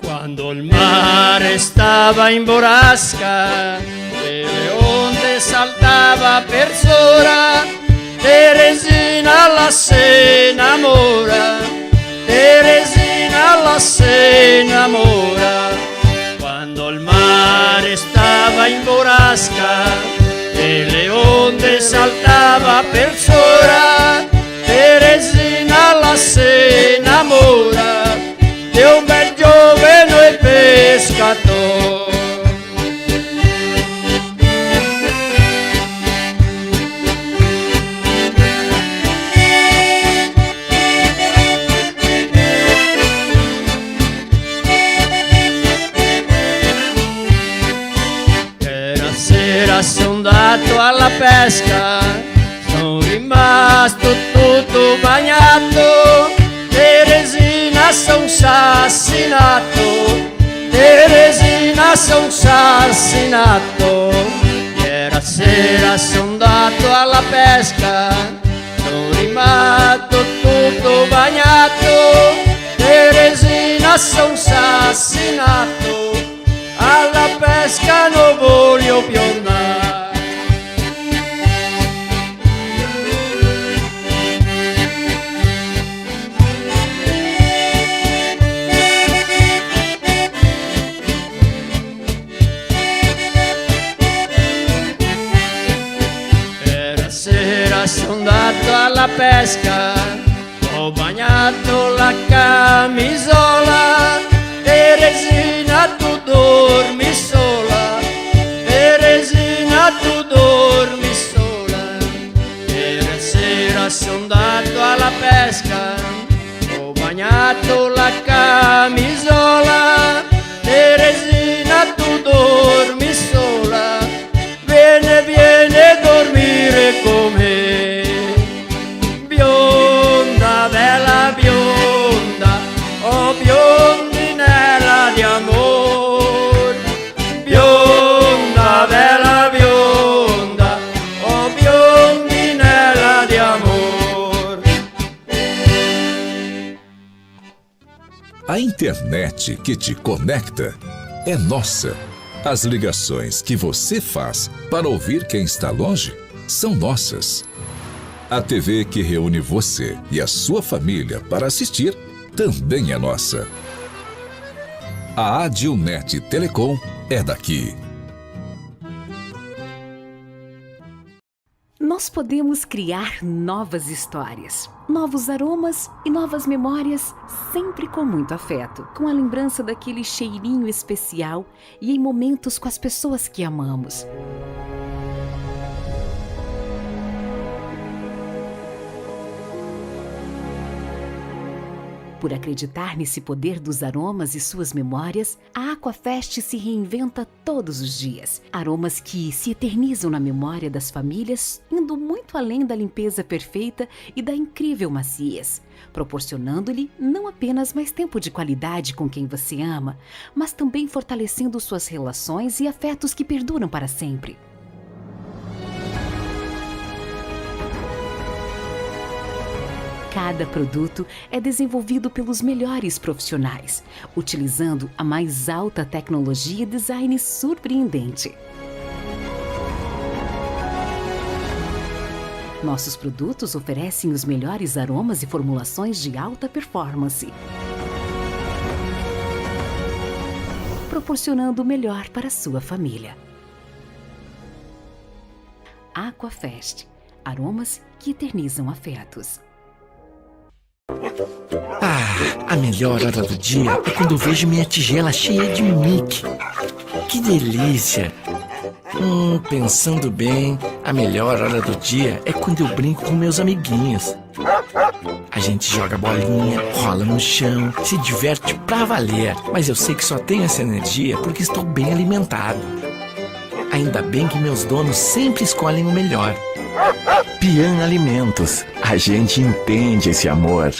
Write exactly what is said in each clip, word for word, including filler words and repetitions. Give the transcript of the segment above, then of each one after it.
Quando el mare stava in borasca e le onde saltava per sora, Teresina la se inamora, Teresina la se inamora. Quando el mare stava in borasca e le onde saltava per sora, Teresina la se inamora de un bel gioveno pescador. Iera sera son ndato a la pesca, son rimasto tuto bagnato, Teresina son sasinato, Teresina son sasinato. Iera sera son ndato a la pesca, son rimasto tuto bagnato, Teresina son sasinato, a la pesca no vojo più ndar. Iera sera son ndato a la pesca, go bagnato la camisola, Teresina tu dormi sola, Teresina tu dormi sola. Iera sera son ndato a la pesca, go bagnato la camisola, Teresina tu A internet que te conecta é nossa. As ligações que você faz para ouvir quem está longe são nossas. A T V que reúne você e a sua família para assistir também é nossa. A Adilnet Telecom é daqui. Nós podemos criar novas histórias, novos aromas e novas memórias, sempre com muito afeto, com a lembrança daquele cheirinho especial e em momentos com as pessoas que amamos. Por acreditar nesse poder dos aromas e suas memórias, a Aquafest se reinventa todos os dias. Aromas que se eternizam na memória das famílias, indo muito além da limpeza perfeita e da incrível maciez, proporcionando-lhe não apenas mais tempo de qualidade com quem você ama, mas também fortalecendo suas relações e afetos que perduram para sempre. Cada produto é desenvolvido pelos melhores profissionais, utilizando a mais alta tecnologia e design surpreendente. Nossos produtos oferecem os melhores aromas e formulações de alta performance, proporcionando o melhor para sua família. Aquafest, aromas que eternizam afetos. Ah, a melhor hora do dia é quando eu vejo minha tigela cheia de Mickey. Que delícia! Hum, pensando bem, a melhor hora do dia é quando eu brinco com meus amiguinhos. A gente joga bolinha, rola no chão, se diverte pra valer. Mas eu sei que só tenho essa energia porque estou bem alimentado. Ainda bem que meus donos sempre escolhem o melhor. Pian Alimentos, a gente entende esse amor.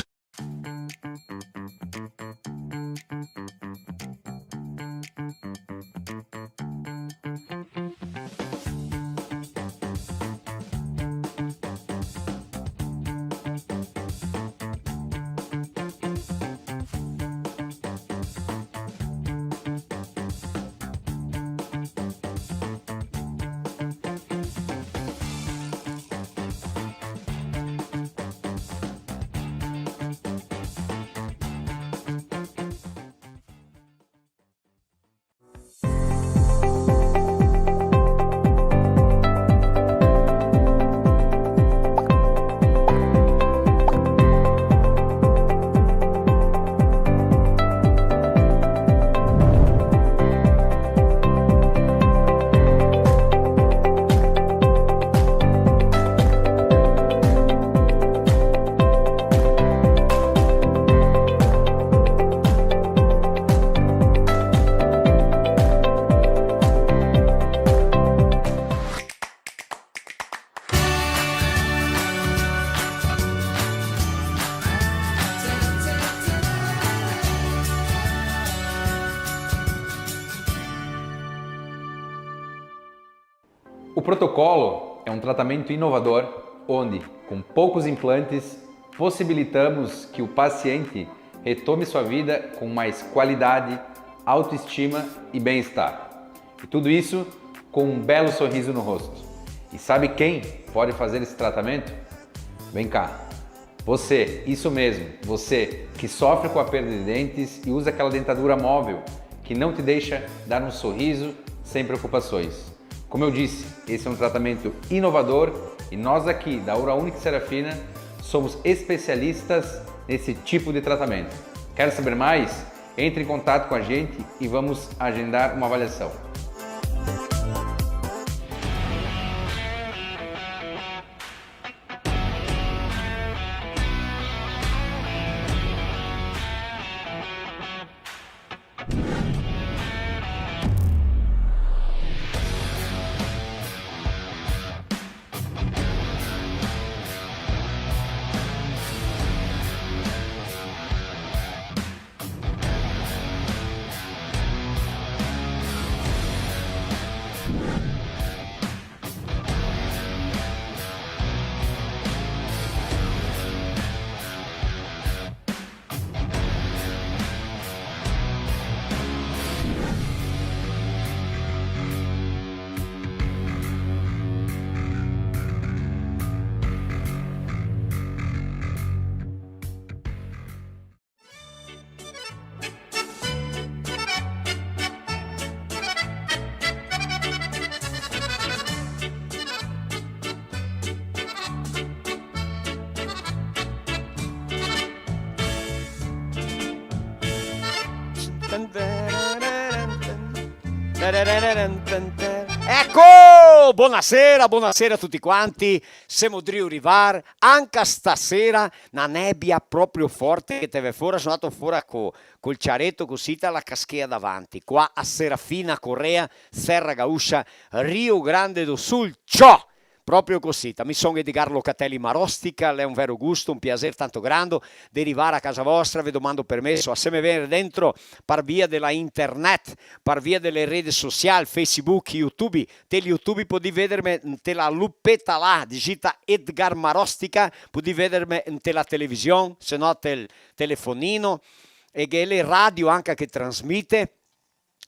O Protocolo é um tratamento inovador onde, com poucos implantes, possibilitamos que o paciente retome sua vida com mais qualidade, autoestima e bem-estar. E tudo isso com um belo sorriso no rosto. E sabe quem pode fazer esse tratamento? Vem cá. Você, isso mesmo, você que sofre com a perda de dentes e usa aquela dentadura móvel que não te deixa dar um sorriso sem preocupações. Como eu disse, esse é um tratamento inovador e nós aqui da Oral Unique Serafina somos especialistas nesse tipo de tratamento. Quer saber mais? Entre em contato com a gente e vamos agendar uma avaliação. Eco! Bonasera, bonasera a tuti quanti. Semo drio rivar anca stasera, na nebia proprio forte che te ve fora, so ndato fora co, col ciareto cusì, te la caschea davanti. Qua a Serafina Corrêa, Serra Gaúcha, Rio Grande do Sul. Ciò! Proprio cusì, mi son Edgar Locatelli Marostica, l'è un vero gusto, un piaser tanto grando de rivar a casa vostra, ve domando permeso, a se me vede dentro par via de la internet, par via de le rede social, Facebook, YouTube, te l'YouTube podì vederme inte la lupeta là, digita Edgar Marostica, podì vederme inte la television, se no tel telefonino, e ghe le radio anca che trasmite,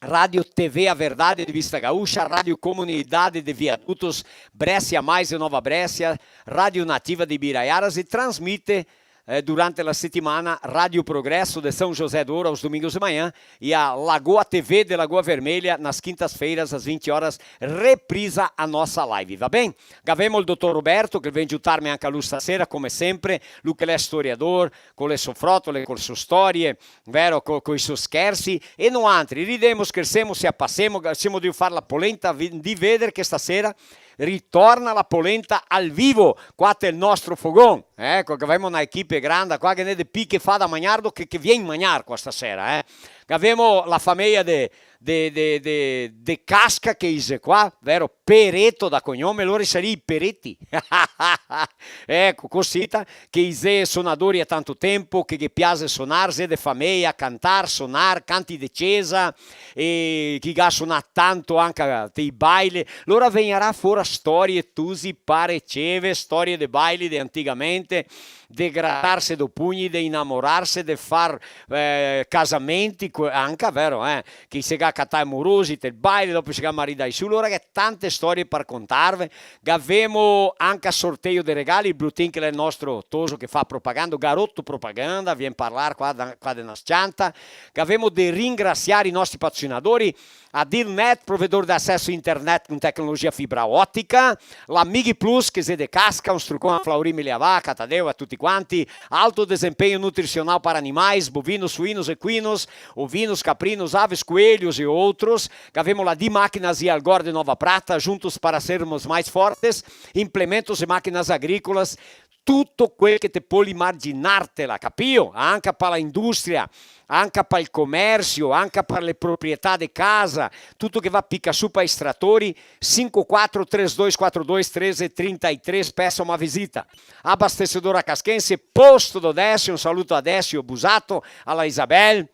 Rádio T V A Verdade de Vista Gaúcha, Rádio Comunidade de Viadutos, Bréscia Mais de Nova Bréscia, Rádio Nativa de Ibiraiaras e transmite, eh, durante la setimana Rádio Progresso de São José do Ouro aos domingos de manhã e a Lagoa T V de Lagoa Vermelha nas quintas-feiras às vinte horas, reprisa a nossa live, va ben? Gavemo el dotor Roberto che vien giutarme anca lu stasera, come sempre, lu che l'è storiador, co le so frotole, co le so storie, vero, co, coi so schersi, e noantri ridemo, schersemo, se a pasemo, ga-, semo drio far la polenta, vi-, ndì veder che stasera ritorna la polenta al vivo, qua tel nostro fogon, eco, che gavemo na equipe granda qua, che ghe n'è de pi che fa da magnar do che, che vien magnar qua stasera, eh. Gavemo la fameia de, de, de, de, de Casca che i xe qua, vero? Pereto da cognome, lori sarìa i Pereti. Eco, cosita, che i xe sonadori a tanto tempo, che ghe piaxe sonar, xe de fameia, cantar, sonar, canti de cesa, e che i ga sonà tanto anca te i baile. Lora vegnarà fora storie, tusi, pareceve, storie de baile de antigamente, de gratarse do pugni, de inamorarse, de far, eh, casamenti, co-, anca, vero, eh, che i se ga catà morosi, te el baile, dopo i se ga maridai su, lora ghe xe tante storie par contarve. Gavemo anca sorteio de regali, el Brutin che l'è el nostro toso che fa propaganda, garoto propaganda, vien parlar qua da, qua de na s-cianta. Gavemo de ringrasiar i nostri patrocinadori, Adilnet, provedor de acesso internet con tecnologia fibra ótica, la Mig Plus, che xe de Casca, un strucon a Flauri Miliavà, a Tadeu, a tuti quanti, alto desempenho nutricional para animais, bovinos, suínos, equinos, ovinos, caprinos, aves, coelhos e outros. Gavemo la D Máquinas e Algor de Nova Prata, juntos para sermos mais fortes, implementos e máquinas agrícolas, tuto quel che te pol imaginartela, capìo? Anca pa la industria, anca pa el comersio, anca pa le proprietà de casa, tuto che va pica su pa i stratori, sinque quatro três dois quatro dois treze trinta e três, peça uma visita. Abastecedora Casquense, posto do Décio, un saluto a Décio Busato, a la Isabel,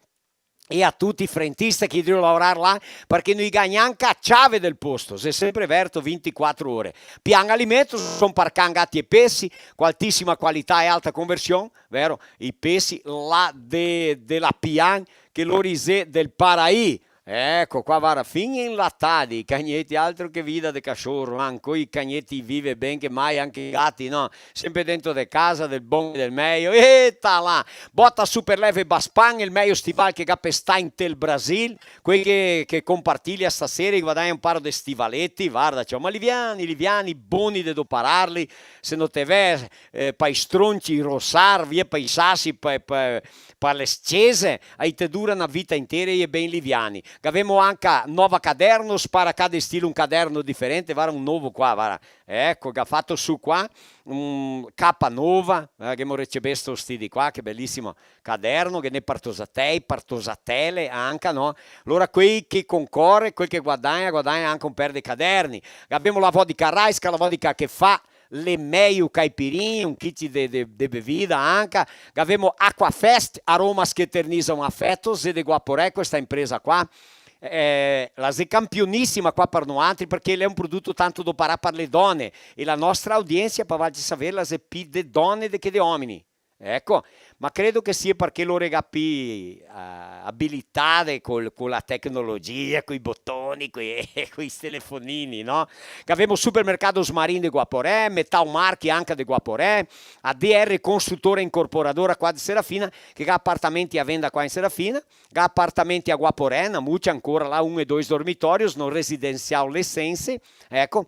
e a tuti i frentiste che i drio laorar là, parché no i ga gnanca a ciave del posto, xe sempre verto vintiquatro ore. Pian Alimentos, son par can, gati e pesi, co altisima qualità e alta conversion, vero? I pesi là de, de la Pian, che lori i xe del Paraí. Eco, qua vara, fin inlatadi, i cagneti, altro che vida de cachoro, anca i cagneti vive ben che mai, anca i gati, no? Sempre dentro de casa, del bon e del mejo. Eta là! Bota Super Leve Baspan, el mejo stival che ga pe stà inte el Brasil. Quei che, che compartilia stasera, i guadagna un paro de stivaleti, varda, ciò, ma liviani, liviani, boni de dopararli, se no te ve, eh, pa i stronci, i rosar, via pa i sasi, pa, pa, pa le s-cese, i te dura na vita intera e i xe ben liviani. Gavemo anca Nova Cadernos, para cada estilo un caderno diferente, vara un novo qua, vara. Eco, che ga fato su qua, un capa nova, eh, che gavemo recebesto sti di qua, che belisimo caderno, che ghe n'è par tosatei, par tosatele anca, no? Alora quei che concore, quel che guadagna, guadagna anca un per de caderni. Gavemo la vodka Raiska, la vodka che fa le mejo caipirinhe, un kit de, de, de bevida anca. Gavemo Aquafest, aromas que eternizam afetos, e de Guaporé, questa impresa qua. Eh, la xe campionisima qua par noantri, parché l'è un produto tanto doparà par le done, e la nostra audiensia, par farghe saver, la xe pi de done de che de omini. Eco, ma credo che sia parché lore ga pi, eh, abilitade col, co la tecnologia, coi botoni, coi, coi telefonini, no? Gavemo Supermercados Marin de Guaporé, Metal Marchi anca de Guaporé, A D R Construtora Incorporadora qua de Serafina, che ga apartamenti a venda qua in Serafina, ga apartamenti a Guaporé, na mucia ancora là, un e dois dormitorios, no residencial Lessense, eco.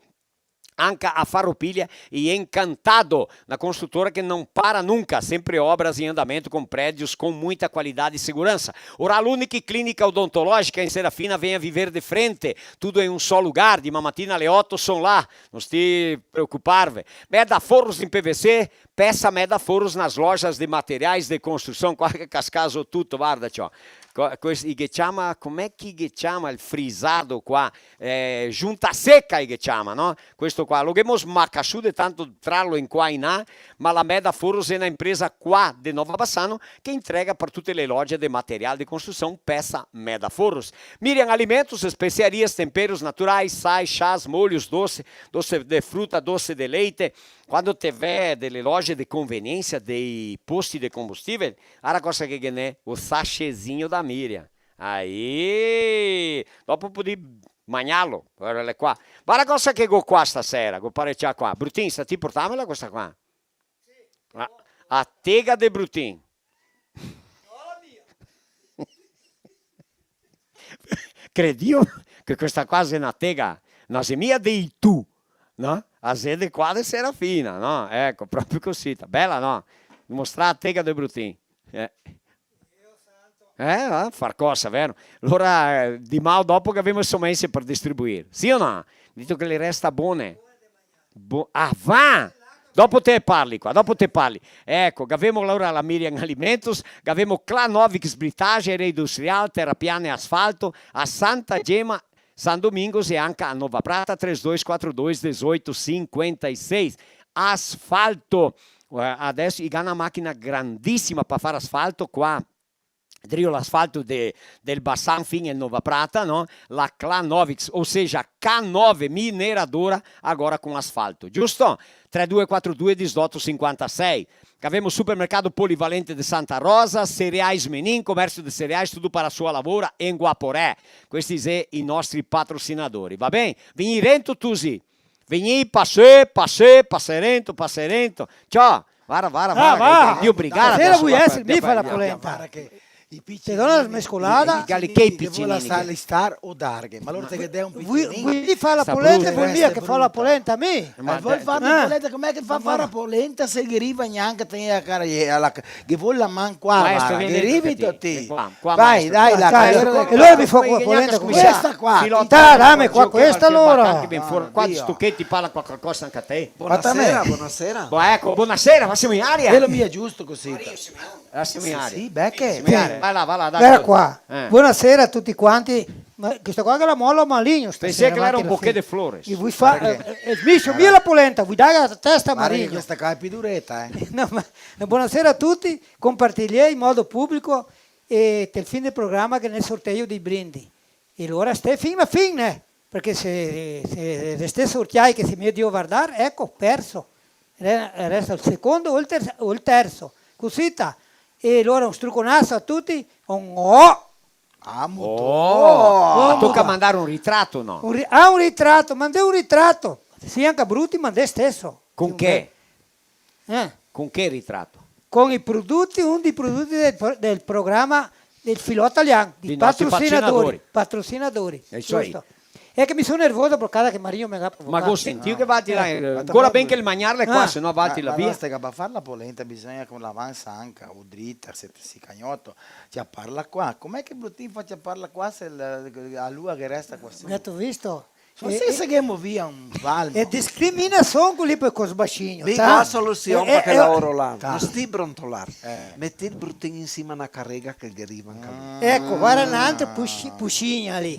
anca a Farroupilha e Encantado, na construtora que não para nunca, sempre obras em andamento, com prédios com muita qualidade e segurança. Oral Unique Clínica Odontológica em Serafina, venha viver de frente, tudo em um só lugar, de Mamatina Leoto, son là, não se preocuparve. Meda Forros em P V C, peça Meda Forros nas lojas de materiais de construção, qua che casca zo tuto, varda ciò. Co-, questi, i ghe ciama, com'è che i ghe ciama el frisado qua? Eh, junta seca i ghe ciama, no? Questo qua, lo ghemo smacà su de tanto trarlo in qua in là, ma la Meda Forros xe na impresa qua de Nova Bassano che entrega par tute le loge de material de construção, peça Meda Forros. Miriam Alimentos, especiarias, temperos naturais, sais, chás, molhos, doce, doce de fruta, doce de leite. Quando te vè de le loge de conveniência, dei posti de combustível, ara cosa che ghe n'è, o sachêzinho da Miriam. Aí! Dopo podi magnarlo, varda qua. Varda cosa che go qua stasera, go parecià qua. Brutin, sta ti portarmela questa qua? A, a tega de Brutin. Credìo che questa qua xe na tega, no xe mia de Itu, no? A xe de qua de Serafina, no? Eco, proprio cosita. Bela, no? Mostrà a tega de Brutin. Eh. Eh, eh, far cosa, vero? Alora, eh, dimà o dopo che gavemo e somense par distribuir. Sì o no? Dito che le resta bone. Bo-, ah, va! Dopo te parli qua, dopo te parli. Eco, gavemo alora la Miriam Alimentos, gavemo Clanovix Britagem, Industrial, Terra Piana e Asfalto, a Santa Gema, São Domingos e anca a Nova Prata, três dois quatro dois, dezoito cinquenta e seis. Asfalto. Eh, adeso i ga na machina grandisima par far asfalto qua. Drio l'asfalto de, del Bassan fin el Nova Prata, no? La Clanovix, ou seja, K nove Mineradora, agora com asfalto, giusto? Três dois quatro dois, dezoito cinquenta e seis. Gavemo Supermercado Polivalente de Santa Rosa, Cereais Menin, comércio de cereais, tudo para a sua lavoura, em Guaporé. Questi xe i nostri patrocinadori, va ben? Vegnì rento, tusi. Vegnì, pasè, pasè, pasè rento, pasè rento. Ciò, vara, vara, ah, vara, va. Dio, brigada. Stasera vui èsare mi far la polenta. Te do na smescolada. I galichei picinini. Star o darghe, ma alora te ghe dè un picinino. Vui, vui far la polenta, vui mia che fa la polenta, mi. Ma vol far la polenta, com'è che fa far la polenta se ghe riva gnanca te a cara, a la, che vol la man qua, maestro, vara, che rivi tuti. Qua, maestro. Vai, dai, la... E alora mi fa qua polenta con questa qua. Filò, dame qua questa alora. Qua sto che ti parla qualcosa anca a te. Bonasera, bonasera. Bo-, eco, bonasera, ma semo in aria. Quelo mia giusto cusì. Semo in aria. Sì, beh, che... Semo in aria. Va là, va là, dai. Vara qua. Eh. Bonasera a tuti quanti. Ma questa qua che la mola maligno stasera. Pensé che l'era un bouquet de flores. E vui far, eh, eh, smiso mia la polenta, vui dar la testa a Marino. Questa qua xe pì dureta, eh. No, ma, bonasera a tuti, compartiliè in modo publico e tel fin del programa ghe n'è sorteio dei brindi. E alora stè fin a fin, eh, parché se, se restè sortiai che se mi devo vardar, eco, perso. Re-, resta el secondo o el ter-, o el terso. Cusita. E alora un struconaso a tuti, un oh! Ah, muto. Oh! Oh, toca mandar un ritrato, no? Un ri-, ah, un ritrato, mandè un ritrato. Sì, anca bruti, mandè steso. Con che? Eh? Con che ritrato? Con i produti, un dei produti del pro-, del programa del Filò Talian, dei nostri patrocinadori. Patrocinadori. Patrocinadori, giusto. Xe che mi son nervoso par cada che Marino me ga provocà. Ma go sentìo che valtri là, eh, ancora ben che el magnarle qua, se no valtri là via. Ma no, se ga da far la polenta, bisogna che l'avansa anca, o drita, se te si cagnoto, ciaparla qua. Com'è che Brutin fa ciaparla qua se la, a lua che resta qua su? Gheto visto? Ma se, se ghemo via un palmo. E discriminasion quei lì par col sbasigno, ta? Mi go la solusion par quel laoro là. No sti brontolar. Eh. Meti el Brutin in sima a na carega che el ghe riva anca lu. Eco, varda n'antra pusi-, pusigna lì.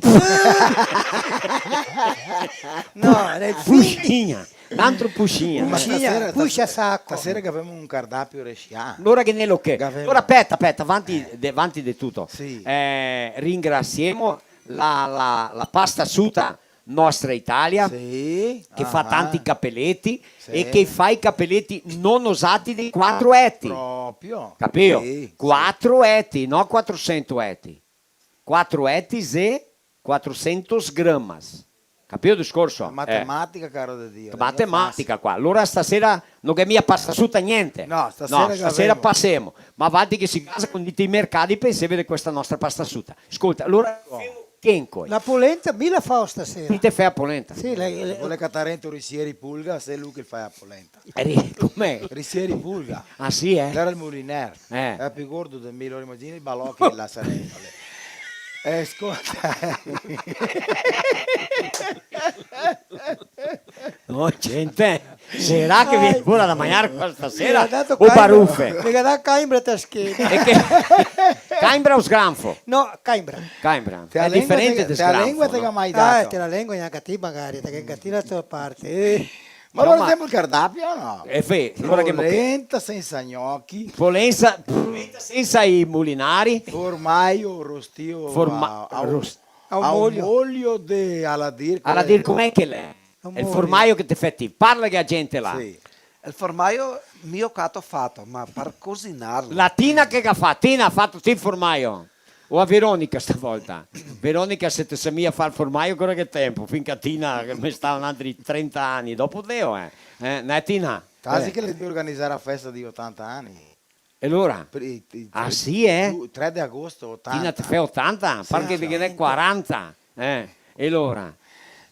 No, nel fin- Pusigna. N'antro pusigna. Ma stasera, pusia saco. Stasera che gavemo un cardapio resià. Alora che ne lo che. Alora, speta, speta, vanti de, vanti de tuto. Sì. Eh, ringrasiemo la, la, la pasta suta Nostra Italia, sì, che fa tanti capeleti, sì, e che fa i capeleti non osati de quatro eti. Proprio. Capìo? Sì, sì. Quatro eti, no quatrosento eti. Quatro eti xe quatrocentos gramas. Capìo el discorso? Eh. Matematica, caro de Dio, no xe fàsile. Matematica qua. Alora stasera no ghe mia pasta suta gnente. No, stasera pasemo. Ma valtri che si casa, quando ndè ai mercati, penseve de questa nostra pasta suta. Scolta, alora... Che incoi? La polenta, mi la fao stasera. Ti te fè a polenta? Sì, la, la... Vol catar rento Risieri Pulga, xe lu che fa a polenta. Ri-, come? Risieri Pulga. Ah, sì, eh? L'era el muliner. Eh. L'era pì gordo de mi, alora imagina i balocchi là sarà. Eh, scolta. No, gente. Sarà che vien fora da magnar qua stasera? Me ga dà cainbra, me ga dà cainbra te schena. E che? Cainbra o sgranfo? No, cainbra. Cainbra. Xe diferente de sgranfo, no? Te la lengua te ga mai dato? Ah, te la lengua gnanca ti magari, te ga gnanca ti la tua parte. Eh. Ma alora femo el cardapio o no? Eh, fe-, alora che... Polenta sensa gnochi. Polenta, polenta sensa i mulinari. Formaio rostio a, a, ros-, a un molio de, a la dir, a la dir, com'è che l'è? El formaio che te fè ti, parla che a gente là. Sì. El formaio mi go cato fato, ma par cosinarlo. La Tina che ga fato? Tina, ga fato ti el formaio? O a Veronica stavolta? Veronica, se te sa mia far el formaio, ancora che tempo? Fin che a Tina, che me sta un altri trenta ani, dopo deo, eh. Eh, né, Tina? Quasi che le devi organizar la festa dei otanta ani. E alora? Per i, i, ah, sì, eh? Tre de agosto, otanta. Tina te fè otanta? Sì, parché sì. Ghe n'è quaranta. Eh, e alora?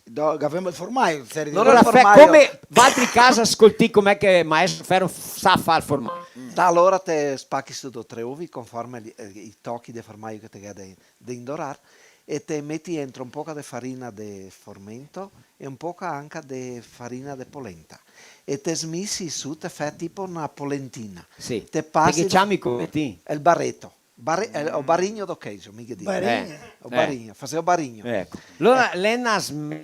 Do-, gavemo el formaio, se... Alora, come, valtri casa, scoltè com'è che maestro Fero sa far el formaio. Da alora te spachi su do tre ovi conforme li, eh, i tochi de formaio che te ghe de, de indorar. E te meti entro un poca de farina de formento e un poca anca de farina de polenta. E te smisi su, te fè tipo na polentina. Sì. Te pasi... Te ghe ciami come ti? El bareto. Bare-, eh, o barigno do queijo, mi ghe digo. Barigno. Eh, o barigno, faseo barigno. Eco. Alora, l'è na sm-,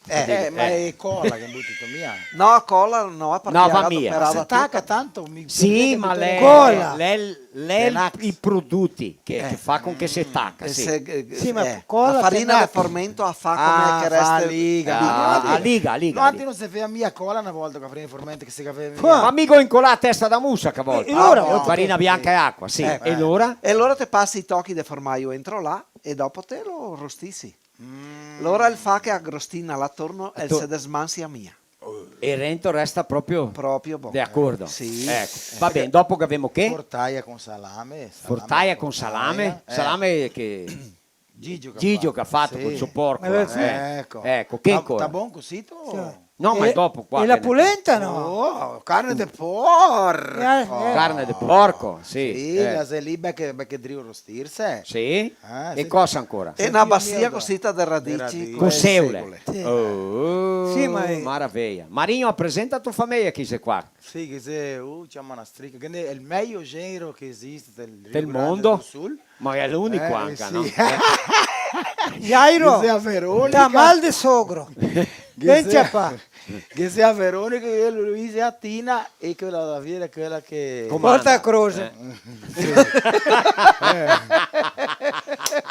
eh, ma xe cola che buti via? No, cola no, parché... No, va mia. Se taca tanto, mi... Sì, ma l'è, cola. L'è, l'è i produti che, che fa con che se taca, sì. Sì, ma cola, la farina de formento a fa come che resta. Ah, liga. Ah, liga, liga. No, antes no se fea mia cola na volta co la farina de formento che se gavea mia. Ma mi go incolà a testa da musa che volta. E alora? Farina bianca e acua, sì. E alora? E alora te pasi i tochi de formaio entro là e dopo te lo rostisi. Alora el fa che a grostina là torno e se desmansia mia. E rento resta proprio... Proprio bon. De acordo. Sì. Eco. Va ben, dopo gavemo che? Fortaia con salame, salame... Fortaia con salame, eh. Salame che Gigio che Gigio che ga fato col so porco, eh. Eco. Eco, che ancora? Sta bon cusì? Sì. No, ma dopo qua... E la polenta no? Oh, carne de porco. Eh, eh. Carne de porco, sì. Sì, eh. La xe lì, beh, che, beh, che drio rostirse. Sì? Ah, e sì. Cosa ancora? E na basia cosita de radici. De radici. Co seole. Sì. Oh, sì, ma... Maraveia. Marinho, apresenta a tua fameia chi xe qua. Sì, che xe, uh, ciama na strica, che xe el mejo genro che esiste del Rio Grande do Sul. Del mondo? Ma xe l'unico anca, sì. No? Jairo, che xe a Veronica. T'à mal de sogro. Che xe a Veronica, che Luisa e a Tina, e quela da via, quela che comanda. Porta a croxe. Eh. Sì.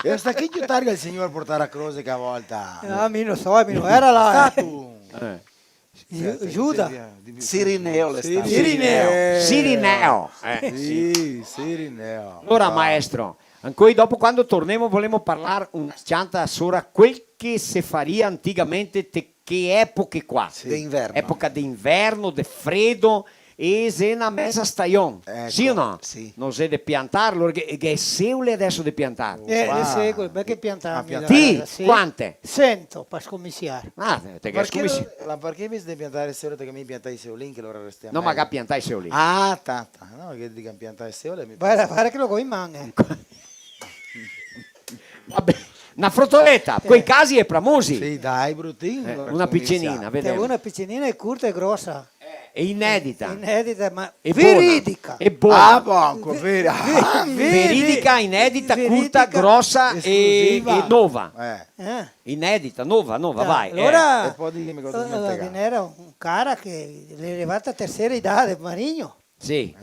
Eh. E sta chi che targa el Signor portar a croxe che a volta? Ah, mi no so, mi no era là, eh. Sta tu. Eh. Giu-, Giuda. Sirineo l'è stà. Sirineo. Sirineo. Eh, sì. Sì, Sirineo. Alora, maestro, ancoi dopo, quando tornemo, volemo parlar un cianta sora quel che se faria antigamente, te che epoche qua. Sì. De inverno. Epoca de inverno, de fredo, e xe na mesa stajon. Eco, sì o no? Sì. No xe de piantar, alora che, che xe seole adeso de piantar. Eh, le seole, parché piantar... Ti, sì. Quante? Sento, par scominsiar. Ah, te ghe scomisi. Ma parché invese de piantar seole, te ghe mia piantà i seolin, che alora restemo mejo? No, ma ga piantà i seolin. Ah, ta, ta, no, che diga piantà seole, mi... Varda, varda che lo go in man, eh. Vabè, na frotoleta, eh, coi casi e pramusi. Sì, dai, brutin, eh, alora una scominsia. Picinina, vedemo. Una picinina e curta e grosa. E inedita. Inedita, ma... E bona. Veridica. E bona. Ah, bon, veri-, ve-, ah, ve-, veridica, inedita, veridica, curta, grosa e, esclusiva, e nova. Eh. Eh. Inedita, nova, nova, vai, eh. Alora, e po' dime cosa, eh, te ga. Ghe n'era un cara che l'è rivà a tersera idade, Marigno. Sì.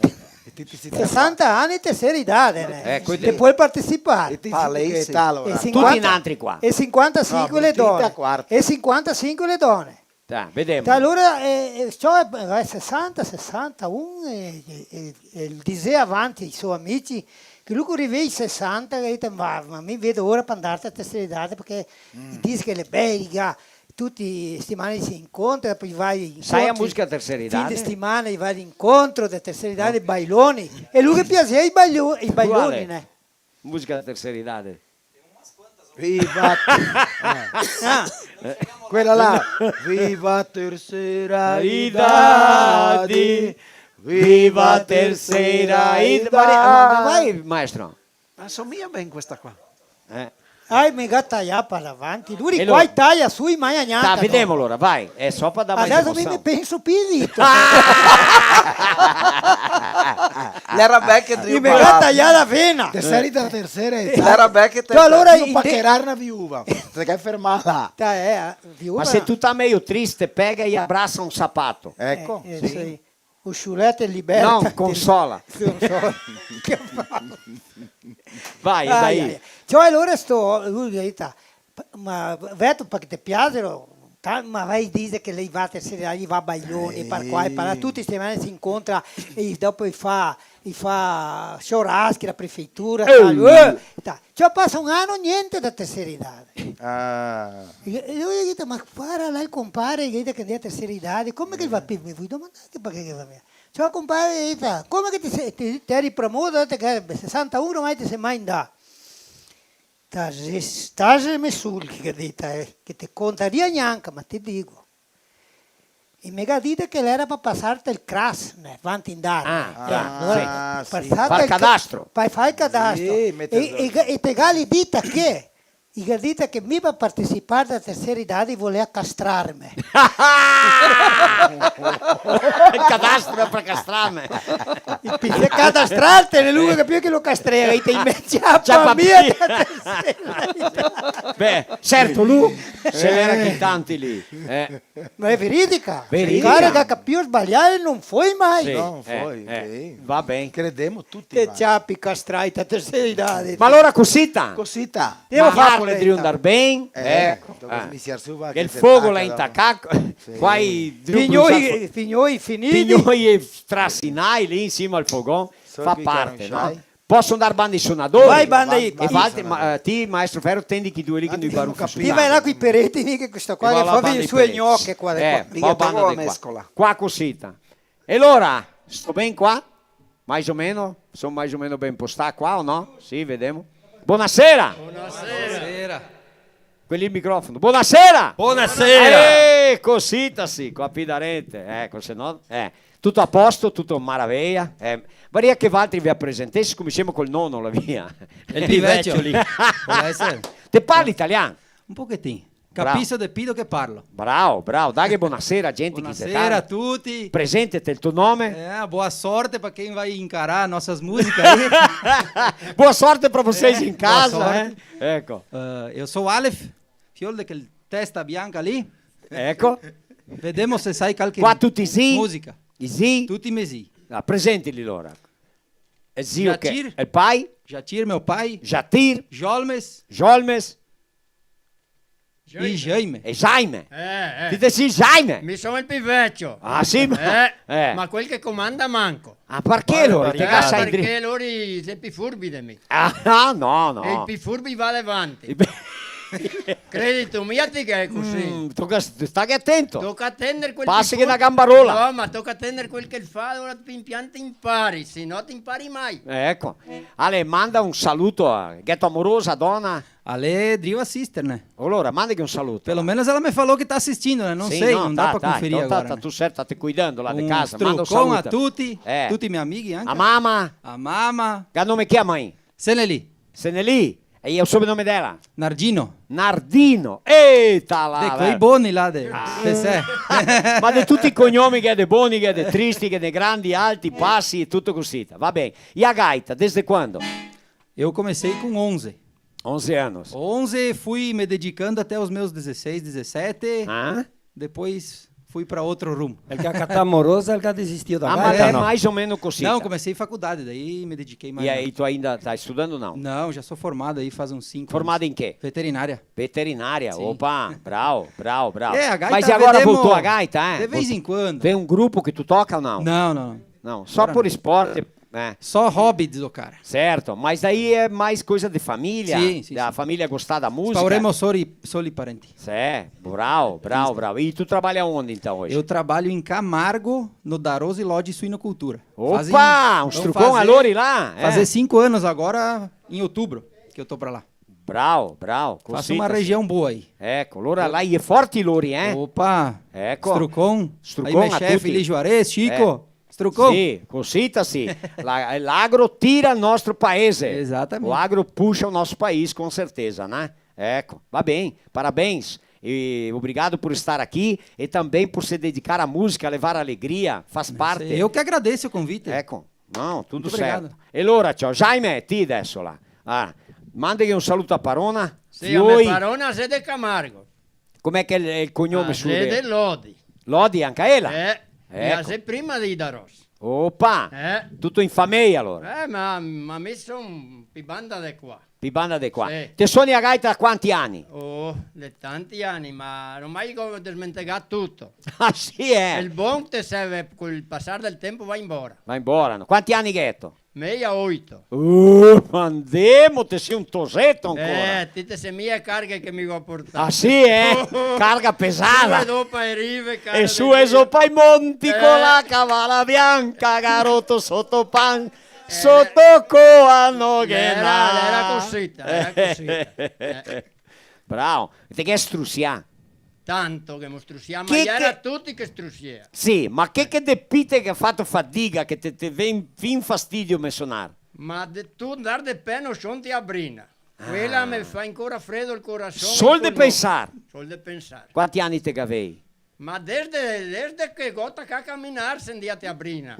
Sesanta ani, tersera idade, né? Eh, quindi te pol participar. E ti... Palesi. Che età, alora? E sinquanta, tuti nantri qua. E sinquantasinque le done. No, brutin, quarta. E sinquantasinque le done. Dai, vedemo. Alora, eh, eh, ciò, eh, sesanta, sesantaun, eh, eh, eh, el disea avanti ai so amici che lu co rivea ai sesanta, che el dise: "Ma, ma mi vedo ora par andar a tersera idade, parché i dise che l'è bel, i ga tuti i stimane se incontra, po i va incontri, sai a musica tersera idade? Fin de stimana i va a l'incontro de tersera idade, i bailoni." E lu ghe piasea i bailo-, i bailoni, né? Musica tersera idade. Viva! Eh. Ah. Quela là. Viva a terceira idade, viva a terceira idade. Vai, maestro. Ma somiglia ben questa qua. Eh. Ai, me ga taià par davanti. Duri. E qua lora? Taia su, ma gnanca. Dai, vedemo alora, vai. Xe so par dar máis emosion. Deso mi me penso pi, Vito. L'era ben che... E me ga taià la vena. Te seri da terceira età. L'era ben che te... Cioè, alora, no pacherar na viuva. Te ga fermà là. Ta, eh, viuva. Ma se tu ta meio triste, pega e abrasa un sapato. Eco. Eh, eh, sì. Sì. O chulé te liberta. No, consola. Consola. Che fa? Vai, dai. Ai, ai. Cioè, alora sto, lu ghe ga dito, "Ma Veto, parché te piaxelo, ta-, ma vai dire che lei va a terceira idade, va a bailoni, par qua e par là, tute le setemane se incontra e dopo i fa, i fa churraschi la prefeitura, eh, ta, eh, ta." Cioè, pasa un ano, gnente da terceira idade. Ah. E, e lu ghe ga dito, "Ma varda là el conpare, el ga dito che el xe da terceira idade, come che el va pi-, me voi domandar che parché che el va via?" Ciò, conpare, el fa, "Come che te se-, te, te eri promoso, te ghe sesantauno, ma te si mai ndà?" "Tase-, taseme sul", che el ga dito, eh, "che te contaria gnanca, ma te digo." E me ga dito che l'era par pasarte el cras, né, vanti ndar. Ah, eh, ah, alora, sì. Par far el ca-, cadastro. Par far el cadastro. Sì, e, e, e te ga dito che I ga dito che mi par participar da terceira idade volea castrarme. El cadastro par castrarme. E par cadastrarte, lu ga capìo che lo castrea, e te invese a... Ciapa, famiglia, pì. Da terceira idade. Beh, certo, lu se l'era chi tanti lì, eh. Ma xe veridica. Veridica. Cara, che ga capìo sbalià, no foi mai. Sì, no foi, eh, sì. Va ben. Credemo tuti, che va. Ciapi castrai, ta terceira idade. Ma alora cosita? Cosita. Devo far... Ma l'arte drio ndar ben, eh, eh, toca smissiar su, va, che el fogo l'è intacà, sì, qua i... Pignoi, pignoi finiti. Pignoi e strasinai lì in sima al fogon, fa parte, no? Poso ndar banda i sonadori? Vai, banda i... E valtri, ma, eh, ti, maestro Ferro, tendi chi due lì che no i barufa su. Ti va là coi pereti, che questo qua che fa vegner su le gnoche qua, eh, qua. Mica va banda de qua. Mescola. Qua cosita. E alora, sto ben qua? Mais o meno? Son mais o meno ben postà qua o no? Sì, vedemo. Bonasera! Bonasera! Quel lì el microfono. Bonasera! Bonasera! Eh, cosita sì, qua pi darente. Eco, se no, eh, tuto a posto, tuto maraveia. Eh, varia che valtri ve presentesi, scominsiemo col nono, là via. El pi vecio lì. Pol eser. Te parli italian? Un pochetin. Bravo. Capiso de pi do che parlo. Bravo, bravo. Daghe bonasera, gente, chi xe tanta. Bonasera a tuti. Presentete, el to nome. Eh, boa sorte par chi va incarar nosas musicas aí. Boa sorte pra vocês em casa, eh. Boa sorte. Eco. Eh, eu sou Aleph, fiol de quel testa bianca lì. Eco. Vedemo se sai calche musica. Qua tuti zii? I zii? Tuti me zii. Ah, presentili alora. El zio che... Jatir. El pai? Jatir, meu pai. Jatir. Jolmes. Jolmes. E Jaime. E Jaime. Eh, eh. Ti te si Jaime? Mi son el pi vecio. Ah, sì? Ma, eh, eh, ma quel che comanda manco. Ah, parché lori te ga sai dri-... Parché lori xe pi furbi de mi. Ah, no, no. E i pi furbi va davanti. I pi-... Credito mia ti che xe cusì. Mm, toca st-, staghe atento. Toca tender quel... Pasa che na gambarola. No, ma toca tender quel che el fa, alora pian pian te inpari, se no te inpari mai. Eh, eco. Ale, manda un saluto a, gheto amorosa, dona? Ale, drio asistere, né? Alora, mandaghe un saluto. Pelo menos ela me falou que tá assistindo, né? Não sei, não dá pra conferir agora, né? Sì, no, tá, tá tuto certo, tá te cuidando là de casa, manda un saluto. Un strucon a tuti, eh, tuti i me amighi anca. A mama? A mama. Che nome che ga, mãe? Seneli. Seneli? E el sobrenome dela? Nardino. Nardino. Eita là, de quei boni là de... Ah. Sì, sì. Ma de tuti i cognomi che xe de boni, che xe de tristi, che xe de grandi, alti, basi e tuto cusì. Va ben. E a gaita, desde quando? Eu comecei com onze. Onze anos. Onze, fui me dedicando até os meus dezesseis, dezessete. Ah? Depois fui pra outro rumo. El ga catà morosa, el ga desistio da gaita, no? Ah, ma l'è mais o meno cusì. Não, comecei faculdade, daí me dediquei mais. E aí, tu ainda tá estudando, não? Não, já sou formado aí faz uns cinco anos. Formado em quê? Veterinária. Veterinária? Sim. Opa, bravo, bravo, bravo. É, a gaita... Mas e agora voltou a gaita, é? De vez em quando. Tem um grupo que tu toca ou não? Não, não. Não, só por esporte. É. Só hobby do cara. Certo, mas aí é mais coisa de família, sim, sim, da família gostar da música. Spauremo solo i, solo i parenti. Sì, bravo, bravo, bravo. E tu trabalha onde, então, hoje? Eu trabalho em Camargo, no Darosi Lodge Suinocultura. Opa, um strucon a lori là, eh. Fazem, vão fazer cinco anos agora, em outubro, que eu tô pra lá. Bravo, bravo, cosita sì. Faso una region boa aí. Eco, alora là i è forti lori, eh? Opa! Eco. Strucon. Strucon a tuti. Aí, meu chefe, Elis Juarez, Chico. Eh. Strucon. Sì, cosita sì. La, l'agro tira el nostro paese. Exatamente. O agro puxa o nosso país, com certeza, né? Eco, va ben, parabéns. E obrigado por estar aqui e também por se dedicar à música, levar alegria, faz parte. Eu que agradeço o convite. Eco, não, tudo certo. Muito obrigado. E alora, ciò, Jaime, ti adeso là. Ah, mandaghe un saluto a parona. Sì, a me parona xe de Camargo. Com'è che xe el, el cognome suo? Ah, xe de Lodi. Lodi, anca ela? Eh, eh, eco. Ela xe prima de Idaros. Opa! Eh. Tuto in fameja, alora. Eh, ma, ma mi son pi banda de qua. Pi banda de qua. Sì. Te soni a gaita da quanti ani? Oh, de tanti ani, ma ormai go desmentegà tuto. Ah, sì, eh? El bon te serve, col pasar del tempo va in bora. Va in bora, no? Quanti ani gheto? Meia oito. Uh, ma ndemo, te si un toseto ancora. Eh, ti te si mia carghe che mi go portà. Ah, sì, eh? Carga pesada. Su e do pa e rive, cara. E su e zo pa i monti co la cavala bianca, garoto soto pan, soto coa no ghe n'à. Era, era cosita, era cosita. Eh. Bravo. Te ghe strusià. Tanto che mo strusià, ma che, iera che tuti che strusiea. Sì, ma che, che de pì te ga fato fadiga, che te, te vien fin fastidio me sonar? Ma de tu ndar de pè no son te a brina. Ah. Quela me fa ancora fredo el corason. Sol de pensar. Sol de pensar. Quanti ani te gavei? Ma desde, desde che go tacà a caminar se ndea te a brina.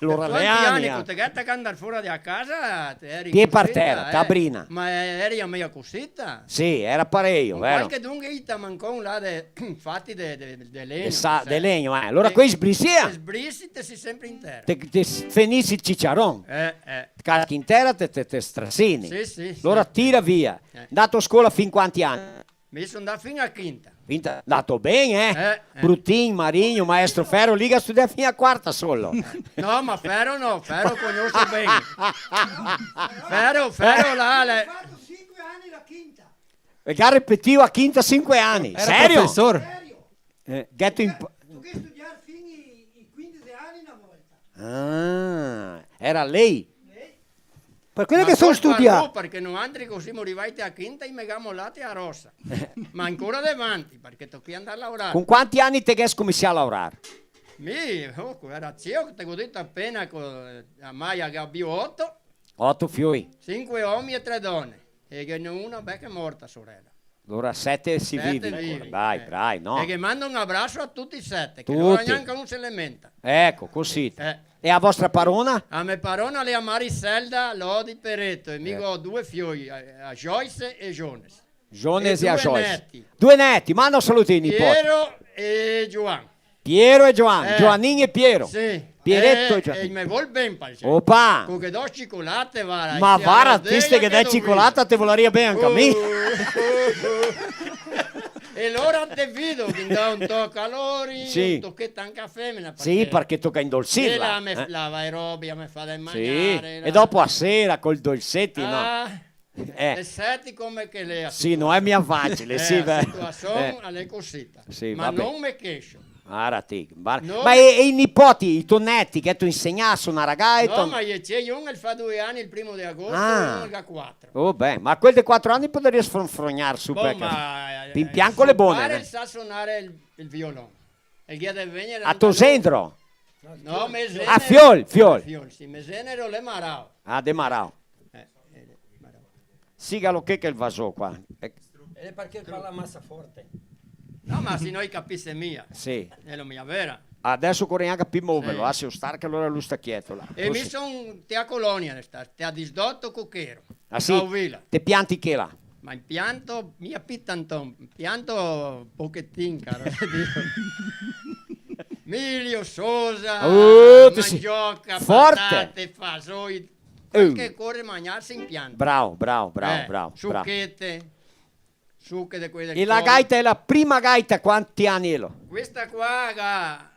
Alora l'è ani, eh. Quanti ani che te ghe tacà ndar fora de a casa, te eri cosita, eh. Pie par tera, te a brina. Ma, eh, eri a mia cosita. Sì, era parejo, vero? Qualchedun che i tamancon là de, fati de, de, de legno, de sa-, cos'è? De legno, eh. Alora quei sbrisea. Te sbrisi, te si sempre in tera. Te, te s-, fenisi el ciciaron. Eh, eh. Te caschi in tera, te, te, te strasini. Sì, sì, sì. Alora tira via. Eh. Ndato a scola fin quanti ani? Mi son ndà fin a quinta. Quinta, ndato ben, eh? Eh, eh. Brutin, Marinho, maestro Fero, lì ga studià fin a quarta solo. No, ma Fero no, Fero cognoso ben. Fero, Fero là, le... Fato sinque ani la quinta. E ga repetìo a quinta sinque ani. Era profesor. Serio? Serio. Eh, gheto imp-, toca studiar fin i, i quindese ani na volta. Ah, era lei? Lei. Par quelo che son studià. Ma col parlò, parché noantri co semo rivai te a quinta, i me ga molà te a rosa. Ma ancora davanti, parché toca ndar a laorar. Con quanti ani te ghe scominsià a laorar? Mi, oh, era ceo, te go dito apena, co, a Maia che ga bio oto. Oto fioi. Sinque omi e tre done. E ghe n'è una, beh, che xe morta, sorela. Alora sete si vivi ancora. Sete vivi, eh. Dai, dai, no. E ghe mando un abraso a tuti e sete, che lora gnanca un se lamenta. Eco, cusì. Eh. E a vostra parona? A me parona l'è a Mariselda Lodi Pereto, e mi go due fioi, a, a Joyce e Jones. Jones e a Joyce. E due neti. Due neti, manda un saluto ai nipoti. Piero e Gioan. Piero e Gioan, eh, Gioanin e Piero. Sì. Piereto e Gioanin. Eh, eh, me vol ben, parcè. Opa! Co che do cicolate, vara. Ma vara, ti, se che dè cicolata, te volarìa ben anca a mi. Uh. E lora te vido che dà un toco a lori, sì, un tocheto anca a femena, sì, parcè, parcè toca indolsirla, eh. Ela me lava e robe, me fa da magnare, sì. E dopo a sera col dolseti, no? Ah. Eh. E senti come che l'è a situasion. Sì, no xe mia facile, sì, beh. Eh, a situasion l'è cusita. Sì, ma va ben. No me queixo. Ara ti, va-, no, ma e, e i nipoti, i to neti, che te ga insegnà a sonar a gaita? No, ma i xe, un el fa due ani el primo de agosto, ah, e un el ga quatro. Oh, ben, ma quel de quatro ani podarìa sfronfrognar su, bon, parché ma, eh, pin pian co le bone, eh. So pare el sa sonar el, el violon. El ghe ga de vegner a to zendro? No, me zénero. Ah, fiol, fiol. Fiol, sì, me zénero l'è Marao. Ah, de Marao. Eh, eh, Marao. Sigalo che, che el va zo qua. Eh. E parché parla masa forte? No, ma se no i capise mia. Sì. Xe la mia vera. Adeso ocore anca pi moverlo, sì, ah, se lo starca, alora lu sta chieto là. E mi son te a colonia, sta, te a disdoto Coqueiro. Ah, sì? Caovila. Te pianti che là? Ma impianto, mia pi tanto, impianto pochetin, caro. Milio, soja, oh, te si mandioca, forte, patate, fasoi, quel che ocore magnarse impianto. Bravo, bravo, bravo, eh, bravo, bravo. Suchete, suche de quele. E la gaita xe la prima gaita, quanti ani ela? Questa qua ga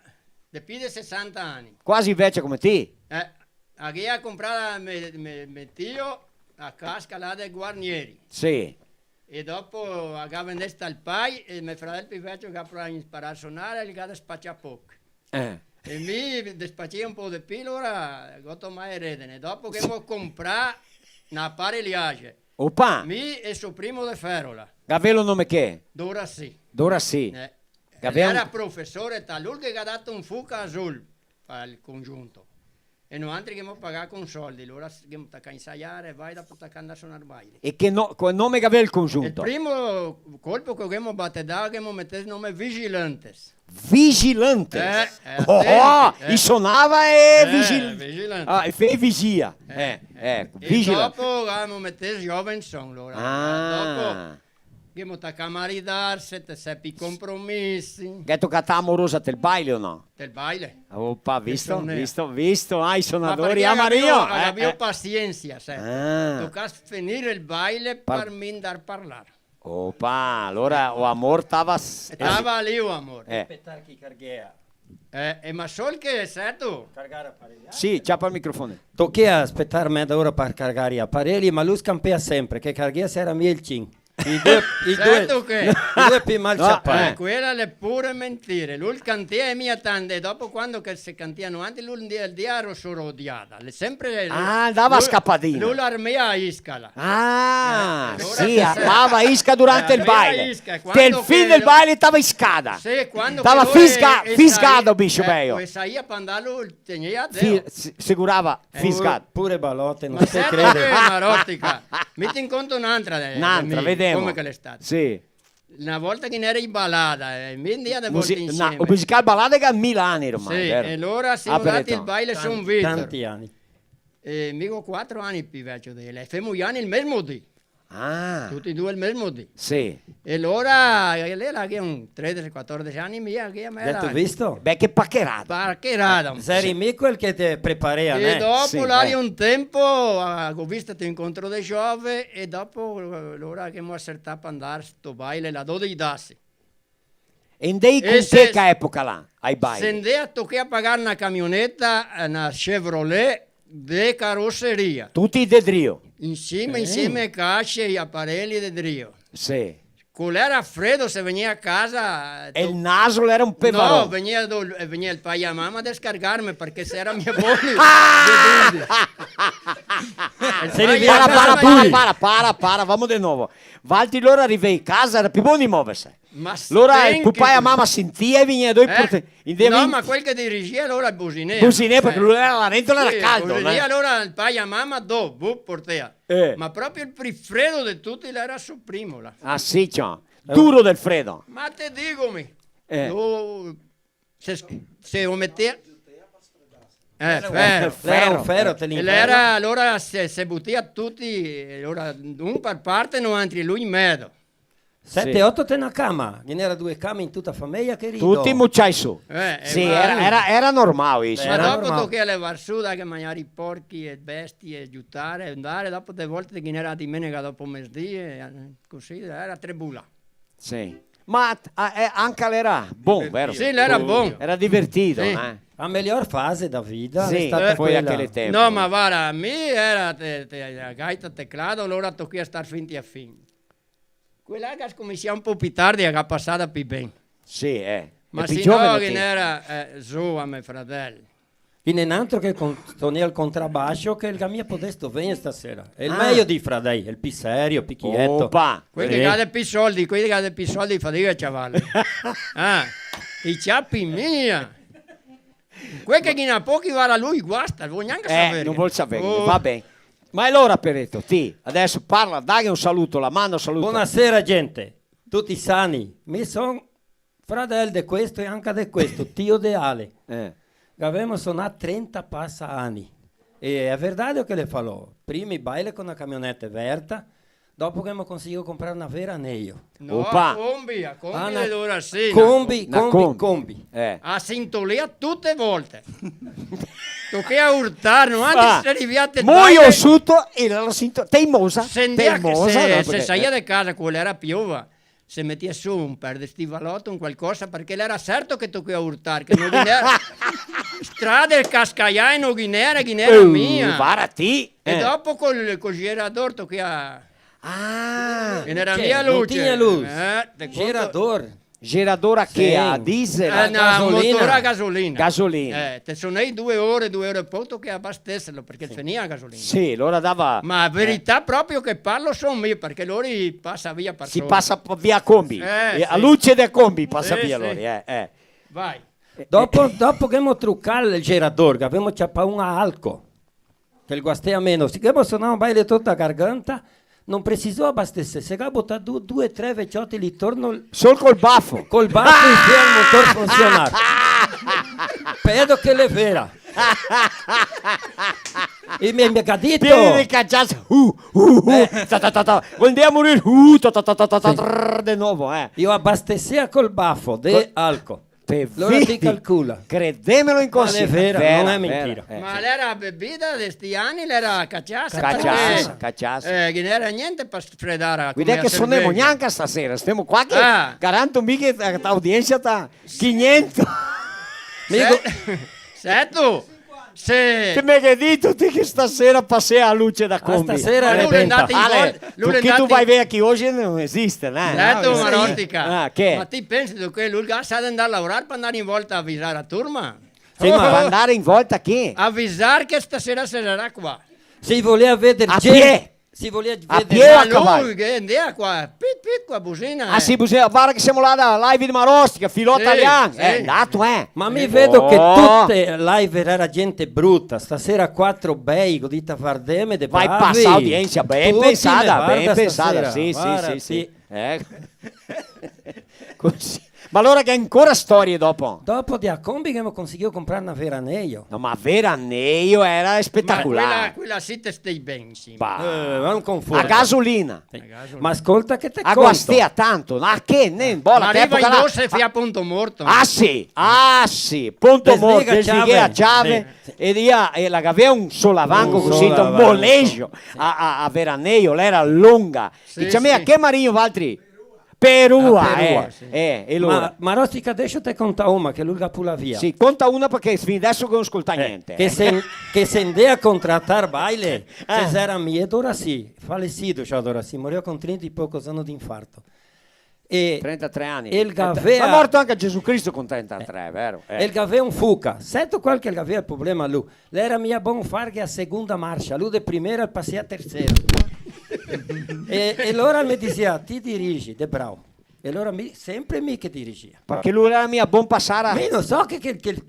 de pi de sesanta ani. Quasi vecia come ti. Eh, la gavea comprada me, me, me tio, a Casca là de Guarnieri. Sì. E dopo la ga vendesta al pai e me fradel pi vecio che ga provà a imparar a sonar, el ga despacià poc. Eh. E mi despaciei un po' de pi, alora go tomà e redene. Dopo che ghemo comprà na aparelhagem, Opa! Mi e so primo de Ferola. Gavelo nome che? Dorasì. Dorasì. Eh. Gavea un... L'era profesore, ta, lu che ga dato un fuca azul al congiunto. E noantri ghemo pagà con soldi, alora s-, ghemo tacà insaiare, vai, dopo tacà andar a sonar baile. E che no-, che nome che gavea el congiunto? El primo colpo che ghemo batedà, ghemo metè el nome Vigilantes. Vigilantes? Eh, eh, oh, atenti, eh. I sonava e... Eh, vigil-, vigilantes. Ah, e fe-, e vigia. Eh, eh, eco, e vigilantes. Dopo ghemo metè Jovenson, alora. Ah. Dopo ghemo tacà maridarse, te sepi i compromisi. Gheto catà amorosa tel baile o no? Tel baile. Opa, visto, visto, visto? Ah, i sonadori, ah, Mario, eh, eh. Ma parché gavea, gavea pasiensa, sa. Ah. Tocà finir el baile par mi ndar parlar. Opa, alora o amor tava s-, eh. Tava lì o amor. Eh. Spetar che i carghea. Eh, eh, ma sol che, seto? Cargar apareli. Sì, ciapa el microfono. Tochea spetar meda ora par cargar i apareli, ma lu scanpea senpre, che carghea se era mia el cin. I due, i due, seto che? I due pi mal ciapà. No, eh. Eh, quela l'è pure mentire. Lu cantea mia tande, dopo quando che se cantea noantri, lu el dia, el dia ero soro odiada. L'è senpre lu. Ah, andava scapadina. Lu l'armea a isca, là. Ah, eh, alora sì, che se armava isca durante el baile. Armea isca, e quando che lu... Tel fin del baile tava iscada. Sì, quando che lu... Tava fisga-, e, e fisgado, sai-, bicho, eh, veio. E saia pa andar lu tegnea deo. Fi-, si-, segurava, eh, fisgado. Pure, pure balote, no te crede. Ma seto che, Marotica, mi te conto n'antra de, de mi, vedemo. N'antra, come che l'è stata. Sì. Na volta che ghe n'era in balada, eh, mi ndea de volte insieme. Musi-, na, o musical balada che ga mila ani ormai, sì, vero? E alora semo ndati al baile San Vitor. Tanti, tanti ani. E mi go quatro ani pi vecio de ela, e femo i ani el mesmo dì. Ah. Tuti e due el mesmo dì. Sì. E alora, e lei la ghe un tredese, quatordese ani, mia, che me... Gheto visto? Beh, che pacherada. Pacherada. Seri mi quel che te preparea, eh? Sì, eh. E dopo, là de un tempo, ah, go visto te incontro de Giove, e dopo, eh, alora che ghemo acertà par ndar sto baile, là do dei dasi. E ndei con che, che epoca là, ai baile? Se ndea, tochea pagar na camioneta, eh, na Chevrolet de caroseria. Tuti de drio? Insieme, eh, insieme, case e apareli de drio. Sì. Co l'era fredo, se vegnea a casa, e el naso l'era un pevaron. No, vegnea do-, eh, vegnea el pai e a mama a descargarme, parché se era mia boni. Ah! Se ne via... Para, para, para, para, vamo de novo. Valtri lora rivei casa, era pi bon de moverse. Ma lora el pupà e a mama sentia e vegnea do i porte-, i ndea... No, ma quel che dirigia lora el businea. Businea, parché lora là dentro l'era caldo, businea, eh. Alora el pai e a mama do, bu, portea. Eh. Ma proprio el pi fredo de tuti l'era so primo là. Ah, sì, ciò. Duro del fredo. Ma te digo mi. Eh. Lo Se, se o metea... Eh, fero. Fero, fero, te... E l'era, alora se, se butea tuti, alora un par parte, noantri, lu in medo. Sete, sì, oto te na cama, ghe n'era due came in tuta fameja, che rido. Tuti muciai su. Eh, sì, eh, era, era, era normal iso. Ma dopo tochea levar su, dare che magnar i porchi, e bestie, e giutare, e ndare, dopo de volte ghe n'era a dimenega dopo mesdì, e, eh, cusì, era tribulà. Sì. Ma, ah, eh, anca l'era bon, vero? Sì, l'era bon. Era divertido, sì, eh? La melhor fase da vida, sì, l'è stata quela. Poi a quel tempo. No, ma vara, mi era te, te, a gaita, teclado, alora tochea star fin a fin. Quela che ga scominsià un po' pi tardi, la ga pasada pi ben. Sì, eh. Ma se no, che n'era, eh, zo a me fradel. Ghe n'è n'antro che con-, sonea el contrabaso che el ga mia podesto vegner stasera. El mejo dei fradei, el pi serio, pi chieto. Opa! Quei che ga de pi soldi, quei che ga de pi soldi, fadiga a ciavarli. Ah, i ciapi mia! Quei che ghe n'à pochi, vara, lu i guasta, vol gnanca saver. Eh, no vol saver, va ben. Ma alora, Pereto, ti, adeso parla, daghe un saluto, la manda un saluto. Bonasera, gente. Tuti sani? Mi son fradel de questo e anca de questo, tio de Ale. Eh. Gavemo sonà trenta pasa ani. E xe verdade o che le falò? Prima i baile co na camioneta verta, dopo che ghemo conseguido comprar na Veraneio. No, opa! A combi, a combi, ah, na, alora sì, combi, na combi, combi. Eh. A sintolea tute volte. Tochea urtar, no? Anca se riviate... Moi osuto e la sinto-, teimosa, teimosa, se, no, se parché, saia, eh, de casa, co l'era piova. Se metea su un per de stivaloto, un qualcosa, parché l'era certo che tochea urtar, che no ghe n'era strade, cascaiae no ghe n'era, ghe n'era mia. Eh, vara ti. E dopo col, col gerador tochea... Ah, ghe n'era mia luce. No tignea luz. Eh, te conto. Gerador. Gerador a che? Sì. A diesel? Eh, no, un gasolina. Motore a gasolina. Gasolina. Eh, te sonei due ore, due ore e poco che abasteselo, parché finìa a gasolina. Sì, alora dava, eh. Ma verità proprio che parlo son mi, parché lori pasa via par sora. Si pasa p-, via combi. Eh, sì. A luce de combi pasa via lori, eh, eh. Vai. Dopo, dopo che ghemo trucà el gerador, che ghemo ciapà un a Alco, che el guastea meno. Sicome sonava un baile tota garganta, no precisò abasteser, se ga botà du-, due, tre vecioti lì torno. Sol col bafo. Col bafo in pie al motor funsionar. Pedo che l'è vera. E me, me ga dito. Pieni de cachaça, uh, uh, uh, eh, ta, ta, ta, ta. Vol dir a morir, uh, ta, ta, ta, trrr, de novo, eh. Io abastesea col bafo de Alco. Te vedi? Alora ti calcola. Credemelo in consiglio. Ma l'è vera, vera, no l'è mentira. Vera, eh. Ma l'era bebida de sti ani, l'era cachaça, cachaça, parché, cachaça. Eh, che no l'era gnente par sfredar come la cervexa. Vedè che sonemo gnanca stasera, stemo qua che garanto mi che sta, sta audiensia sta quinhentos. Migo. Certo. Certo. Sì. Te me ghe dito ti che stasera pasea a luce da combi? Ah, stasera rebenta. Ale, tu, chi tu vai via che ogi no esiste, né? Certo, Marostica. Ah, che? Ma ti pensi che lu el ga de ndar a laorar par ndar in volta a avisar a turma? Sì, ma par ndar in volta chi? Avisar che stasera se sarà qua. Se volea veder gente. A pie? Se volea veder. A pie o a cavalo? Ma lu che ndea qua, pit, pit, co a buzina, eh. Ah, sì, buzina, varda che semo là da live de Marostica, filò talian. Sì, sì. Eh, ndato, eh. Ma mi vedo che tute live era gente bruta, stasera quatro bei, go dito, vardeme de bravi. Vai pasar audiensia, ben pensada, ben pensada. Tuti me varda stasera, sì, sì, sì, sì. Varda, sì. Eh. Cusì. Ma alora ghe xe ancora storie dopo? Dopo de a combi che ghemo conseguìo comprar na Veraneio. No, ma Veraneio era spetacolare. Ma quela, quela sì te stei ben, sì. Bah. Eh, ma no confondi. A gasolina. Sì. A gasolina. Ma scolta che te conto. A guastea tanto, ma che, ne, bola, ma te riva in là, do se fia Ponto Morto. Ah, sì, ah, sì, Ponto Morto, desliga a ciave. Desliga a ciave, sì, sì. E via, e la gavea un solavanco cusì, un solavanco, un molejo, sì, a, a, a Veraneio, l'era longa. Sì, sì. Dixea, che Marino, valtri? Perua, a Perua, eh, sì. Eh, e alora? Ma, ma Rostica, dexa te contar una che lu ga pulà via. Sì, conta una parché fin deso no go scoltà gnente, eh. Che se, che se ndea contratar baile, eh, che gera mi e Dorasì, falecido já Dorasì, morio con trinta e poucos anos de infarto. E trentatré ani. El gavea... Ma morto anca Gesù Cristo con trentatré, eh, vero? Eh. El gavea un Fuca. Seto qual che el gavea el problema lu? L'era mia bon farghe a segunda marcia, lu de primera el pasea a tersera. E, e alora el me disea, "Ti dirigi, de bravo." E alora mi, sempre mi che dirigia. Parché lu l'era mia bon pasar a... Mi no so che, che, che el,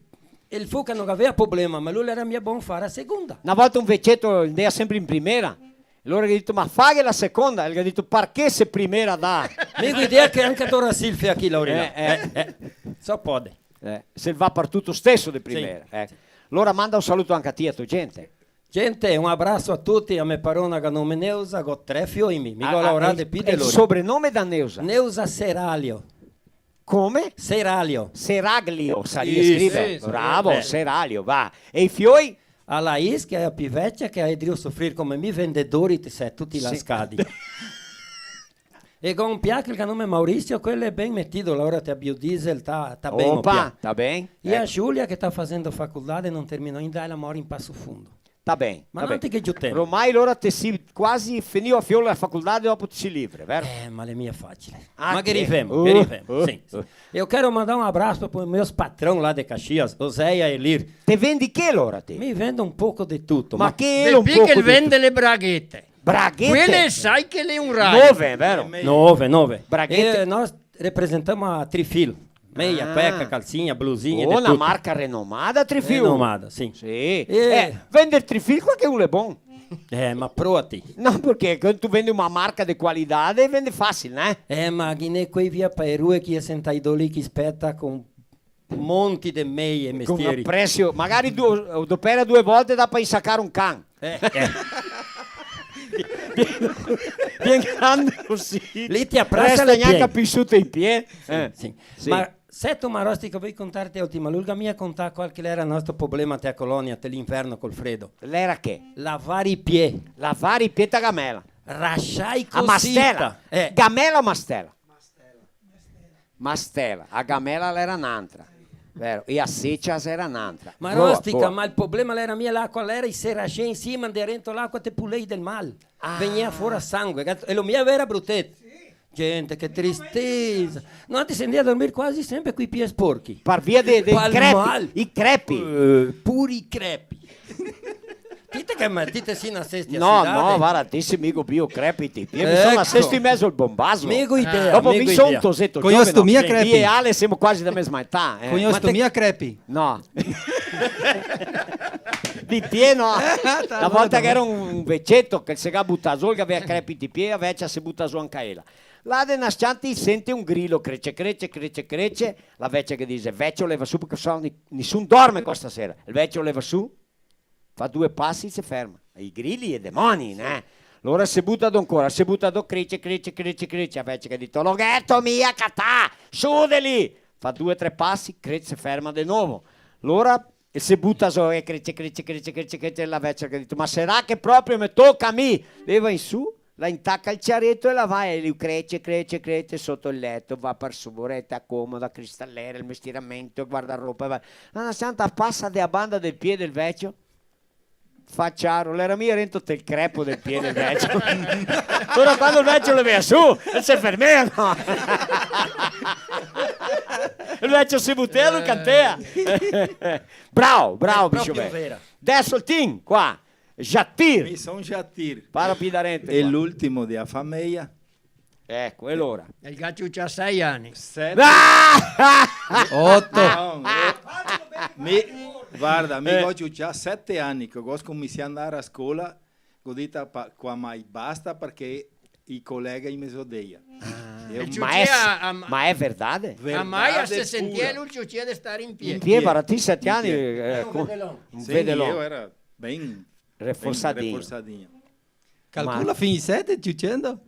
el Fuca no gavea problema, ma lu l'era mia bon far a segunda. Na volta un vecieto ndea sempre in primera, alora el ga dito, "Ma faghe la seconda." El ga dito, "Parché se primera dà?" Mi go idea che anca Dora Silvia chi, Laurina. Eh, eh. Eh, eh. So pode. Eh, se va par tuto steso de primera, sì, eh. Sì. Alora manda un saluto anca a ti, a to gente. Gente, un abraso a tuti, a me parona che nome Neusa, go tre fioi mi, mi go laorà de pi de lori. Ah, ah, el sobrenome da Neusa? Neusa Seraglio. Come? Seraglio. Seraglio, saria scriver. Sì, sì, bravo, eh. Seraglio, va. E i fioi? A Laís, che xe a pi vecia, che a drio sofrir come mi, vendedori, te sè, tuti lascadi. E go un pià che el nome Maurizio, quel xe ben metido, laora te a biodiesel, ta, ta ben, o pià. Opa, ta ben. E a Giulia che ta fasendo faculdade, no terminò, inda ela mora in Passo Fundo. Ta ben, ta ben. Ma no te ghe giutemo. Romai alora te si quasi finìo a fiol la faculdade, dopo te si livre, vero? Eh, ma l'è mia facile. Ah, ma che rivemo, che rivemo, sì, sì. Eu quero mandar um abraço pro meus patrão lá de Caxias, Oséia Elir. Te vendi che alora te? Mi vendo un poco de tuto, ma... Ma che xe un poco de tuto? Vende le braghete. Braghete? Quele sai che l'è un raio. Nove, vero? Nove, nove. Braghete. E nós representamos a Trifil. Meia, cueca, calcinha, blusinha, de tuto. Oh, na marca renomada, Trifil. Renomada, sì. Sì. Eh, vender Trifil qualchedun l'è bon. Eh, ma prova ti. No, parché quando tu vendi una marca de qualità, vende fácil, né? Eh, ma chi n'è quei via Paerue che i è sentai do lì che i speta con monti de meie, mestieri. Con un presio, magari du-, dopera due volte, dà par insacar un can. Eh, eh. Bien grande cusì. Lì ti aprasa le pie. Resta gnanca pisuto in pie. Sì, eh, sì. Sì. Ma seto, Marostica, che voi contarte l'ultima, lu el ga mia contà qual che l'era el nostro problema te a colonia, te l'inverno col fredo. L'era che? Lavar i pie. Lavar i pie te a gamela. Rasciai cosita. A mastela. Eh. Gamela o mastela? Mastela, a gamela l'era n'antra, vero? E a secia l'era n'antra. Marostica, boa, boa. Ma el problema l'era mia l'acua, l'era i serasei in sima, ndea rento l'acua, te pulei del mal. Ah. Vegnea fora sangue, e lo mia vera brutet. Sì. Gente, che tristesa. No, te se ndea a dormir quasi sempre coi pie sporchi. Par via de, de... Pal crepi, mal. I crepi. Eh, pure i crepi. Ti te che ma-, ti te si nasesto a... No, cidade? No, varda, ti si migo bio crepi, ti. Mi mi so... Eco. Nasesto in mezo al bombaso. Migo idea, dopo migo mi so idea. Un toseto giovane, mi e Ale semo quasi dea mesma età, eh. Cognosto mia crepi. No. Di pie no. Eh, ta-, na volta che gera un, un veceto che se ga butà zo, che gavea crepi di pie, la vecia se buta zo anca ela. Là de na s-cianta i sente un grilo, crece, crece, crece, crece. La vecia che dixe: "Vecio, leva su, parché se no ni-, nisun dorme qua stasera." El vecio leva su, fa due pasi, se ferma. I grili e demoni, né? Alora se buta do ancora, se buta do, crece, crece, crece, crece. La vecia che ga dito: "Lo gheto mia catà, su de lì!" Fa due, tre pasi, crece, se ferma de novo. Alora, e se buta zo, e crece, crece, crece, crece, crece, la vecia che ga dito: "Ma sarà che proprio me toca a mi?" Leva in su, la intaca el ciareto e la va, e lu crece, crece, crece soto el leto, va par su, voreta, comoda, cristalera, el mestiramento, el guardaropa, e va. Na s-cianta pasa de a banda del pie del vecio, fa ciaro, l'era mia rento tel crepo del pie del vecio. Alora quando el vecio levea su, el se fermea, no? El vecio se butea, lu cantea. Bravo, bravo, bicho, proprio vera. Deso el Tim, qua. Jatir. Mi son Jatir. Para pi darente, qua. E l'ultimo de a fameia. Eco, e alora? El ga ciucià sei ani. Sete. Ah! Oto. No, eh, mi, varda, mi go ciucià sete ani, che go scominsià a ndar a scola, go dita pa-, qua mai basta, parché i colega i me zodeia. Ah. Ma xe, ma xe verdade? Verdade pura. A maia se sentia, lu ciucia de star in pie. In pie, varda, ti sete ani, eh, un vedelon. Sì, mi gera ben, ben reforsadinho. Calcola fin i sete, ciucendo.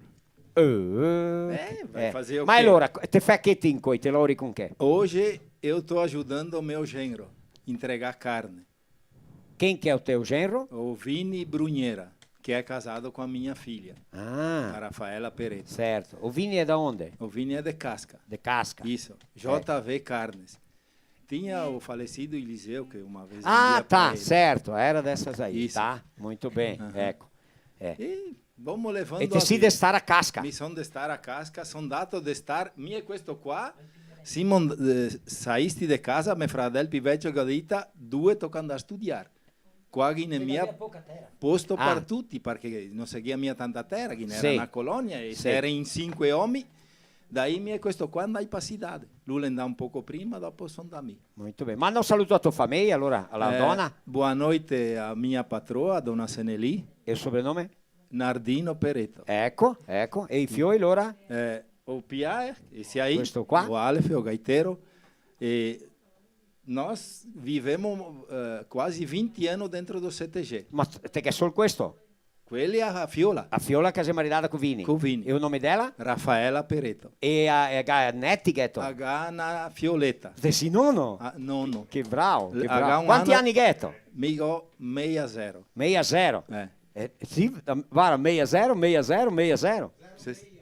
Eh, eh, vai fazer o quê? Ma alora, te fè che ti incoi, te laori con che? Hoje eu tô ajudando o meu genro entregar carne. Quem que é o teu genro? O Vini Brunheira, que é casado com a minha filha, a Rafaela Pereto. Ah. Certo. O Vini é da onde? O Vini é de Casca. De Casca. Isso. É. J V Carnes. Tinha o falecido Eliseu, que uma vez vendia pra ele. Ah, tá, certo, era dessas aí, tá? Isso. Muito bem, eco. É. E vamos levando a vida. E te si de star a Casca? Mi son de star a Casca, son ndato de star, mi e questo qua, simo, eh, saisti de casa, me fradel pi vecio che ga dita, due toca ndar a studiar. Qua ghe n'è mia posto par tuti, parché no se gavea mia tanta tera, ghe n'era na colonia e se era in sinque omi, daí mi e questo qua ndai pa cidade. Lu l'è ndà un poco prima, dopo son ndà mi. Muito bem. Manda un saluto a tua fameia, alora, a la dona. Eh, boa noite a minha patroa, dona Seneli. E o sobrenome? Nardino Pereto. Eco, eco. E i fioi, alora? Eh, o Pia, esse aí, questo qua? O Aleph, o gaiteiro. E nós vivemos, eh, quase vinte anos dentro do C T G. Ma te ghe sol questo? Quela xe a fiola. A fiola che se xe maridada co Vini. Co Vini. E o nome dela? Rafaela Pereto. E a, e a ga neti, gheto? A ga na fioleta. Te si nono? Ah, nono. Che bravo, che bravo. Quanti ani gheto? Mi go meia zero. Meia zero? Eh. Eh, sì, varda, meia zero, meia zero, meia zero. Sì, sì.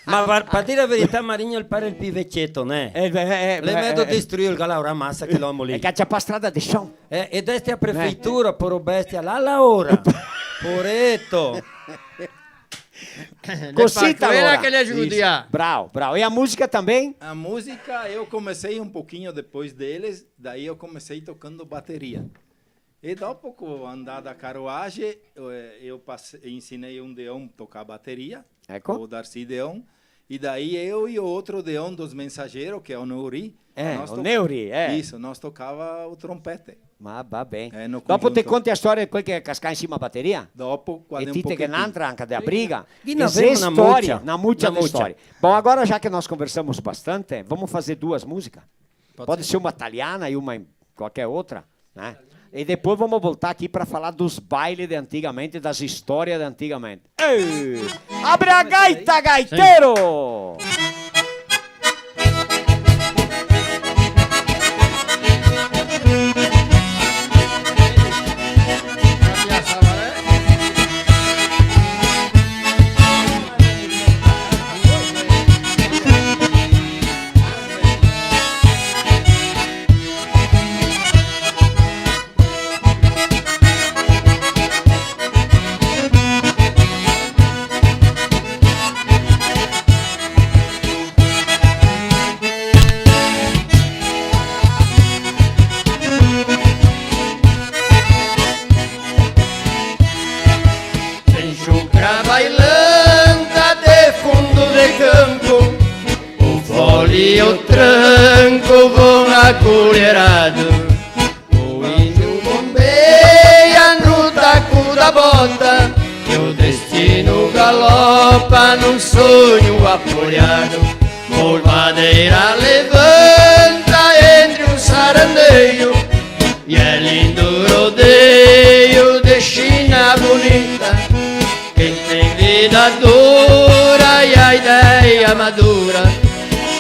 Ma par, par dir la verità, Marigno el pare el pi vecieto, né? Eh, beh, eh, eh, l'è medo destruir, el ga laorà masa che l'omo lì. E che el ga ciapà strada de son. Eh, e deste a prefeitura, poro bestia, là laora. Poreto. Cosita, alora. Quela che l'è giudià. Isso. Bravo, bravo. E a música também? A música, eu comecei um pouquinho depois deles, daí eu comecei tocando bateria. E dopo, co andà da Caroage, eh, eu passe-, ensinei um deon tocar bateria, eco, o Darcy Deon, e daí eu e o outro deon dos Mensageiros, que é o Neuri, eh, nós o to-, Neuri, eh. Isso, nós tocava o trompete. Ma va ben. Eh, no conjunto. Dopo te conti a storia de quel che cascà in sima a bateria? Dopo, quando... E ti te ghe n'antra anca de a briga. Ghe n'avemo na mucia. Na mucia de storia. Bon, agora, já que nós conversamos bastante, vamos fazer duas músicas? Pode ser. Pode ser uma italiana e uma em qualquer outra, né? E depois vamos voltar aqui pra falar dos bailes de antigamente, das histórias de antigamente. Ei! Abre a gaita, gaiteiro! Culherado, o índio bombeia no taco da bota, que o destino galopa num sonho aporreado. Polvadeira levanta entre o sarandeio, e é lindo rodeio de China bonita. Quem tem vida dura e a ideia madura,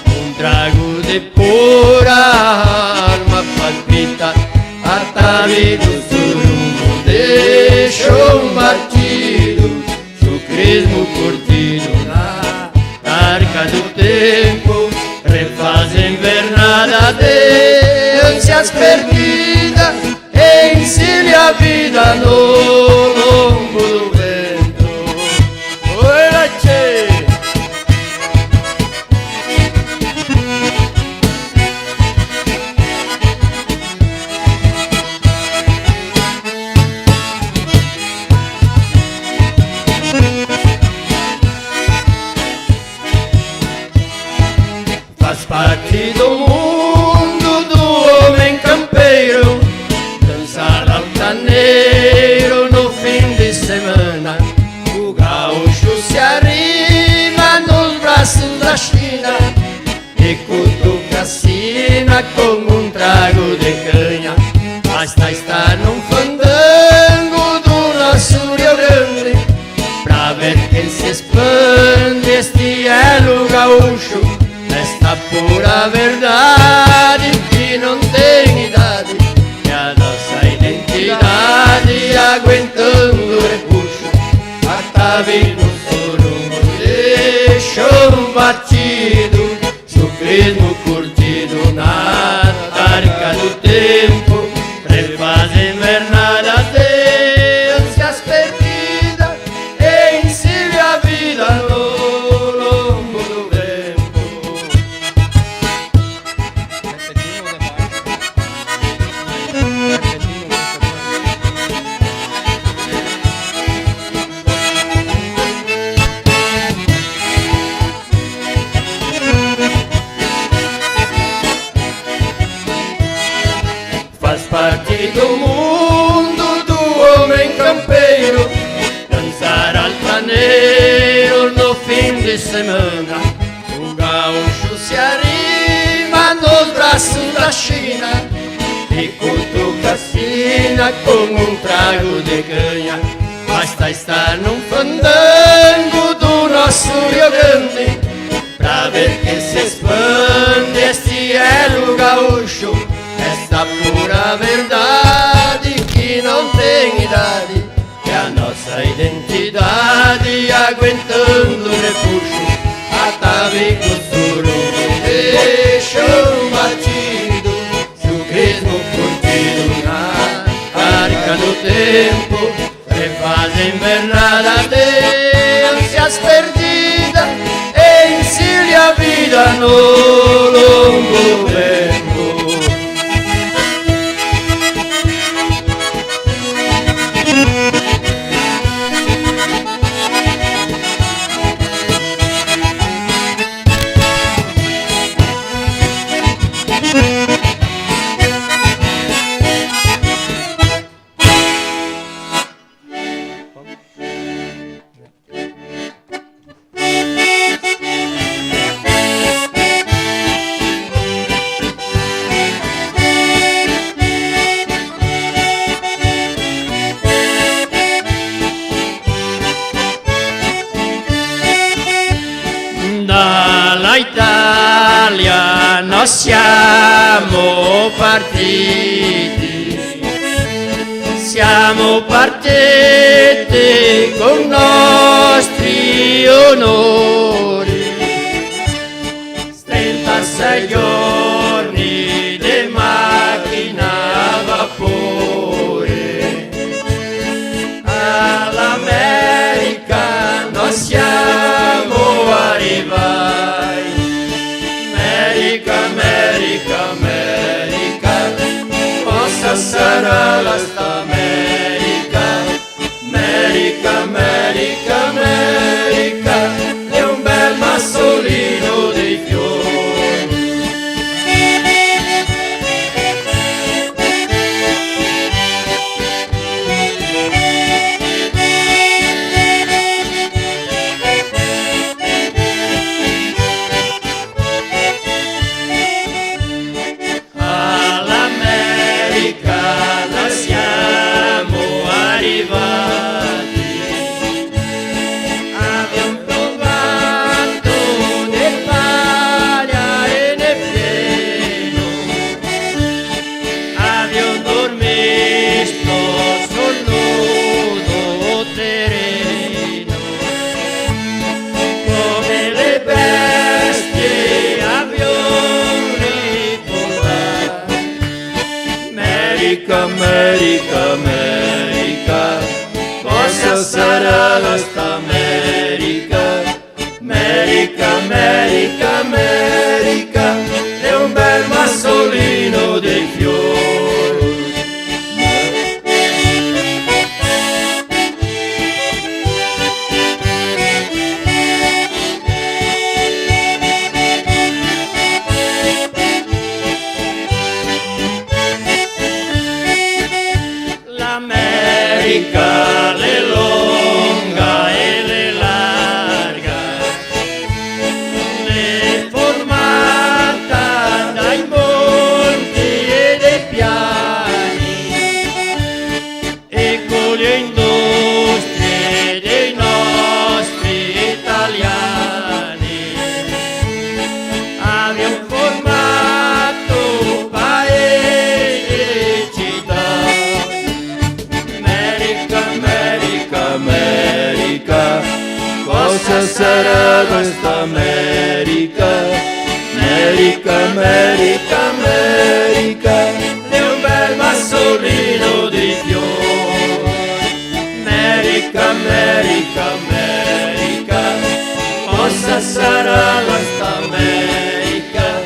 um trago de pura alma palpita. Atavido, surumbo, deixa um batido, chucrismo curtido na arca do tempo, refaz invernada de ânsias perdidas, encilha a vida no lombo do vento. Oi, tchê! Faz parte do mundo do homem campeiro, dançar altaneiro no fim de semana. O gaúcho se arrima nos braços da China e cutuca a sina com um trago de canha. Basta estar num fandango do nosso Rio Grande pra ver que se expande este elo gaúcho, esta pura verdade que não tem idade, é a nossa identidade aguentando o repuxo. Atavido, surumbo, deixa um batido, chucrismo curtido na arca do tempo, refaz invernada de ânsias perdidas, encilha a vida no lombo do vento. Faz parte do mundo do homem campeiro, dançar altaneiro no fim de semana. O gaúcho se arrima nos braços da China e cutuca a sina com um trago de canha. Basta estar num fandango do nosso Rio Grande pra ver que se expande este elo gaúcho, esta pura verdade que não tem idade, é a nossa identidade aguentando o repuxo. Atavico, surumbo, deixa um batido, chucrismo curtido na arca do tempo, refaz invernada de ânsias perdidas, encilha a vida no lombo do vento. Dalla Italia noi siamo partiti, siamo partiti con nostri onori. Trentasei giorni de machina a vapore, a l'America noi siamo arrivai. America, America, America, cosa sarà la sta America? America, America, America, l'è un bel masolino de fiori. Merica, Merica, cosa sarà sta Merica? Merica, Merica, Merica, l'è un bel masolino de fior. L'America l'è longa e l'è larga, l'è formata dai monti e dai piani, e co le industrie dei nostri italiani abbiamo formato paese e città. Merica, Merica, Merica, cosa sarà questa Merica? Merica, Merica, Merica, l'è un bel masolino de fior. Merica, Merica, Merica, cosa sarà questa Merica?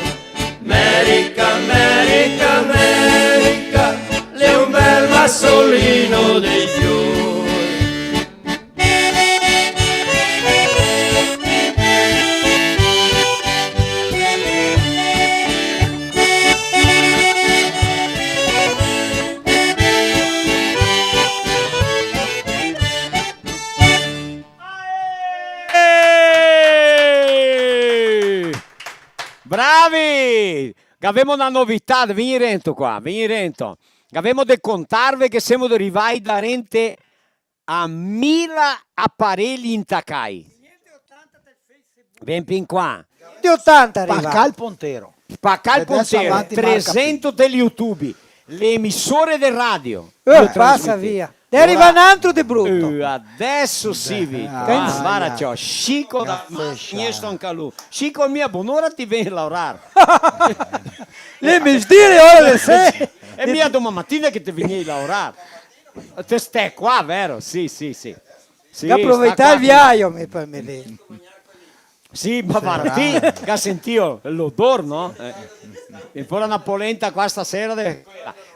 Merica, Merica, Merica, l'è un bel masolino de fior. Eh! Bravi! Gavemo na novità, vegni rento qua, vegni rento. Gavemo de contarve che semo rivai darente a mila apareli intacai. Vien fin qua. De otanta riva. Spacà el pontero. Spacà el pontero. Adeso avanti, marca. Tresento del YouTube, le emisore de radio. Eh, pasa via. Ne riva un altro de bruto. Eh, adeso sì, Vito. Ah, varda, ciò, scinque da matina, sto anca lu. Scinque mia, bonora ti vegni a laorar. Le mesdire, ora le se. E mia doman matina che te vegni a laorar. Te stè qua, vero? Sì, sì, sì. Sì, ga aproveità el viaio, me par me. Sì, ma varda, ti ga sentìo l'odor, no? Eh. E fora na polenta qua stasera de...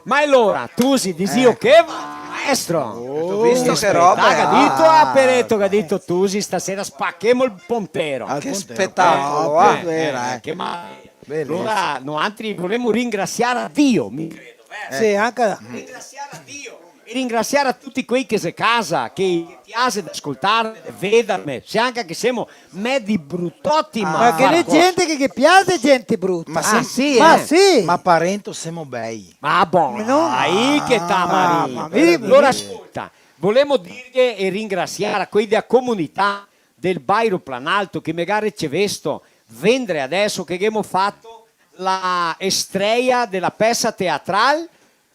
Ma alora, Tusi, disìo che, maestro? Go visto che roba, ga dito, ah, Pereto, ga dito, Tusi, stasera spachemo el pontero. Che spetacolo, eh, vera, eh. Che ma... Belisimo. Alora, noantri volemo ringrasiar a Dio, mi credo, vero? Sì, anca... Ringrasiar a Dio. E ringrasiar a tuti quei che xe casa, che ghe piase de scoltarme, de vederme, se anca che semo medi brutoti, ma... Ma che ghe xe gente che ghe piase gente bruta. Ma sì, eh. Ma parento semo bei. Ma bon, no. Aí che sta, Maria. Ma mi... Alora, scolta, volemo dirghe e ringrasiar a quei dea comunità del Bairro Planalto che me ga ricevesto vendre adeso che ghemo fato la estreia dela pesa teatral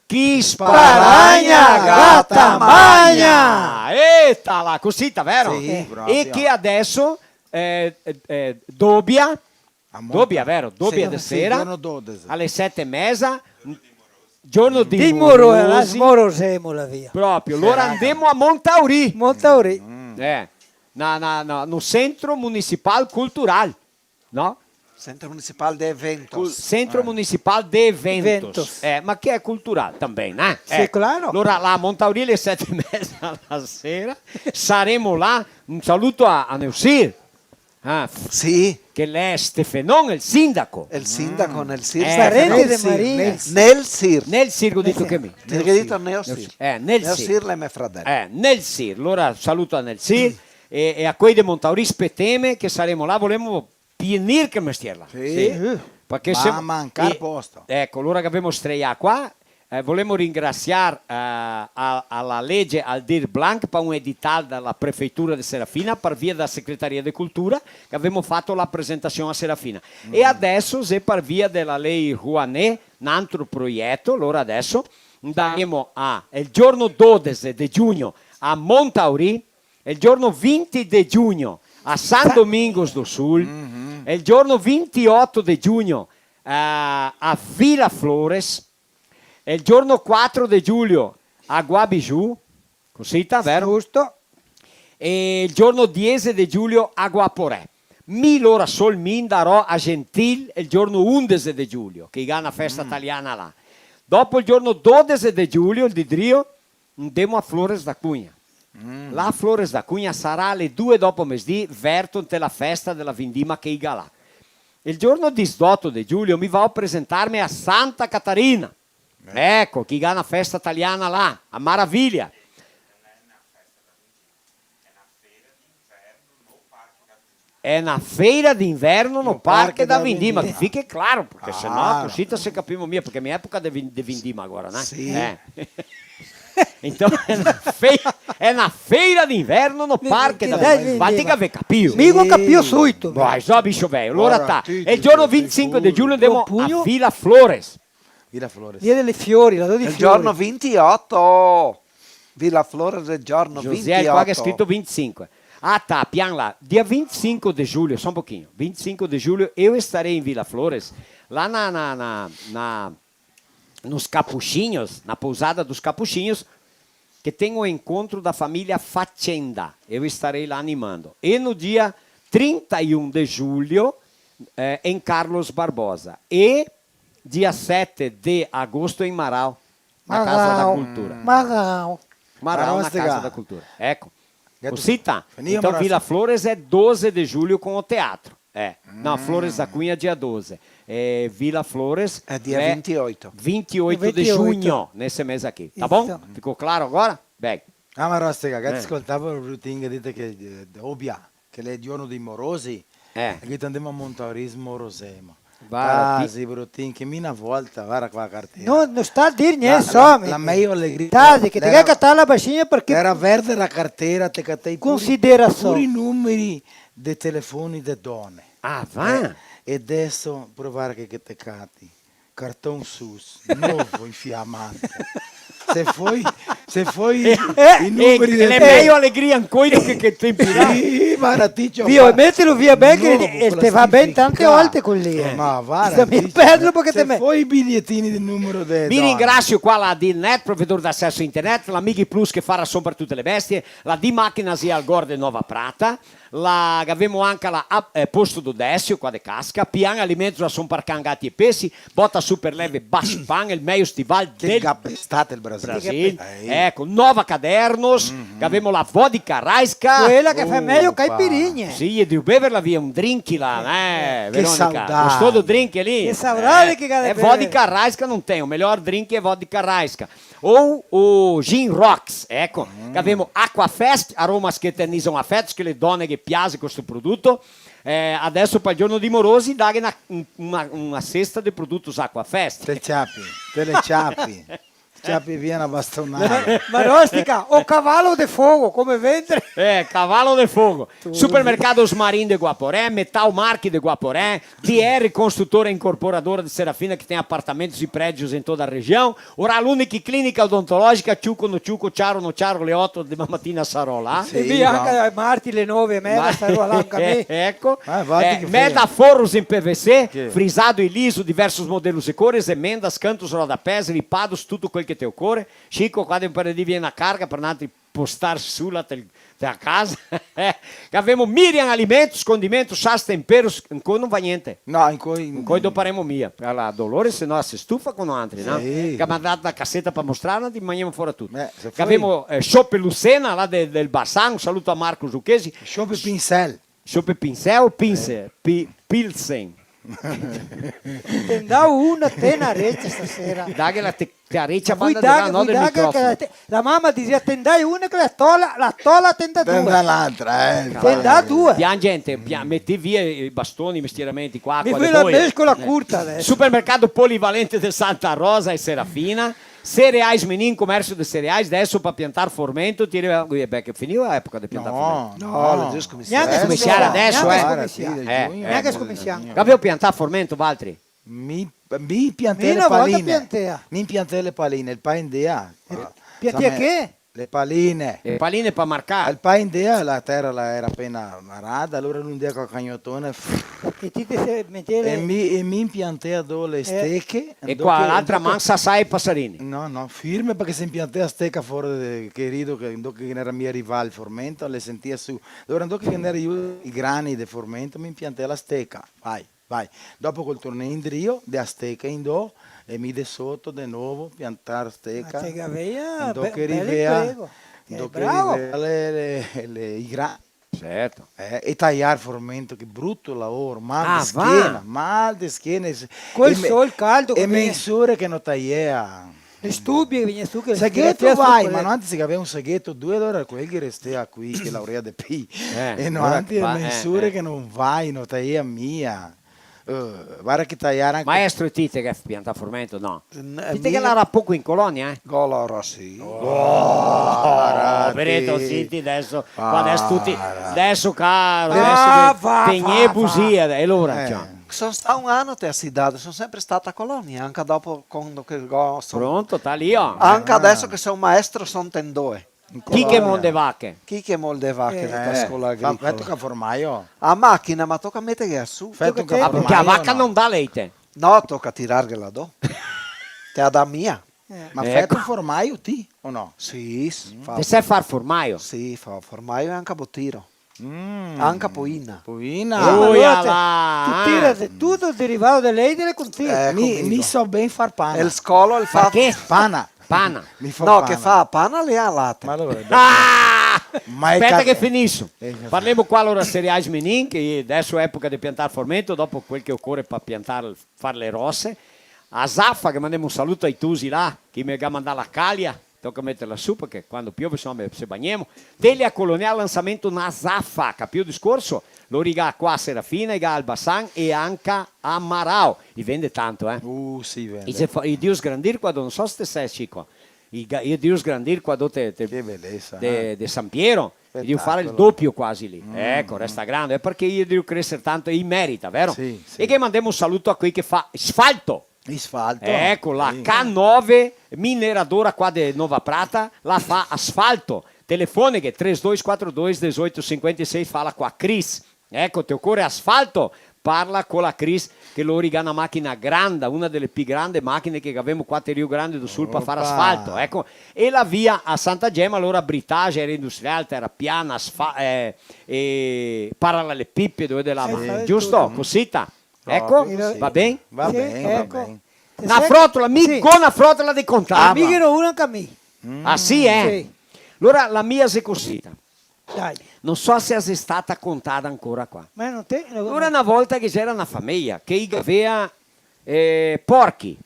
Chi sparagna, gata magna! Eta là, cosita, vero? Sì, proprio. E che adeso, eh, eh, eh, dobia, dobia, vero? Dobia de sera, giorno dodese, ale sete e meza, giorno dei morosi. Dei moro-, la smorosemo la via. Proprio, alora andemo a Montaurì. Montaurì. Eh, na, na, na, no Centro Municipal Cultural. No? Centro Municipal de Eventos. Cul-, Centro Municipal de Eventos. Eventos. Eh, ma che xe cultural também, né? Sì, claro. Alora, là a Montaurì, le sete e meza la sera, saremo là. Un saluto a, a Neusir. Ah, sì. Che l'è Stefenon, el sindaco. El sindaco, Nelsir. Eh, Stefenon. Parente de Maria. Nelsir. Nelsir. Nelsir, go dito che mi? Ti ghe dito Neosir. Eh, Nelsir. Neosir l'è me fradel. Eh, Nelsir. Alora saluto a Nelsir e, e a quei de Montaurì, speteme che saremo là, volemo pienir che mestier là. Sì. Sì. Parché... Ma semo, manca el posto. Eco, alora che gavemo streià qua, eh, volemo ringrasiar, eh, a, a la lege Aldir Blanc par un edital da la prefeitura de Serafina, par via da Secretaria de Cultura, che gavemo fato la presentasion a Serafina. E adeso, xe par via de la lei Rouanet, n'antro proieto, alora adeso ndaremo a, el giorno dodese de giugno a Montaurì, el giorno vinti de giugno a San Domingos do Sul, el giorno vintioto de giugno, eh, a Vila Flores, el giorno quatro de giugno Aguabiju, cosita, vero? Giusto. E el giorno diese de giulio, Aguaporé. Mi lora sol mi ndarò a Gentil el giorno undese de giulio, che i ga na festa taliana là. Dopo el giorno dodese de giulio, el dì drio, ndemo a Flores da Cunha. Là a Flores da Cunha sarà ale due dopo mesdì, verto inte la festa de la vindima che i ga là. El giorno disdoto de giulio mi vao a presentarme a Santa Catarina. Eh. Eco, che i ga na festa taliana là, a Maravilha. Xe na feira de inverno no Parque da Vindima, che fiche claro, parché se no cusì se capimo mia, parché mi epoca de vin-, de vindima agora, né? Sì. Eh. Então, xe na fe-, xe na feira de inverno no Parque da Vindima. Vati che ve capio. Mi go capio suito. Vai, so bicho veio. Alora, tá. E el giorno vintisinque de giugno ndemo a Vila Flores. Vila Flores. Via dei Fiori, la do dei Fiori. El giorno vintioto. Vila Flores el giorno vintioto. José, qua che xe scrito vintisinque. Ah, tá, pian là. Dia vinte e cinco de julho, só um pouquinho. Vinte e cinco de julho, eu estarei em Vila Flores, lá na, na, na, na, nos Capuchinhos, na pousada dos Capuchinhos, que tem o encontro da família Facenda. Eu estarei lá animando. E no dia trinta e um de julho, eh, em Carlos Barbosa. E dia sete de agosto em Marau, na Casa da Cultura. Marau. Marau, na Casa da Cultura. Eco. Cosita. Então, Vila Flores é doze de julho com o teatro. É. Não, Flores da Cunha, dia doze. É, Vila Flores é dia vinte e oito. Vinte e oito de junho, nesse mês aqui. Tá bom? Isso. Ficou claro agora? Bem. Ah, ma Rostica, che te scoltavo el Brutin che dite che, eh, obia. Che l'è el giorno dei morosi, eh, e che ndemo a Montaurisi morosemo. Varda, tasi, Brutin, che mi na volta, varda qua la cartera. No, no sta a dir gnente, la, la, la mejo alegria. Tasi, che te ga catà la basinha parché... L'era verde la cartera, te catei pure, considerasion, pure i numeri dei telefoni de done. Ah, va? Eh, e deso, provare che, che te cati. Carton sus, novo, infiamante. Se foi, se foi, eh, i numeri del... L'è mejo alegria ancoi do che, che tempi là. Sì, ma Raticio, via, metelo via ben che el te va ben tante volte con lì, eh. Ma va, Raticio, perlo parché te me... Se foi i biglietini del numero de... Vi ringrasio qua la Dealnet, provedor d'aceso a internet, la Mighi Plus che fa rason par tute le bestie, la Di Machinas e Algor de Nova Prata, La, gavemo anca la, eh, Posto do Décio, qua de Casca, Pian Alimentos, rason par can, gati e pesi, Bota Super Leve, Bassi Pan, el mejo stival del Brasil. Che ga pestà el Brasil. Brasil. Eh. Eco, Nova Cadernos, gavemo la vodka Raiska. Quela che fa mejo caipirinhe. Sì, e de beverla via un drink là, eh, Veronica? Che saudade. Gostou do drink ali? Che saudade che... Eh, vodka Raiska no tem, o melhor drink é vodka Raiska. Ou o Gin Rocks, eco. Gavemo Aquafest, aromas que eternizam afetos, che le done ghe piase questo produto. Eh, adeso par el giorno dei morosi, daghe na, un, una, una sesta de produtos Aquafest. Te ciapi, te le ciapi. Ciapi via na bastonada. Ma, ma Rostica, o cavalo de fogo, come vendre? Eh, cavalo de fogo. Supermercados Marim de Guaporé, Metal Mark de Guaporé, D R Construtora Incorporadora de Serafina, que tem apartamentos e prédios em toda a região. Oral Unique Clínica Odontológica, ciuco no ciuco, ciaro no ciaro, le oto de matina sarò là. Sì, e mi anca a marti le nove e meza sarò là anca mi. Eco. Eh, Meda Forros em P V C, frisado e liso, diversos modelos e cores, emendas, cantos, rodapés, ripados, tuto quel che te ocore. Chico, qua de un par de dì vien na carga par nantri postar su la tel-, te la casa. Gavemo Miriam Alimentos, condimentos, sals, temperos, ancoi no va gnente. No, ancoi... Ancoi doparemo mia. Alora, Dolores, se no se stufa co noantri, no? Sì. Che ga mandà na caseta par mostrarla, ti magnemo fora tuto. Eh, se foi. Gavemo, eh, Chopp Lucena, là de-, del Bassan, un saluto a Marco Zucchesi. Chopp Pincel. Chopp Pincel, Pincer, Pi-, Pilsen. Te ndà una, te na recia stasera. Daghe la te-, te arecia, banda de là, no del microfono. La mama dizea, te ndà una che la tola, la tola te ndà due. Te ndà l'altra, eh. Te ndà due. Pian gente, pia-, meti via i bastoni, mestieramenti, qua, qua de voi. Mi voi la mescola curta adeso. Supermercado Polivalente de Santa Rosa e Serafina. Cereais Menin, comércio de cereais, adeso par piantar formento, ti riva, eh, beh, che finiva la epoca de piantar formento. No, no, no, deso scominsià. Gnanca scominsià adeso, eh. Gnanca scominsià. Gaveo piantà formento, valtri? Mi, mi piantè le paline. Mi na volta piantea. Mi piantè le paline, el pa ndea. Piantea che? Le paline. Le paline pa marcar. El pai ndea, la tera la era apena arada, alora lu ndea co la cagnotona, e ti te se metea e le mi, e mi impiantea do le steche, e ndo qua che, l'altra ndo che man sasà i pasarini. No, no, firme, parché se impiantea steca fora de, che rido, che ndo che ghe n'era mia rivà el formento, le sentia su. Alora ndo che ghe n'era i, i grani de formento, mi impiantea la steca, vai. Vai, dopo col torneo indrio, de a steca in do, e mi de soto de novo, piantar steca. Ma te gavea ndo be-, che bel rivea, imprego. Ndo che bravo. Rivea le, le, le, i gra-, certo. Eh, e taiar formento, che bruto laoro, mal de schena, va. Mal de schena, e s-, col e me-, sol caldo e che me insure che no taiea. Le stubie che vegnea su, che... Sagheto, vai, ma noantri se gavea un sagheto, due, alora quel che restea qui, che laorea de pi. Eh, e noantri, alora, me insure che no vai, no taea mia. Eh, varda che taiar anca... Maestro, e ti te ghe piantà formento? No. Ti te ghe laorà poco in colonia, eh? Go laorà, sì. Oh, vereto, senti, deso, qua deso tuti, deso, caro, deso va, te gne busia, e alora, eh, ciò. Son stà un ano te a cidade, son sempre stà a colonia, anca dopo quando che go, son... Pronto, sta lì, oh. Anca deso che son maestro, son tendoe. Chi che mol de vache? Chi che mol de vache de sta scola agricola? Eh, fa-, fa toca formaio? A machina, ma toca meterghe su. Fa toca formaio, no? Ah, parché a vaca no dà leite. No, toca tirarghela do. Te a dà mia. Eh. Ma feto formaio ti, o no? Sì, s-, fa... Te sè far formaio? Sì, fa formaio e anca botiro. Mm. Anca poina. Poina. Eh, ma alora te, te tira de tuto, derivado de leite, le consiglio. Eco, mi, mi so ben far pana. El scolo, el fa... Parché? Pana. Pana. Mi fa pana. No, che fa pana, le a late. Ma alora... Ah! Ma speta che finiso. Eh, che fa? Parlemo qua alora Cereais Menin, che deso xe epoca de piantar formento, dopo quel che ocore par piantar, far le rose. A Zafa, che mandemo un saluto ai tusi là, che me ga mandà la calia. Toca meterla su, parché quando piove, insoma, se bagnemo. Telia Colonial, lansamento na Zafa, capìo el discorso? Lori i ga qua a Serafina, i ga a Elbasan e anca a Marau. I vende tanto, eh. Uh, sì, vende. I se fa, i drio sgrandir qua, no so se te sè, Chico. I ga, i drio sgrandir qua, do te, te, che belesa, de, eh, de San Piero. Spetacolo. I drio far el dopio quasi lì. Mm, eco, mm. Resta grande, eh, parché i drio creser tanto e i merita, vero? Sì, sì. E che mandemo un saluto a quei che fa asfalto. Asfalto. Eco, la K nove mineradora qua de Nova Prata, la fa asfalto. Telefoneghe, três dois quatro dois, dezoito cinquenta e seis, fala co a Cris. Eco, te ocore asfalto? Parla co la Cris, che lori i ga na machina granda, una de le pi grande machine che gavemo qua te Rio Grande do Sul par far asfalto, eco. E la via a Santa Gema, alora britagem, era industrial, tera piana, asfa-, eh, e paralelepipedo, e de là, giusto? Cosita? Eco, va ben? Va ben, va ben. Na frotola, mi go na frotola de contar. Ah, mi ghe n'ho una anca mi. Ah, sì, eh? Sì. Alora, la mia xe cosita. Dai. No so se la xe stata contada ancora qua. Ma no te... Alora, na volta che ghe gera na fameia che i gavea, eh, porchi.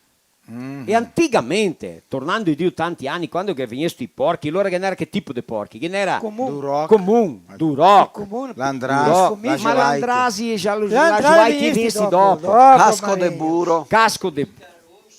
E antigamente, tornando indrio tanti ani, quando che vegnesto i porchi, alora ghe n'era che tipo de porchi? Ghe n'era comun. Duroc. Comun, duroc. Comun. Landras, duroc. Ma landrasi e lajoai, lajoai i è vignesti dopo. Dopo, casco de buro. Casco de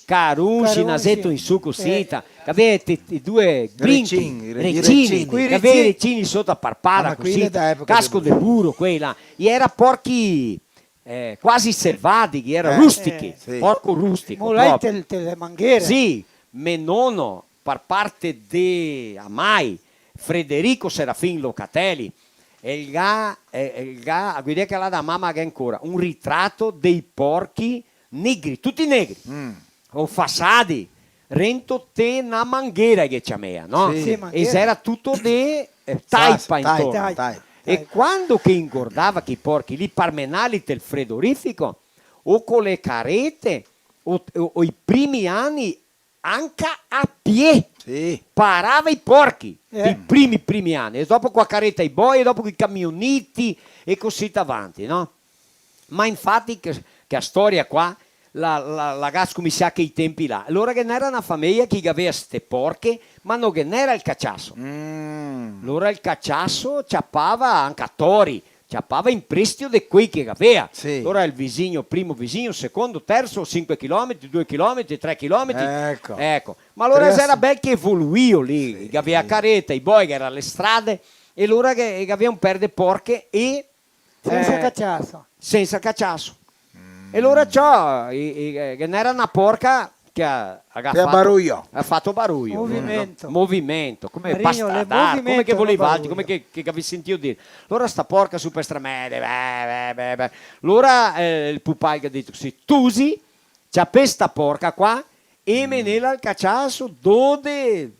carunxi, naseto in su cosita. Capìo? I due grinti. Recini, recini. Recini. Capìo? Recini soto a parpada cosita. Casco de buro, quei là. I era porchi eh, quasi selvadighi, era rustichi, eh, sì. Porco rustico, molai proprio. Te, te le manghere. Sì, me nono, par parte de a mai, Frederico Serafin Locatelli, el ga, eh, el ga, guidè che la da mama che ancora, un ritrato dei porchi negri, tuti negri. Mm. O fasadi, rento te na manghera che ciamea, no? Sì. Sì, manghera. E xera tuto de, eh, taipa intorno. Taipa, taipa. E quando che ingordava che i porchi lì, par menarli tel fredorifico, o co le carete, o, o, o i primi ani anca a pie. Sì. Parava i porchi, eh, i primi, primi ani. E dopo co a careta i boi, e dopo coi camioniti, e cosita avanti, no? Ma infati che, che a storia qua la, la, la ga scominsià che i tempi là. Alora ghe n'era na fameia che i gavea ste porche, ma no ghe n'era el caciaso. Mm. Alora el caciaso ciapava anca tori, ciapava in prestio de quei che gavea. Sì. Alora el visigno, primo visigno, secondo, terso, sinque chilometri, due chilometri, tre chilometri. Eco. Eco. Ma alora... Tre, gera bel che evoluìo lì, sì. Gavea careta, i boi, gera le strade, e alora che, che gavea un per de porche e Sensa, eh, caciaso. Sensa caciaso. Mm. E alora ciò, i, i, eh, ghe n'era na porca che ga, ga fato, baruio. Ga fato baruio. Movimento. Movimento, come, Marino, bastardar, come che volevi altri, come che, che gavevi sentìo dir. Alora sta porca su per stramede, beh, beh, beh, beh. Alora, eh, el pupà el ga dito: "Sì, tusi, ciapè sta porca qua e menela al caciaso, dove?"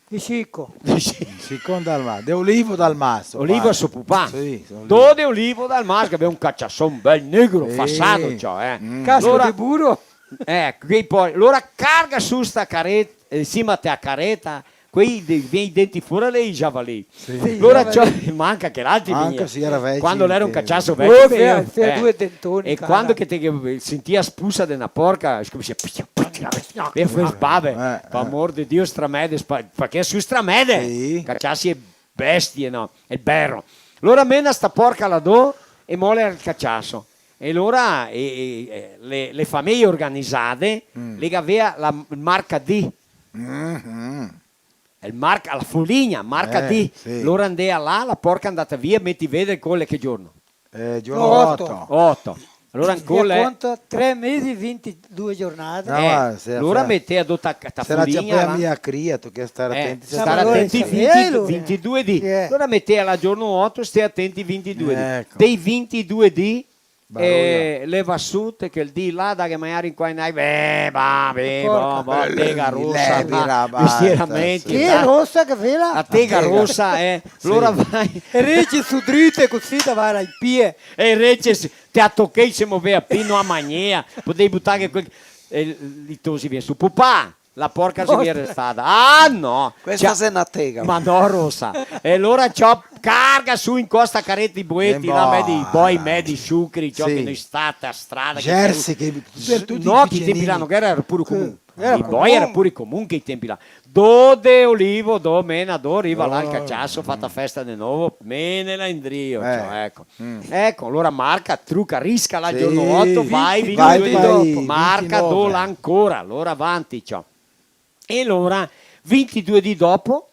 De Chico. De Chico. Chico Dalmaso, de Olivo Dalmaso, Olivo, pare. So pupà. Sì, so Olivo. Do de Olivo Dalmaso, che gaveva un caciason bel negro, fasà, ciò, eh. Casco de buro. Eh, quei po-, alora carga su sta careta, eh, in sima te a careta, quei de-, vien i denti fora, lei i giavalei. Sì. Alora ciò, manca che l'altri vegnea. Anca se era veci, quando l'era un caciaso vecio, oh, vea, vea, eh. Due dentoni, cara. E quando che te, che sentia spusa de na porca, come se e fue sbave, eh, par amor de Dio, stramede, spa-, parché su stramede, sì, caciasi e bestie, no? El bero. Alora mena sta porca là do e mola el caciaso. E alora, e, e, e, le, le fameje organizade, le gavea la m-, marca D. Mhm. El marca, la foligna, marca D. Eh, sì. Alora ndea là, la porca ndata via, meti vedere quel che giorno. Eh, giorno oto. Oto. Alora ancora, eh, conta tre mesi, vintidue giornate. No, eh, ma se alora la metea do ta, ta foligna là. Se la ciapea mia cria, tocava star atenti, eh, star atenti, vinti, vintidue dì. Eh. Alora metea là giorno oto, stea atenti vintidue dì. Eco. Dei vintidue dì, eh, leva su, te quel dì là, daghe magnar in qua in là, eh, va, va, va, va, tega rosa, là, mestieramenti, là. Che rosa che vela? La tega rosa, eh. Sì. Alora vai. E rece su drite cusì, da vara in pie. E rece, se te a tochei, se movea pi, no a magnea, podei butarghe quel, e li tosi via su. Pupà, la porca xe mia restada. Ah, no! Questa xe na tega. Ma no, rosa. E alora ciò, carga su in costa careta i boeti, là, medi boi, medi sucri, ciò, che no i sta a strada, che... Gersi, che per tuti i... No, che i tempi là no gera, era puro comun. I boi era pure comun che i tempi là. Do de Olivo, do mena, do riva là el caciaso, fata festa de novo, menela indrio, ciò, eco. Eco, alora marca, truca, risca là, giorno oto, vai, vintidue dì dopo, marca, do là ancora, alora avanti, ciò. E alora, vintidue dì dopo,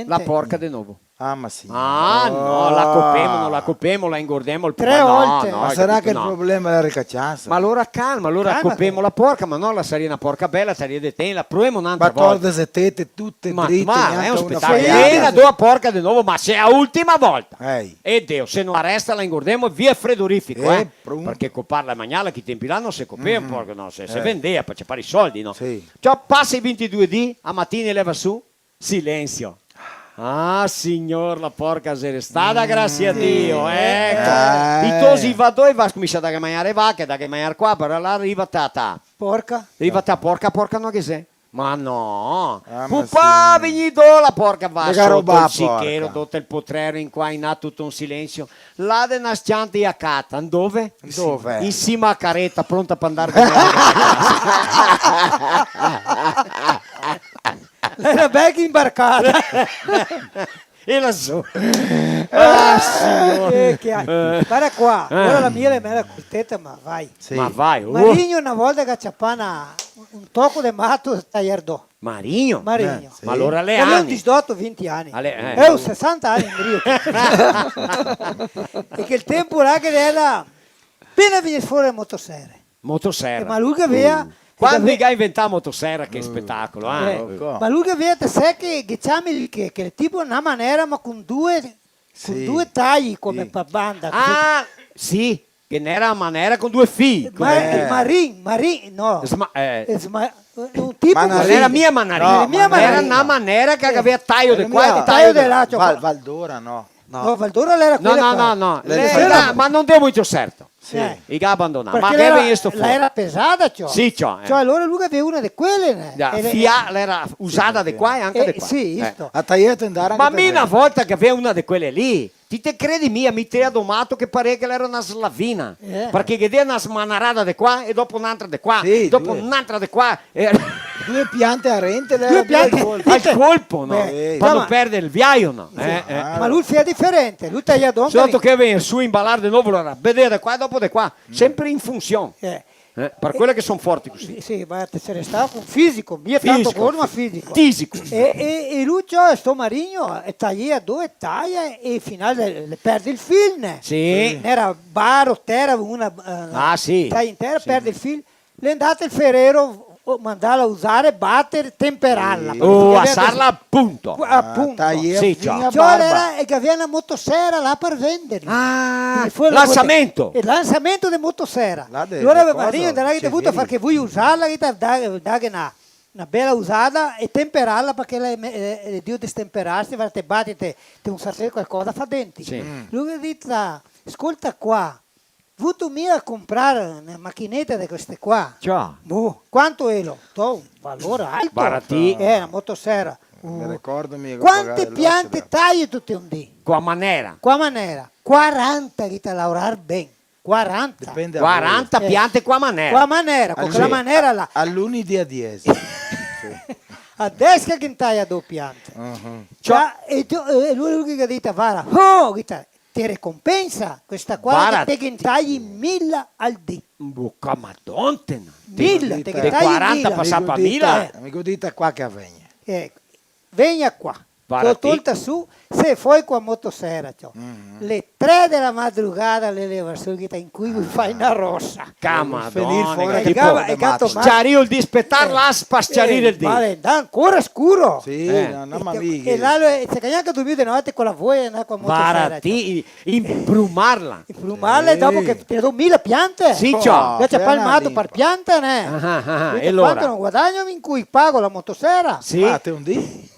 la porca de novo. Ah, ma sì. Ah, no, la copemo, no la copemo, la ingordemo, el pupà, no, no, capito? Ma sarà che el problema l'era el caciaso? Ma alora calma, alora copemo la porca, ma no, la saria na porca bela, saria de tenla, provemo n'antra volta. Quatordese tete, tute drite, ma, ma xe un spetacolo. Mena do a porca de novo, ma xe a ultima volta. E Dio, se no la resta, la ingordemo e via fredorifico, eh. Parché coparla e magnarla, che i tempi là no se copea un porco, no, se, se vendea par ciapar i soldi, no? Sì. Ciò, pasa i vintidue dì, a matina i leva su, silensio. Ah, signor, la porca xe restada, grasie a Dio, eco. Eh. I tosi va do e va, scominsia a dare magnar e vache, dare magnar qua, però là riva ta, ta. Porca? Riva ta, porca, porca no ghe xe. Ma no. Ah, ma pupà, sì. Vegni do, la porca va soto el sichero, doto el potrero, in qua, in là, tuto un silensio. Là de na s-cianta i a cata, ndove? Ndove? In sima a careta, pronta par ndar via. L'era bel che inbarcada. E là su. Ah, signor. Eh, che hai. Eh. Varda qua, eh, ora la mia l'è mela curteta, ma vai. Sì. Ma vai, oh. Marigno na volta che ga ciapà na, un toco de mato, taiar do. Marigno? Marigno. Eh, sì. Ma alora l'è ani. Disdoto, vinti ani. Ale-, eh. Eh, sesanta ani, indrio. E quel tempo là che l'era, pena vegnì fora le motosere. Motosera. Eh, ma lu che gavea, uh, che gavea... Quando i ga inventà motosera, che spetacolo, eh? Eh, ma lu che gavea, te sè che, che ciami che, che tipo na manera, ma con due, con due tai come par banda, cusì. Ah, sì, che n'era a manera con due fii, come... Marin, Marin, no. Sma-, eh. Sma-, un tipo cusì. Ma no l'era mia manarin. No, l'era mia manarin. Era na manera che gavea taio de qua e taio de là. Val-, Valdora, no. No. No, Valdora l'era quela qua. No, no, no, no. L'era... L'era, ma no ndemo in concerto. Sì. Eh. I ga abandonà. Parché ma che l'era, l'era pesada, ciò. Sì, ciò, eh. Ciò, alora lu gavea una de quele, né? L'era usada de qua e anca de qua. Sì, isto. A taiar e ndar anca. Ma mi na volta che gavea una de quele lì, ti te credi mia, mi taiea do mato che parea che l'era na slavina. Eh. Parché che dea na smanarada de qua e dopo n'antra de qua, sì, dopo n'antra de qua. Eh. Due piante a rente, due piante. Al colpo, no? Beh, quando perde el viaio, no? Sì. Eh, eh. Ma lu el fea diferente, lu taiea do... Solo che vien su in balar de novo, alora, vedea de qua, dopo de qua, sempre in funsion. Eh. Eh, par quela che son forti cusì. Sì, ma te se restava con fisico, mia tanto gordo, ma fisico. Fisico. E, e, e lu, ciò, sto Marigno, e taiea do e taia, e final le, le perde el fil, né? Sì. N'era baro, tera, una, eh, taia in tera, perde el fil. L'è ndà el ferero, Oh, mandarla a usare, bater, temperarla. Sì. Oh, asarla a punto. Qua-, a punto. Ah, tayer. Sì, ciò. Ciò, l'era, e che gavea na motosera là par vender. Ah, lansamento. El lansamento de motosera. Là de, alora, de cosa? Marino, andrà che te vuto far che voi usarla, che te dà, dà che na, na bela usada e temperarla, parché la xe me-, eh, eh, drio destemperarse, va te bati, te, te un sasel qualcosa fa denti. Sì. Mm. Lu el ga dito: "Scolta qua, vuto mia comprar na machineta de queste qua?" Ciò. Boh, quanto elo? Tò, un valor alto. Baratì. Eh, na motosera. Me ricordo mi che pagava l'ocio, però. Quante piante taie tute un dì? Co a manera. Co a manera. Quaranta, che te laorar ben. Quaranta. Dipende a voi. Quaranta piante co a manera. Co a manera, co quela manera là. Aluni dì a diese. Sì. A desca che taia do piante. Mhm. Ciò. Già, e ti-, e lu, lu che ga dito: "Vara, oh", che te, te recompensa, questa qua, vara, che te ghe ne tagli mila al dì. Boca madonte, no. Mila, te ghe ne tagli mila. De quaranta pasà pa mila. Mi go dita, mi go dita qua che vegna. Eco. Vegna qua. Vara ti. Go tolta su, se foi co a motosera, ciò. Mhm. Le tre de la madrugada le leva su, che te incui, fai na rosa. Ca madona, finir fora, tipo, e gato, e gato, ma sciario el dì, spetar là, pa sciarir el dì. Eh, ma l'è ancora scuro. Sì, eh. No, no, e ma te, mi e là lo, se che gnanca dormir de note co la voia, no, co a motosera, ciò. Vara ti, i-, inbrumarla. Inbrumarla, sì. E dopo che te do mila piante. Sì, ciò. Oh, invese bela palmato par piante, né? Ah, ah, ah, invese e alora? Quanto no guadagno, mi incui, pago la motosera. Sì. Ma te un dì?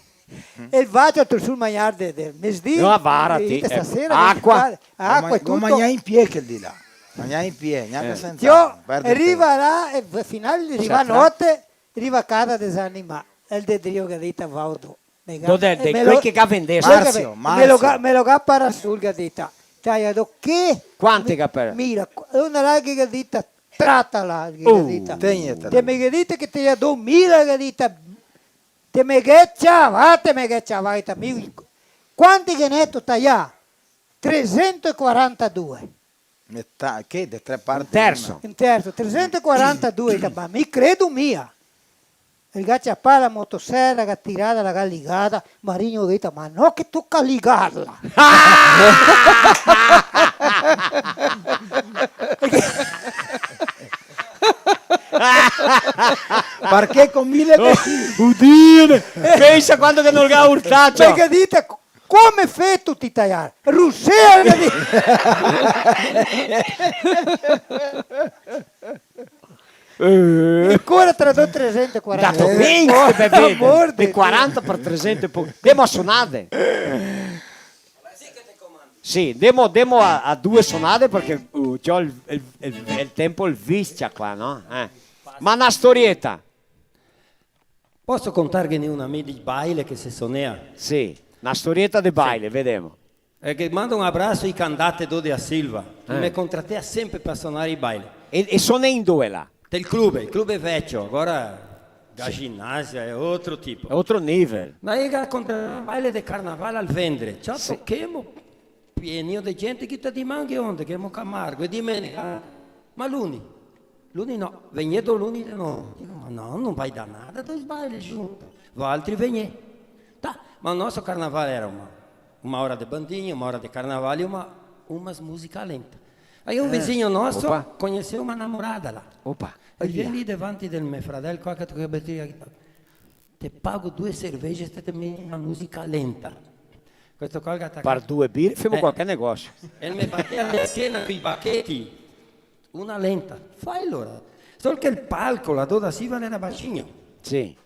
E el va, ciò, sul magnar de, del mesdì, no, vara ti, e stasera, eh, acua. Acua e tuto. Go ma-, go magnà in pie quel dì là. Magnà in pie, gnanca sentà, no perde tempo. Ciò, e riva là, e v-, final, riva note, riva a casa desanimà. E el de drio che ga dito: "Vao do." Me ga-, do de, de quel che ga vendesto. Marzio, me lo ga-, Marzio. Me lo ga parà su, che ga dito. Ciò, do che? Quante che ga parà? Mila, una là che ga dito, trata là, che ga dito. Tegnetela. Te me ga dito che te do mila, che ga dito. Te me ghe ciavà, te me ghe ciavà, mi, quanti ghe n'è taià? Tresento e quarantadue. Metà, che? De tre parti, un terso. Una. Un terso, tresento e quarantadue, ma mi credo mia. El ga ciapà la motosera, ga tirada, la ga ligada, Marino ga dito: "Ma no che toca ligarla." Parché co mila che... Oh, Udine! Pensa quanto che no ga urtà, ciò. Parché dite, co-, come feto ti taiar? Rusea, el ga dito. Eh. Ancora tra do tresento e quaranta. Dato vinti, eh, beh, amor de Dio. De quaranta par tresento e poco. Demo a sonade. Sì, demo, demo a, a due sonade parché, uh, ciò, el, el, el, el tempo el viscia qua, no? Eh. Ma na storieta. Poso contarghene una mi de baile che se sonea? Sì, na storieta de baile, sì. Vedemo. E che mando un abraso ai Candate do de a Silva, che me contratea sempre par sonar i baile. E, e sonea in dove là? Del clube, el clube vecio, agora da ginásio é outro tipo. É outro nível. Daí ga contratà un baile de carnaval al vendre, ciò, sì. Tochemo, pienio de gente, che te dimanghe onde, che mo Camargo, e dimenega, ma luni, luni no, vegnedo luni de novo. Digo, ma no, no vai dar nada, dois bailes juntos. Valtri vegnè. Tá, ma el nostro carnaval era una, una ora de bandinha, una ora de carnaval e una, una musica lenta. Aí un vizinho nostro conheceu una namorada là. Opa. E vien lì davanti del me fradel qua che toca bateria, "Te pago due cerveje se te meti una musica lenta." Questo qua el ga tacà. Par due bire femo qualche negosio. E el me batea la schena coi bacheti. Una lenta. Fai alora. Sol che el palco, là do da Silva, l'era baixinho. Sì.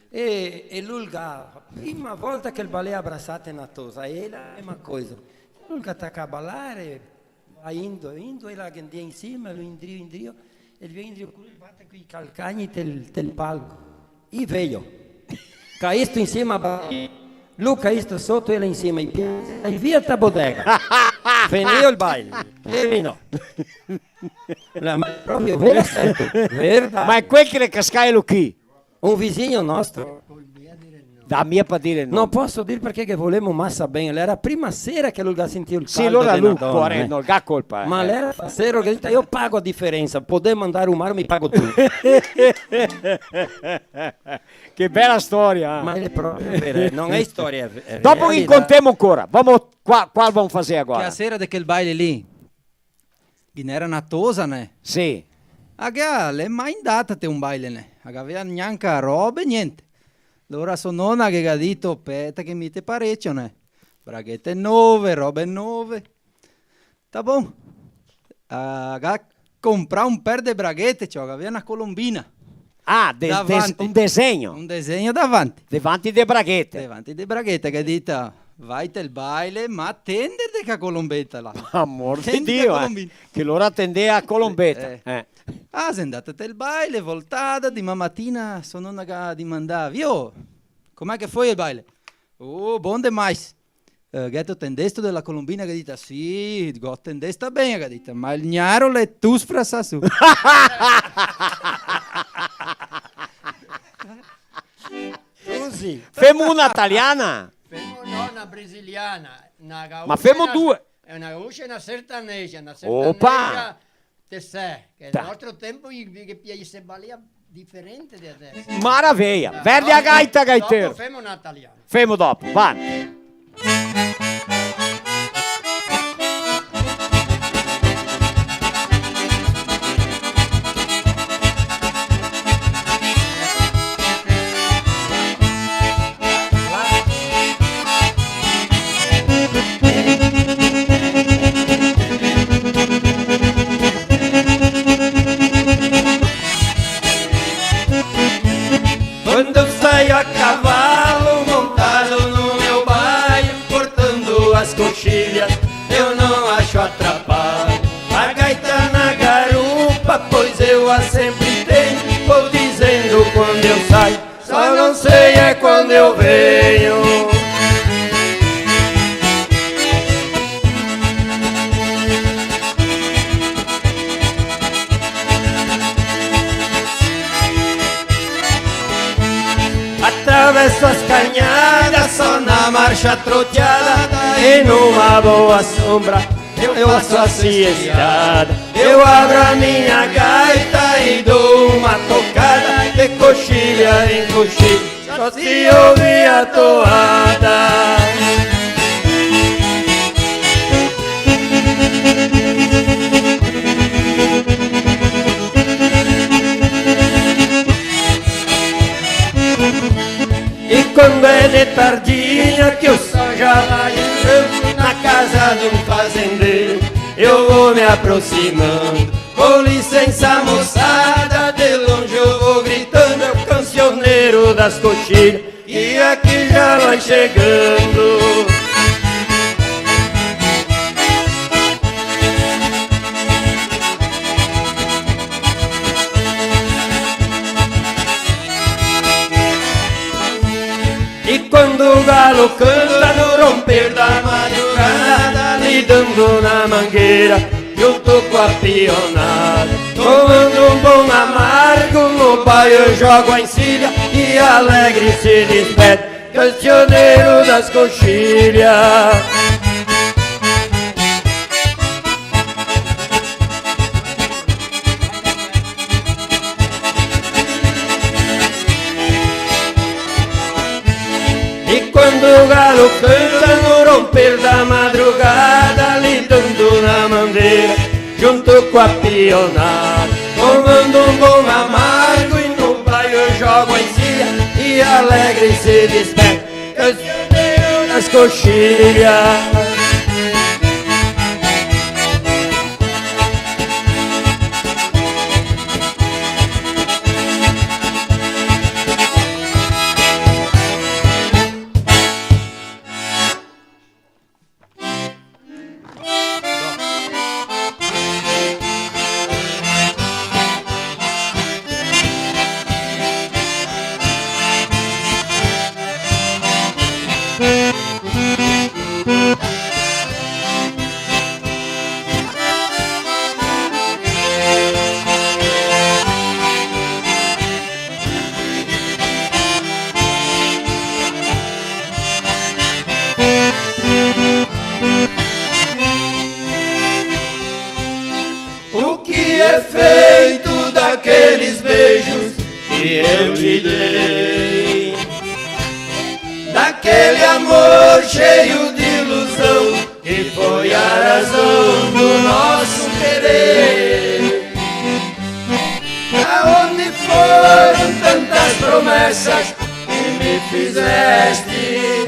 E, e lu el ga, prima volta che el balea brasate na tosa, e ela mema coisa. Lu el ga tacà a balare, va indo, indo, e la ghendia in sima, lu indrio, indrio, e el vien indrio, lu el bate coi calcagni tel, tel palco. I veio. Caisto in sima, lu caisto soto, ela in sima, i pianse, e via ta bodega. Finio el baile. Terminò. La, ma proprio vera, certo, verdade. Ma quel che l'è cascà elo chi? Un visigno nostro. Dà mia par dire no. No poso dir parché che volemo masa ben. L'era prima sera che lu ga sentìo el caldo de na dona, eh. Sì, alora lu, poareno, no ga colpa, eh. Ma l'era stasera che ga dito: "Io pago a diferensa, podemo andar un mar, mi pago tuto." Che bela storia, eh. Ma l'è proprio vera, eh. No l'è storia, l'è realidà. Dopo che contemo ancora. Vamo, qua, qua vamo far agora. Che a sera de quel baile lì, ghe n'era na tosa, né? Sì. A ga, l'è mai ndata te un baile, né? La gavea gnanca robe, gnente. Alora so nona che ga dito: "Speta che mi te parecio, né? Braghete nove, robe nove." Tá bon. Ah, ga comprà un per de braghete, ciò, che gavea na colombina. Ah, de-, de-, davanti. Un desegno. Un desegno davanti. Davanti de braghete. Davanti de braghete, che ga dito: "Vai tel baile, ma tende de ca colombeta là." Amor de Dio, eh. Tende ca colombina. Che lora tendea a colombeta. Eh. Eh. Ah, xe ndata tel baile, voltada, diman matina so nona ga dimandà: "Vio, come che foi el baile?" "Oh, bon demais." "Eh, gheto tendesto de la colombina?" Che ga dito: "Sì, go tendesta ben." Che ga dito: "Ma el gnaro l'è tus frasà su." Scusi. Femo una taliana? Femo, no, na brasiliana, na gaúcha. Ma femo e na, due. E na gaúcha e na sertaneja, na sertaneja. Opa! Te sè, che el nostro tempo i, i, i se balea diferente de adeso. Maraveia. Verdi a gaita, gaitero. Dopo femo na taliana. Femo dopo, va. Quando eu saio a cavalo, montado no meu baio, cortando as coxilhas, eu não acho atrapalho. A gaita na garupa, pois eu a sempre tenho, vou dizendo quando eu saio, só não sei é quando eu venho. Atravesso as canhadas só na marcha troteada, e numa boa sombra eu faço a siestada. Eu abro a minha gaita e dou uma tocada, de coxilha em coxilha, só se ouve a toada. E quando é de tardinha que o sol já vai entrando na casa de um fazendeiro, eu vou me aproximando. Com licença, moçada, de longe eu vou gritando, é o cancioneiro das coxilhas, que aqui já vai chegando. E quando o galo canta no romper da madrugada, lidando na mangueira, junto com a pionada, tomando um bom amargo, no baio eu jogo a encilha e alegre se despede, cancioneiro das coxilhas. E quando o galo canta no romper da madrugada, lidando na mangueira, junto com a pionada, tomando um bom amargo, e no baio eu jogo a encilha e alegre se despede, cancioneiro das coxilhas. O que é feito daqueles beijos que eu te dei? Daquele amor cheio de ilusão que foi a razão do nosso querer. Aonde foram Promessas que me fizeste,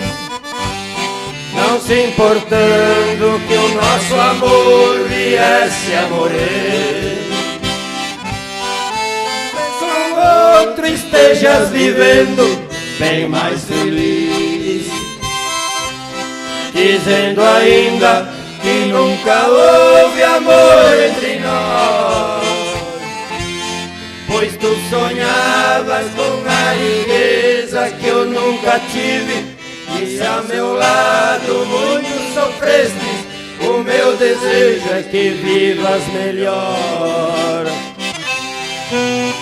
não se importando que o nosso amor viesse a morrer. Com outro estejas vivendo bem mais feliz, dizendo ainda que nunca houve amor entre nós. Pois tu sonhavas com a riqueza que eu nunca tive, e se a meu lado muito sofrestes, o meu desejo é que vivas melhor.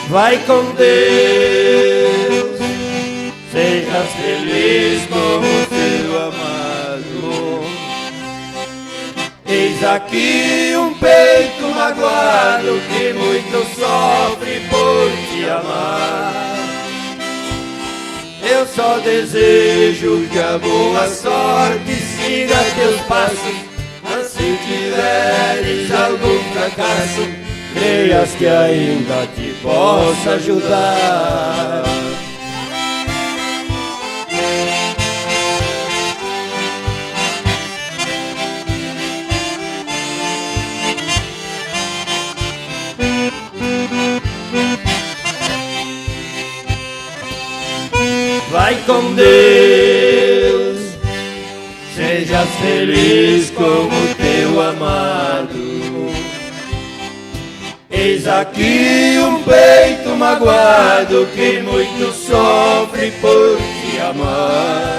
Vai com Deus, sejas feliz como teu amado. Eis aqui um peito magoado que muito sofre por te amar. Eu só desejo que a boa sorte siga teus passos, mas se tiveres algum fracasso, creias que ainda te posso ajudar. Vai com Deus, sejas feliz como teu amado. Eis aqui um peito magoado que muito sofre por te amar.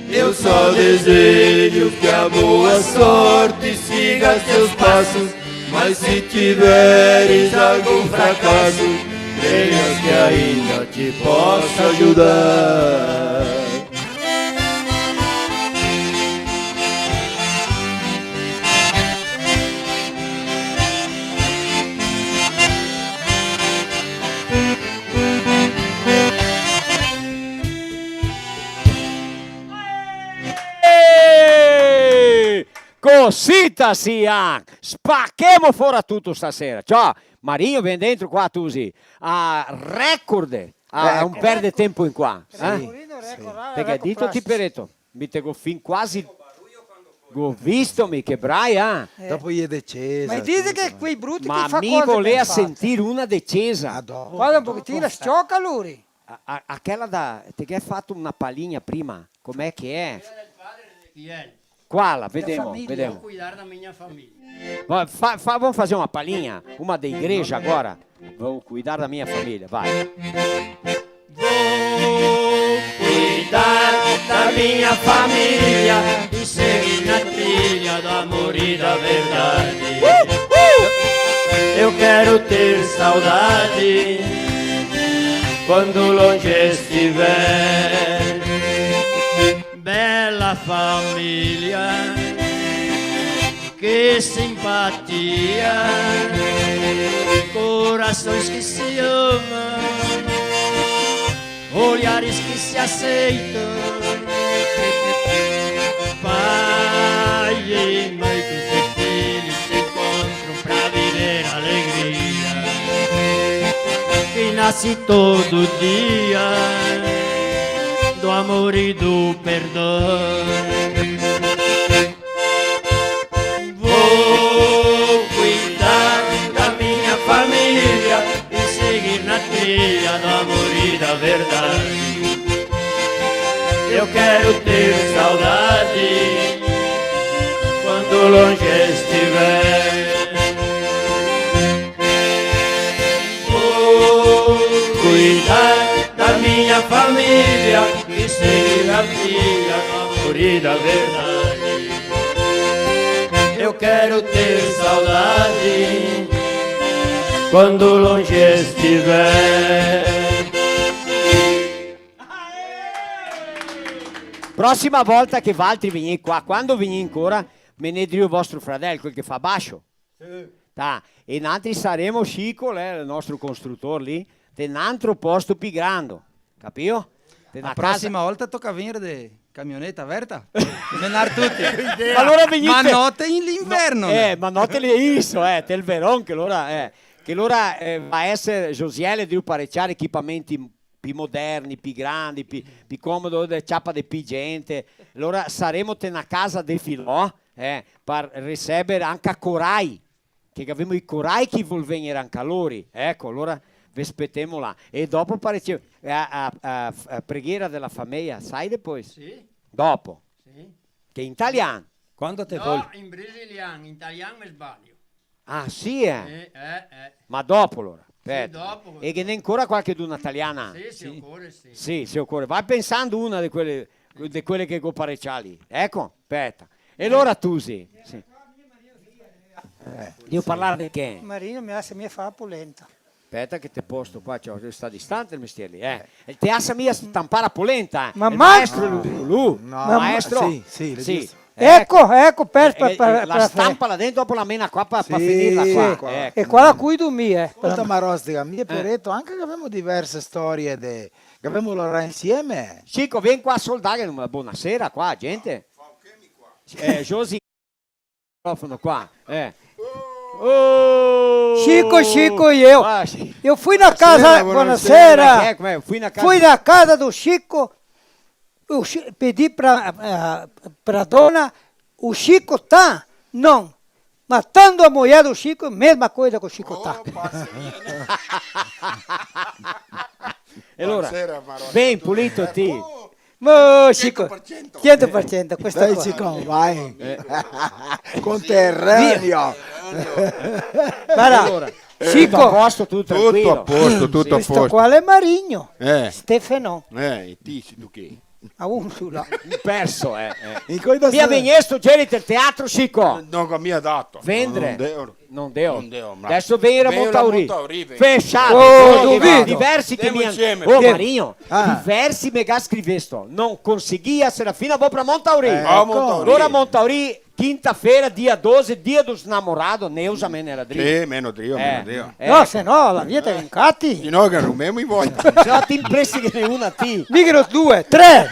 Eu só desejo que a boa sorte siga teus passos, mas se tiveres algum fracasso, creias que ainda te posso ajudar. Eh! Cosita sia! Spachemo fora tuto stasera. Ciò, Marinho, vien dentro qua, tusi. A record. Ah, eco. No perde tempo in qua, eh? Sì, sì. Parché dito ti, Pereto, mi te go fin quasi, go visto mi che braia, eh? Dopo i decesa. Ma dixe che quei bruti che fa cose ben fate. Ma mi volea sentir una decesa. Madò. Varda un pochetin, la s-cioca, lori. A, a, a quela da, te ghe fato una palinha prima, come che xe? Quela del padre de chi xe? Quala? Vedemo, vedemo. Vou cuidar da minha família. Va, fa, fa, vamos fazer uma palhinha? Uma da igreja agora? Vou cuidar da minha família, vai. Vou cuidar da minha família e seguir na trilha do amor e da verdade. Eu quero ter saudade quando longe estiver. Bela família, que simpatia, corações que se amam, olhares que se aceitam, pai e mãe que os seus filhos se encontram pra viver a alegria que nasce todo dia do amor e do perdão. Vou cuidar da minha família e seguir na trilha do amor e da verdade. Eu quero ter saudade quando longe estiver. Vou cuidar da minha família e seguir na trilha do amor e da verdade. Eu quero ter saudade quando longe estiver. Prossima volta che valtri vegnì qua, quando vegnì ancora, menè drio vostro fradel, quel che fa bascio. Sì. Ta, e nantri saremo, Chico, l'è el nostro costrutor lì, te n'antro posto pi grando, capìo? Te na casa. La prosima volta toca vegner de camioneta averta, menar tuti. Che idea! Alora vegnì te... Ma no te in l'inverno, eh, ma no te le iso, eh, te el veron che alora, eh. Che lora, eh, va eser, Josiele, drio pareciar equipamenti pi moderni, pi grandi, pi, pi comodo, de ciapa de pi gente. Lora saremo te na casa de filò, eh, par riseber anca corai, che gavemo i corai che vol vegner anca lori. Eco, lora ve spetemo là. E dopo pareciar, eh, a, a, a, a preghiera dela fameia, sai depois? Sì. Dopo. Sì. Che in talian. Quando te vol. No, in brasilian, in talian me sbalio. Ah, sì, eh? Eh, eh, eh. Ma dopo, alora. Sì, speta. Dopo. E ghe n'è ancora qualcheduna taliana? Sì, se ocore, sì. Sì, se ocore. Va pensando una de quele, de quele che go parecià lì. Eco, speta. E alora tu sì. Sì. Eh, devo parlar de che? Marino me asa mia far polenta. Speta che te posto qua, ciò, sta distante el mestier lì, eh. E te asa mia stampar la polenta, eh. Ma el ma- maestro Lu-, Lu-, Lu-, No, ma- maestro. Sì, sì, sì. Eco, eco, per, eh, per, eh, per, la per, stampa là dentro, dopo la mena qua, per, per finirla qua. Sì, qua. Eco. E qua la cuido mi, eh. Scolta, Marostica, mi e Pereto, anca che gavemo diverse storie de, che gavemo lavorà insieme. Chico, vien qua a soldar, che no, bonasera qua, gente. Eh, Josi. Microfono qua, eh. Oh! Chico, Chico, eu. Ah, sì. Eu fui na casa, bonasera. Bonasera, bonasera. Eh, come, fui na casa. Fui na casa do Chico, eu chi-, pedi pra, eh, pra dona, o Chico tá? Não. Mas tando a mulher do Chico, mesma coisa que o Chico tá. Opa, sì. E alora, bonasera, Marostica, vien, pulito, ti. Oh. Ma, Chico, cento per cento. Cento per cento, questo qua. Dai, Chico, vai. Eh. Conterraneo. Varda, alora, Chico. Tuto a posto, tuto tranquilo. Tuto a posto, tuto a posto. Questo qua l'è Marigno. Eh. Stefano. Eh, e ti, si tu che? A un solo. Perso, eh, eh. Via, vegnesto, geri del teatro, Chico. No, no, mia dato. Vendre. No, no, no. No deo. No deo, ma deso vegner a Montauri. Vegner a Montauri, vegner. Fechado. Oh, duvido. Diversi che mi... Ndemo insieme. Oh, Marino, diversi me ga scrivesto. No conseguia, Serafina, vo pra Montauri. Eco. Vamo a Montauri. Alora Montauri, quinta-feira, dia doze, dia dos namorados, Neusa mena drio. Sì, meno drio, meno drio. Eh. No, se no, la via te incati. Se no, che rumemo in volta. Se no, ti impresti che ne una, ti. Mica no, due, tre.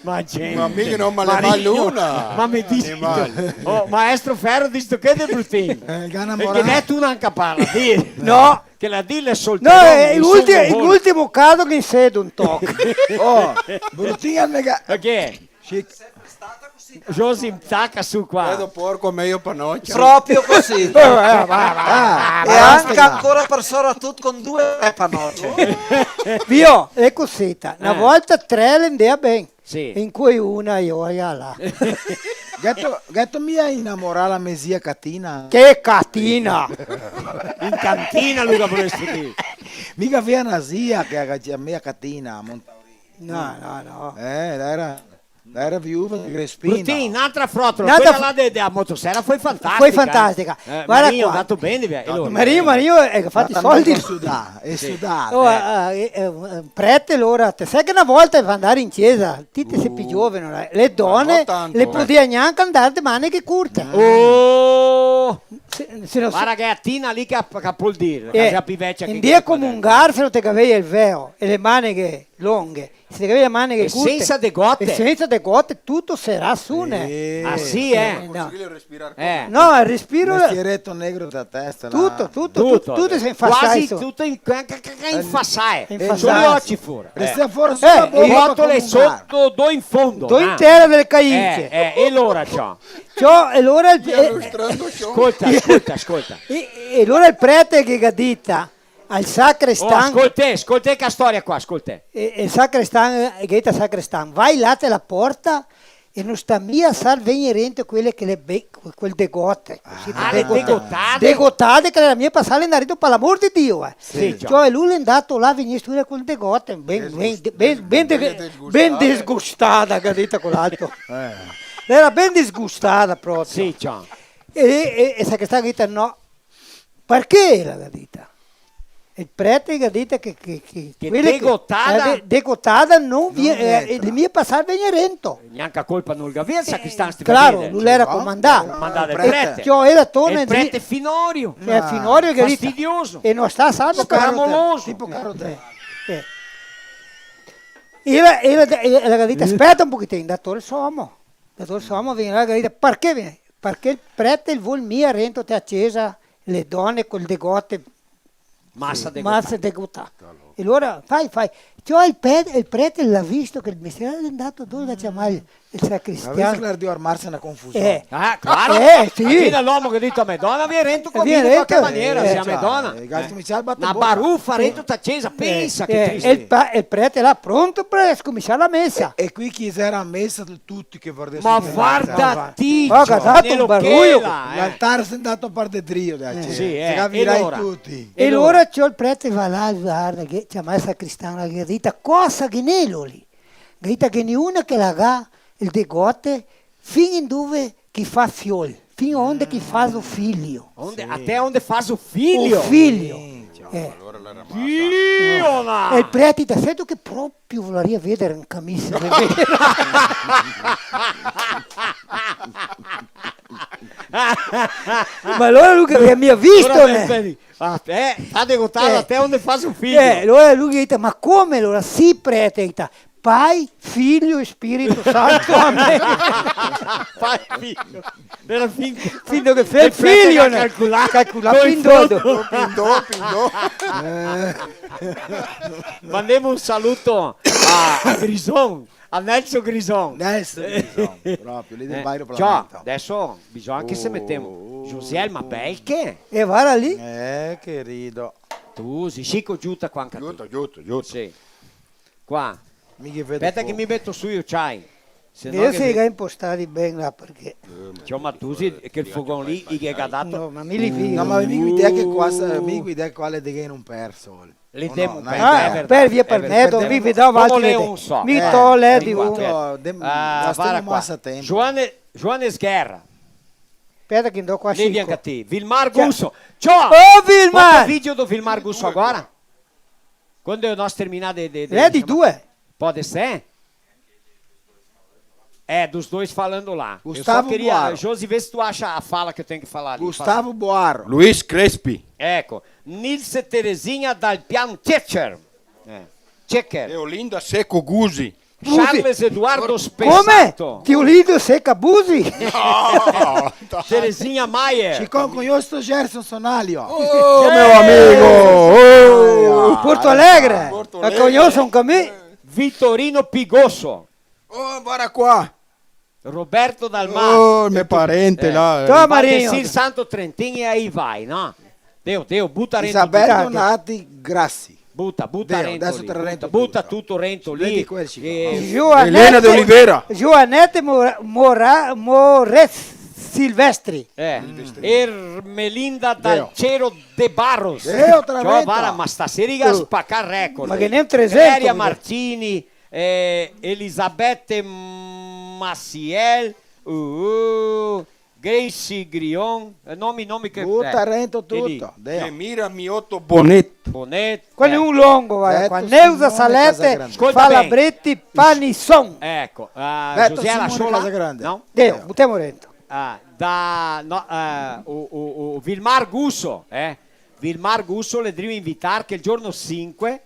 Ma gente, ma mica no, ma le Marino, ma l'una. Ma me disi, oh, maestro Ferro, disto che de brutin? Eh, che ga namorà. E che l'è tu nanca parla, di. No. Che la dile soltanto. No, eh, l'ulti-, l'ultimo caso che se un toc. Oh, brutin me ga-, ok. Sì. Josi, taca su qua. Vedo porco, mejo panocia. Proprio cusì. Eh, va, va, va, va, e anca ancora par sora tut con due, tre panoce. Vio, l'è cusita. Na volta tre le ndea ben. Sì. Incoi una io, là. Gheto, gheto mia inamorà la me zia Catina? Che Catina? In cantina, Luca, voresti dir. Mi gavea na zia che la ciamea Catina, a Montauri. No, no, no. Eh, l'era, l'era viuva de Crespin. Brutin, n'altra frotola, n'altra quela là de, de la motosera foi fantastica, eh. Foi fantastica. Eh, varda Marino, qua. Andato ben, via. Marino, Marino, eh, che ga fato i soldi. Sudà, e sudà, oh, eh, eh, eh, prete, alora, te sa che na volta par ndar in ciesa, ti te si pi giovane, no? Le done le podea gnanca ndar de maneghe curte. Oh! Se, se no... Varda che a Tina lì che, che pol dir, che la xe pi vecia che... Ndea comungar se no te gavei el veo e le maneghe longhe. Se te gavei le maneghe curte. E sensa degote. E sensa degote, tuto serà su, né? Ah, sì, eh? No. Eh. No, el respiro... Mestiereto negro da testa, là. Tuto, tuto, tuto, tuto se infasà. Quasi tuto in, ca-, ca-, ca-, infasà, eh. Infasà. Solo i oci fora. Resta fora solo la boca. Cotole soto, do in fondo, do in tera dele caice. Eh, eh, e alora, ciò. Ciò, e alora el... Scolta, scolta, scolta. E, e alora el prete che ga dita, al sacrestan. Oh, scoltè, scoltè sta storia qua, scoltè. E, e sacrestan, eh, che ga dita al sacrestan: "Vai là te la porta e no sta mia sar vegner rento quele che le be-, quel degote." Ah, le degotade? Degotade che le ga mia pasà, le ndà rento, par l'amor de Dio, eh. Sì, ciò. Ciò, e lu l'è ndà là, vegnesto là col degote, ben, ben, ben, ben desgustada, che ga dito quel altro. Eh. L'era ben desgustada proprio. Sì, ciò. E, e, e sacrestan ga dita: "No." "Parché?" la ga dita. El prete ga dito che, che, che quele che, degotada? Eh, de-, degotada no vie-, eh, le mia pasà vegner rento. Gnanca colpa no la gavea el sacrestan, sti... Claro, no l'era comandà. Comandà del prete. Ciò, el prete Finorio. Eh, Finorio che ga dito. Fastidioso. E no sta salvo. Scramoloso. Tipo carote. Eh. E la, e la, e la ga dito: "Speta un pochetin, datore Somo." Datore Somo vien là, ga dito: "Parché vien?" parché el prete el vol mia rento te a cesa, le done col degote, masa degotà. Masa degotà. E alora, fai, fai. Ciò, el pe-, el prete l'à visto che el mestiere l'è ndà, dove ga ciamà el, el sacristian? Ma visto che l'è drio armarse na confusion. Eh. Ah, claro. Eh, sì. Aquí l'omo che ga dito: "A me dona vien rento co mi de qualche maniera, eh, se a me dona." Eh, ga scominsià el bate-boca. Na barufa rento ta cesa, pensa che triste. Eh, e el pa-, el prete là pronto par scominsiar la mesa. E, e quei che i era a mesa, tuti che vardea su. Ma varda ti, varda, un baruio. L'altar xe ndà par de drio, dai, sì, eh, se ga virà tuti. E alora, ciò, el prete va là, varda, che ciama el sacristian, che ga dito: "Cosa ghe n'elo lì?" Ga dito: "Ghe n'è una che la ga el degote fin dove che fa fiol, fin onde che fa o filio." Onde, até onde fa o filio? O filio. Minchia, eh. Alora l'era masa. Dio, ma! E el prete: "Sento che proprio volarìa vedar in camisa de vero." Ma alora lu che gavea mia visto, alora, né? Ah, eh, sta degotando, eh, até onde fa o filio. Eh, alora lu che dise: "Ma come alora?" "Sì, prete", dise, "Pai, Figlio e Spirito Santo, amen." Pai, Figlio. Era fin-, fin che fa el filio, né? Calcolà. Calcolà fin dopo. Fin dopo, fin dopo. Mandemo un saluto a, a Grison, a Nelson Grison. Nelson Grison, proprio, lì del Bairro Planeta. Ciò, adeso bisogna che se metemo. Oh. Josiel, ma bel che? E varda lì. Eh, che rido. Tu, sì, Chico, giuta qua anca ti. Giuto, giuto, giuto. Sì. Qua. Mi che vedo. Speta che mi meto su i ociai. Se no... Vedè che se i ga impostadi ben là, parché... Ciò, ma tu sì, che el fogon lì, i ghe ga dato... No, ma mi li vido. No, ma mi go idea che qua, mi go idea che qua le deghen un per sol. Le demo un per, ah, è verdad, per via, è verdad. Mi vedo altri. Mi to le di uno. Ah, varda qua. Joane-, Joanes Guerra. Speta che ndo qua. Lì vien anca ti. Vilmar Gusso. Ciò! Oh, Vilmar! Quanto video do Vilmar Gusso agora? Quando nós terminar de, de, de... L'è de due. Pode ser? É, dos dois falando lá. Eu só queria, Gustavo Buaro. Josi, vê se tu acha a fala que eu tenho que falar ali. Gustavo Buaro. Luiz Crespi. Eco. Nilce Terezinha Dal Piano Checher. É. Checher. Eolinda Seco Guzzi. Guzzi. Charles Eduardo Spessato. Come? Teolinda Seca Buzi? No, dai. Terezinha Maier. Chicon, conheço o Gerson Sonalho. Oh, meu amigo! Oh! Porto Alegre. Porto Alegre. Eu conheço um caminho. Vitorino Pigosso. Oh, bora qua. Roberto Dal Mar. Oh, me parente là, eh. Toma, Marinho. Valdecir Santo Trentin e aí vai, no? Deu, deu, buta rento. Isabel Donati Grassi. Buta, buta rento lì. Buta, buta tuto rento lì. Vedi quel, eh, Joanete, Elena de Oliveira. Joanete Mora-, Mora-, Moretti Silvestri. Eh. Ermelinda Dalcero de Barros. Deu, otra vez. Ciò, varda, ma stasera i ga spacà record. Ma che ne tresento. Valeria Martini, eh, Elisabete Maciel, uh, uh, Gracie Grion, eh, nomi, nomi che... Buta rento tuto, deo. Gemira Miotto Bonet. Bonet. Quel xe un longo, varda qua. Beto Simone Casagrande. Neusa Salete, Falabretti, Panisson. Eco, ah, Beto Simone Casagrande. No? Deo, butemo rento. Ah, da, no, eh, o, o, o Vilmar Gusso, eh? Vilmar Gusso l'è drio invitar che el giorno sinque,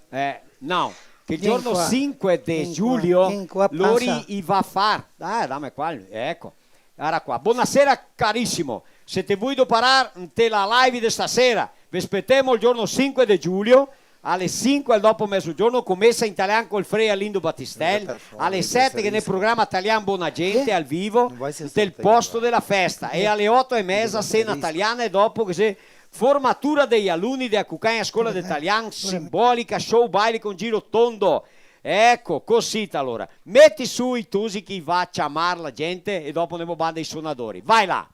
eh, no, che el giorno sinque de giulio lori i va far. Ah, dame qua, eco. Ara qua. Bonasera, carisimo. Se te vui doparar inte la live de stasera, ve spetemo el giorno sinque de giulio, ale sinque al dopo mezogiorno, co mesa in talian col frei Alindo Batistel, ale sete che ghe n'è programa Talian Bona Gente al vivo, inte el posto de la festa, e ale oto e meza sena taliana, e dopo che xe formatura dei aluni de Acucagna Scola de Talian, simbolica, show, baile con giro tondo. Eco, cosita alora. Meti su i tusi che i va ciamar la gente e dopo ndemo banda i sonadori. Vai là!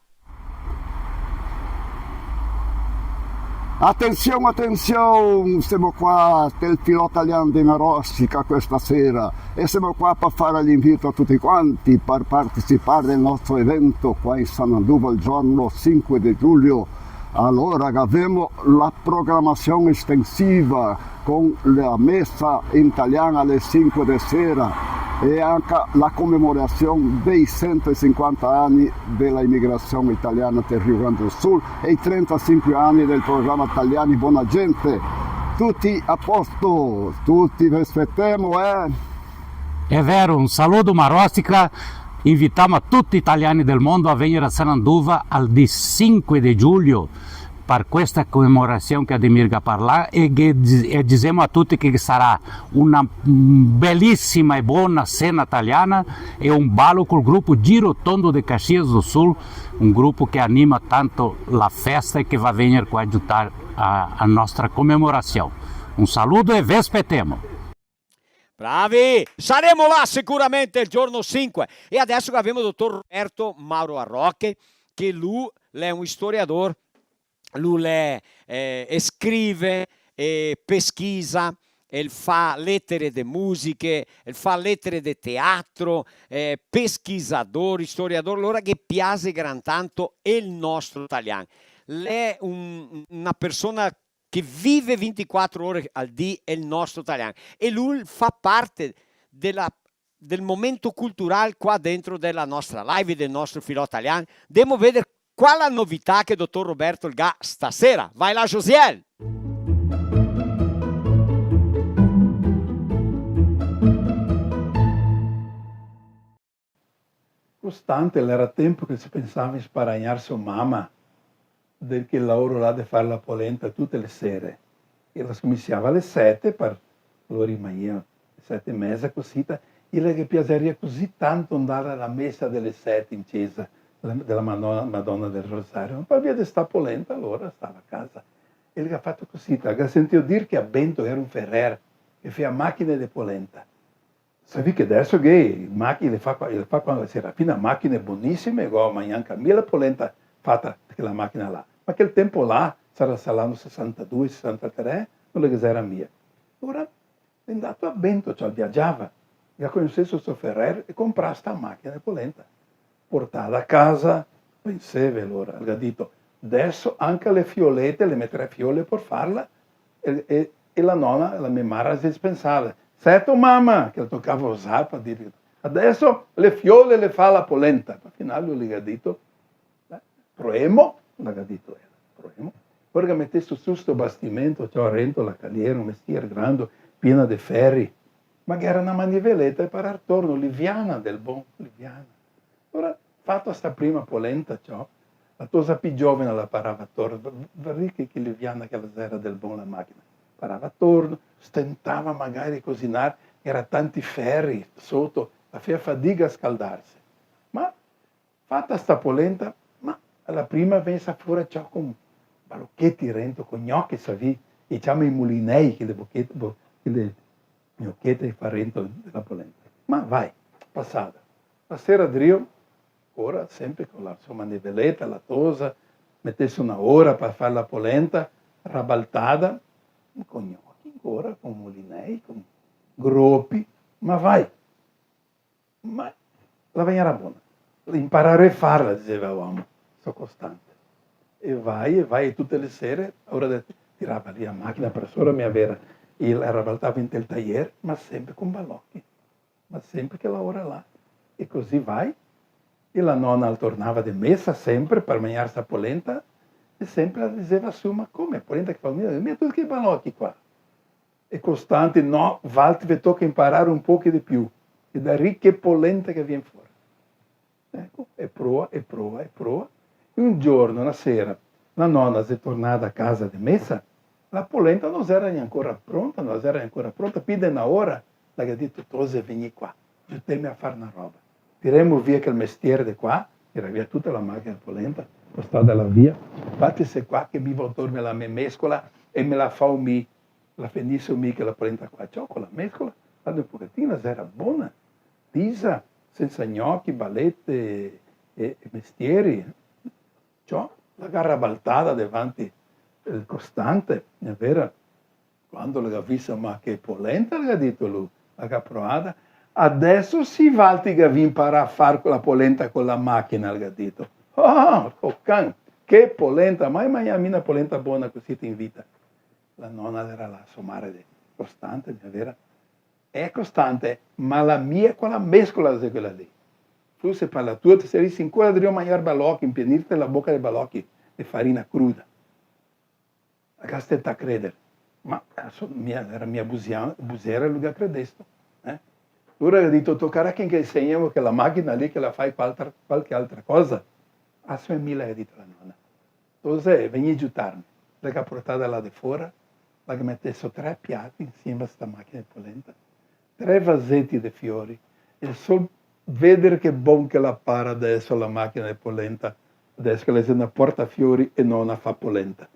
Atension, atension, semo qua del Filò Talian de Marostica questa sera e semo qua par far l'invito a tuti quanti par participar del nostro evento qua in Sananduva el giorno sinque de giulio. Alora, gavemo la programasion estensiva con la mesa in talian ale sinque de sera e anca la comemorasion dei sento e sinquanta ani de la imigrasion italiana del Rio Grande do Sul e i trentasinque ani del programa Taliani Bona Gente. Tuti a posto, tuti ve spetemo, eh? Xe vero, un saludo Marostica. Invitemo a tuti i italiani del mondo a vegner a Sananduva al dì sinque de giugno par questa comemorasion che Ademir ga parlà e che di-, e disemo a tuti che sarà una, mm, belisima e bona sena taliana e un balo col grupo Giro Tondo de Caxias do Sul, un grupo che anima tanto la festa e che va vegner qua a giutar a, a nostra comemorasion. Un saludo e ve spetemo! Bravi! Saremo là sicuramente el giorno sinque. E adeso che gavemo el dotor Roberto Mauro Arroche, che lu l'è un istoriador, lu l'è, eh, e scrive, e pesquisa, el fa letere de musiche, el fa letere de teatro, eh, pesquisador, istoriador, alora ghe piase gran tanto el nostro talian. L'è un, una persona che vive vintiquatro ore al dì el nostro talian. E lu fa parte dela, del momento cultural qua dentro dela nostra live, del nostro filò talian. Ndemo veder quala novità che dotor Roberto el ga stasera. Vai là, Josiel! Costante, l'era tempo che se pensava in sparagnar so mama, del che laoro là de far la polenta tute le sere. E la scominsiava ale sete, par lori magnar sete e meza, cosita, e la ghe piasaria così tanto ndar a la mesa dele sete in cesa, la, dela Madona, Madona del Rosario. Ma par via de sta polenta, alora stava a casa. E la ga fato cosita, la ga sentìo dir che a Bento gera un ferer che fea machine de polenta. Savì che deso che machine, le fa qua, le fa qua la Serafina, machine bonisime, go magnà anca mi la polenta fata da quela machina là. Ma quel tempo là, sarà, sarà l'ano sesantadue, sesantatré, no le ghe gera mia. Alora, l'è ndato a Bento, ciò, viagiava, e ga conosesto sto ferer e comprà sta machina de polenta. Portada a casa, penseve, alora, el ga dito: "Deso anca le fiolete, le me tre fiole, por farla", e, e, e la nona, la me mara, se pensava: "Seto, mama", che la tocava osar par dir: "Adeso le fiole le fa la polenta". Ma al final lu le ga dito: "Beh, proemo", la ga dito ela, "proemo". Alora ga metesto su sto bastimento, ciò, rento la caliera, un mestier grando, piena de feri, ma che gera na maniveleta e parar torno, liviana del bon, liviana. Alora, fata sta prima polenta, ciò, la tosa pi giovena la parava torno, v-, varì che, che liviana che la gera del bon la machina. Parava torno, stentava magari cosinar, gera tanti feri soto, la fea fadiga a scaldarse. Ma fata sta polenta, ma la prima vegniva fora, ciò, con balocheti rento, con gnoche, savì, i ciama i mulinei, che le bochete, bo-, che le gnochete che fa rento de la polenta. Ma vai, pasada. La sera drio, ancora, sempre con la so maniveleta, la tosa, metese na ora par far la polenta, rabaltada, con gnochi ancora, con mulinei, con gropi, ma vai. Ma la vegnarà bona. Impararè farla, diseva l'omo, so Costante. E vai, e vai, e tute le sere, a ora de, tirava lì la machina par sora, mia vera, e la rabaltava inte el taier, ma sempre con balochi. Ma sempre quela ora là. E così vai. E la nona la tornava de mesa sempre par magnar sta polenta, e sempre la diseva su: "Ma come, polenta che fa mia? Mia tuti che balochi qua?" E Costante: "No, valtri ve toca imparar un pochi de più." E da lì che polenta che vien fora. Eco, e proa, e proa, e proa. E un giorno, na sera, la nona xe tornada a casa de mesa, la polenta no xera gnancora pronta, no xera gnancora pronta, pi de na ora, la ga dito: "Tose, vegnì qua, giuteme a far na roba. Tiremo via quel mestier de qua", tira via tuta la machina de polenta, postada là via, "valtri sté qua che mi vo torme la me mescola e me la fao mi, la feniso mi quela polenta qua." Ciò, co la mescola, la de un pochetin, la xera bona, lisa, sensa gnochi, balete e, e mestieri. Ciò, la ga rabaltada davanti el Costante, xe vera? Quando la ga vista: "Ma che polenta", la ga dito lu, la ga proada. "Adeso sì valtri che gavì imparà a far co la polenta co la machina", la ga dito. "Ah, oh can, che polenta, mai magnà mi na polenta bona cosita in vita." La nona l'era la so mare de Costante, mia vera? "Eh, Costante, ma la mia co la mescola xe quela lì. Fuse par la tua, te sarisi ancora drio magnar balochi, impienirte la boca de balochi, de farina cruda." La ga stentà creder. Ma, eh, so-, mia, l'era mia busia-, busera, lu ga credesto, eh? Alora el ga dito: "Tocarà che insegnemo che la machina lì che la fa qualche altra, qualche altra cosa." "Ah, sì, mi," el ga dito la nona. "Entonces, vegni a giutarme." La ga portada là de fora, la ga metesto tre piati insieme a sta machina de polenta, tre vaseti de fiori, e sol veder che bon che la para deso la machina de polenta, deso che la xe na portafiori e no na fa polenta.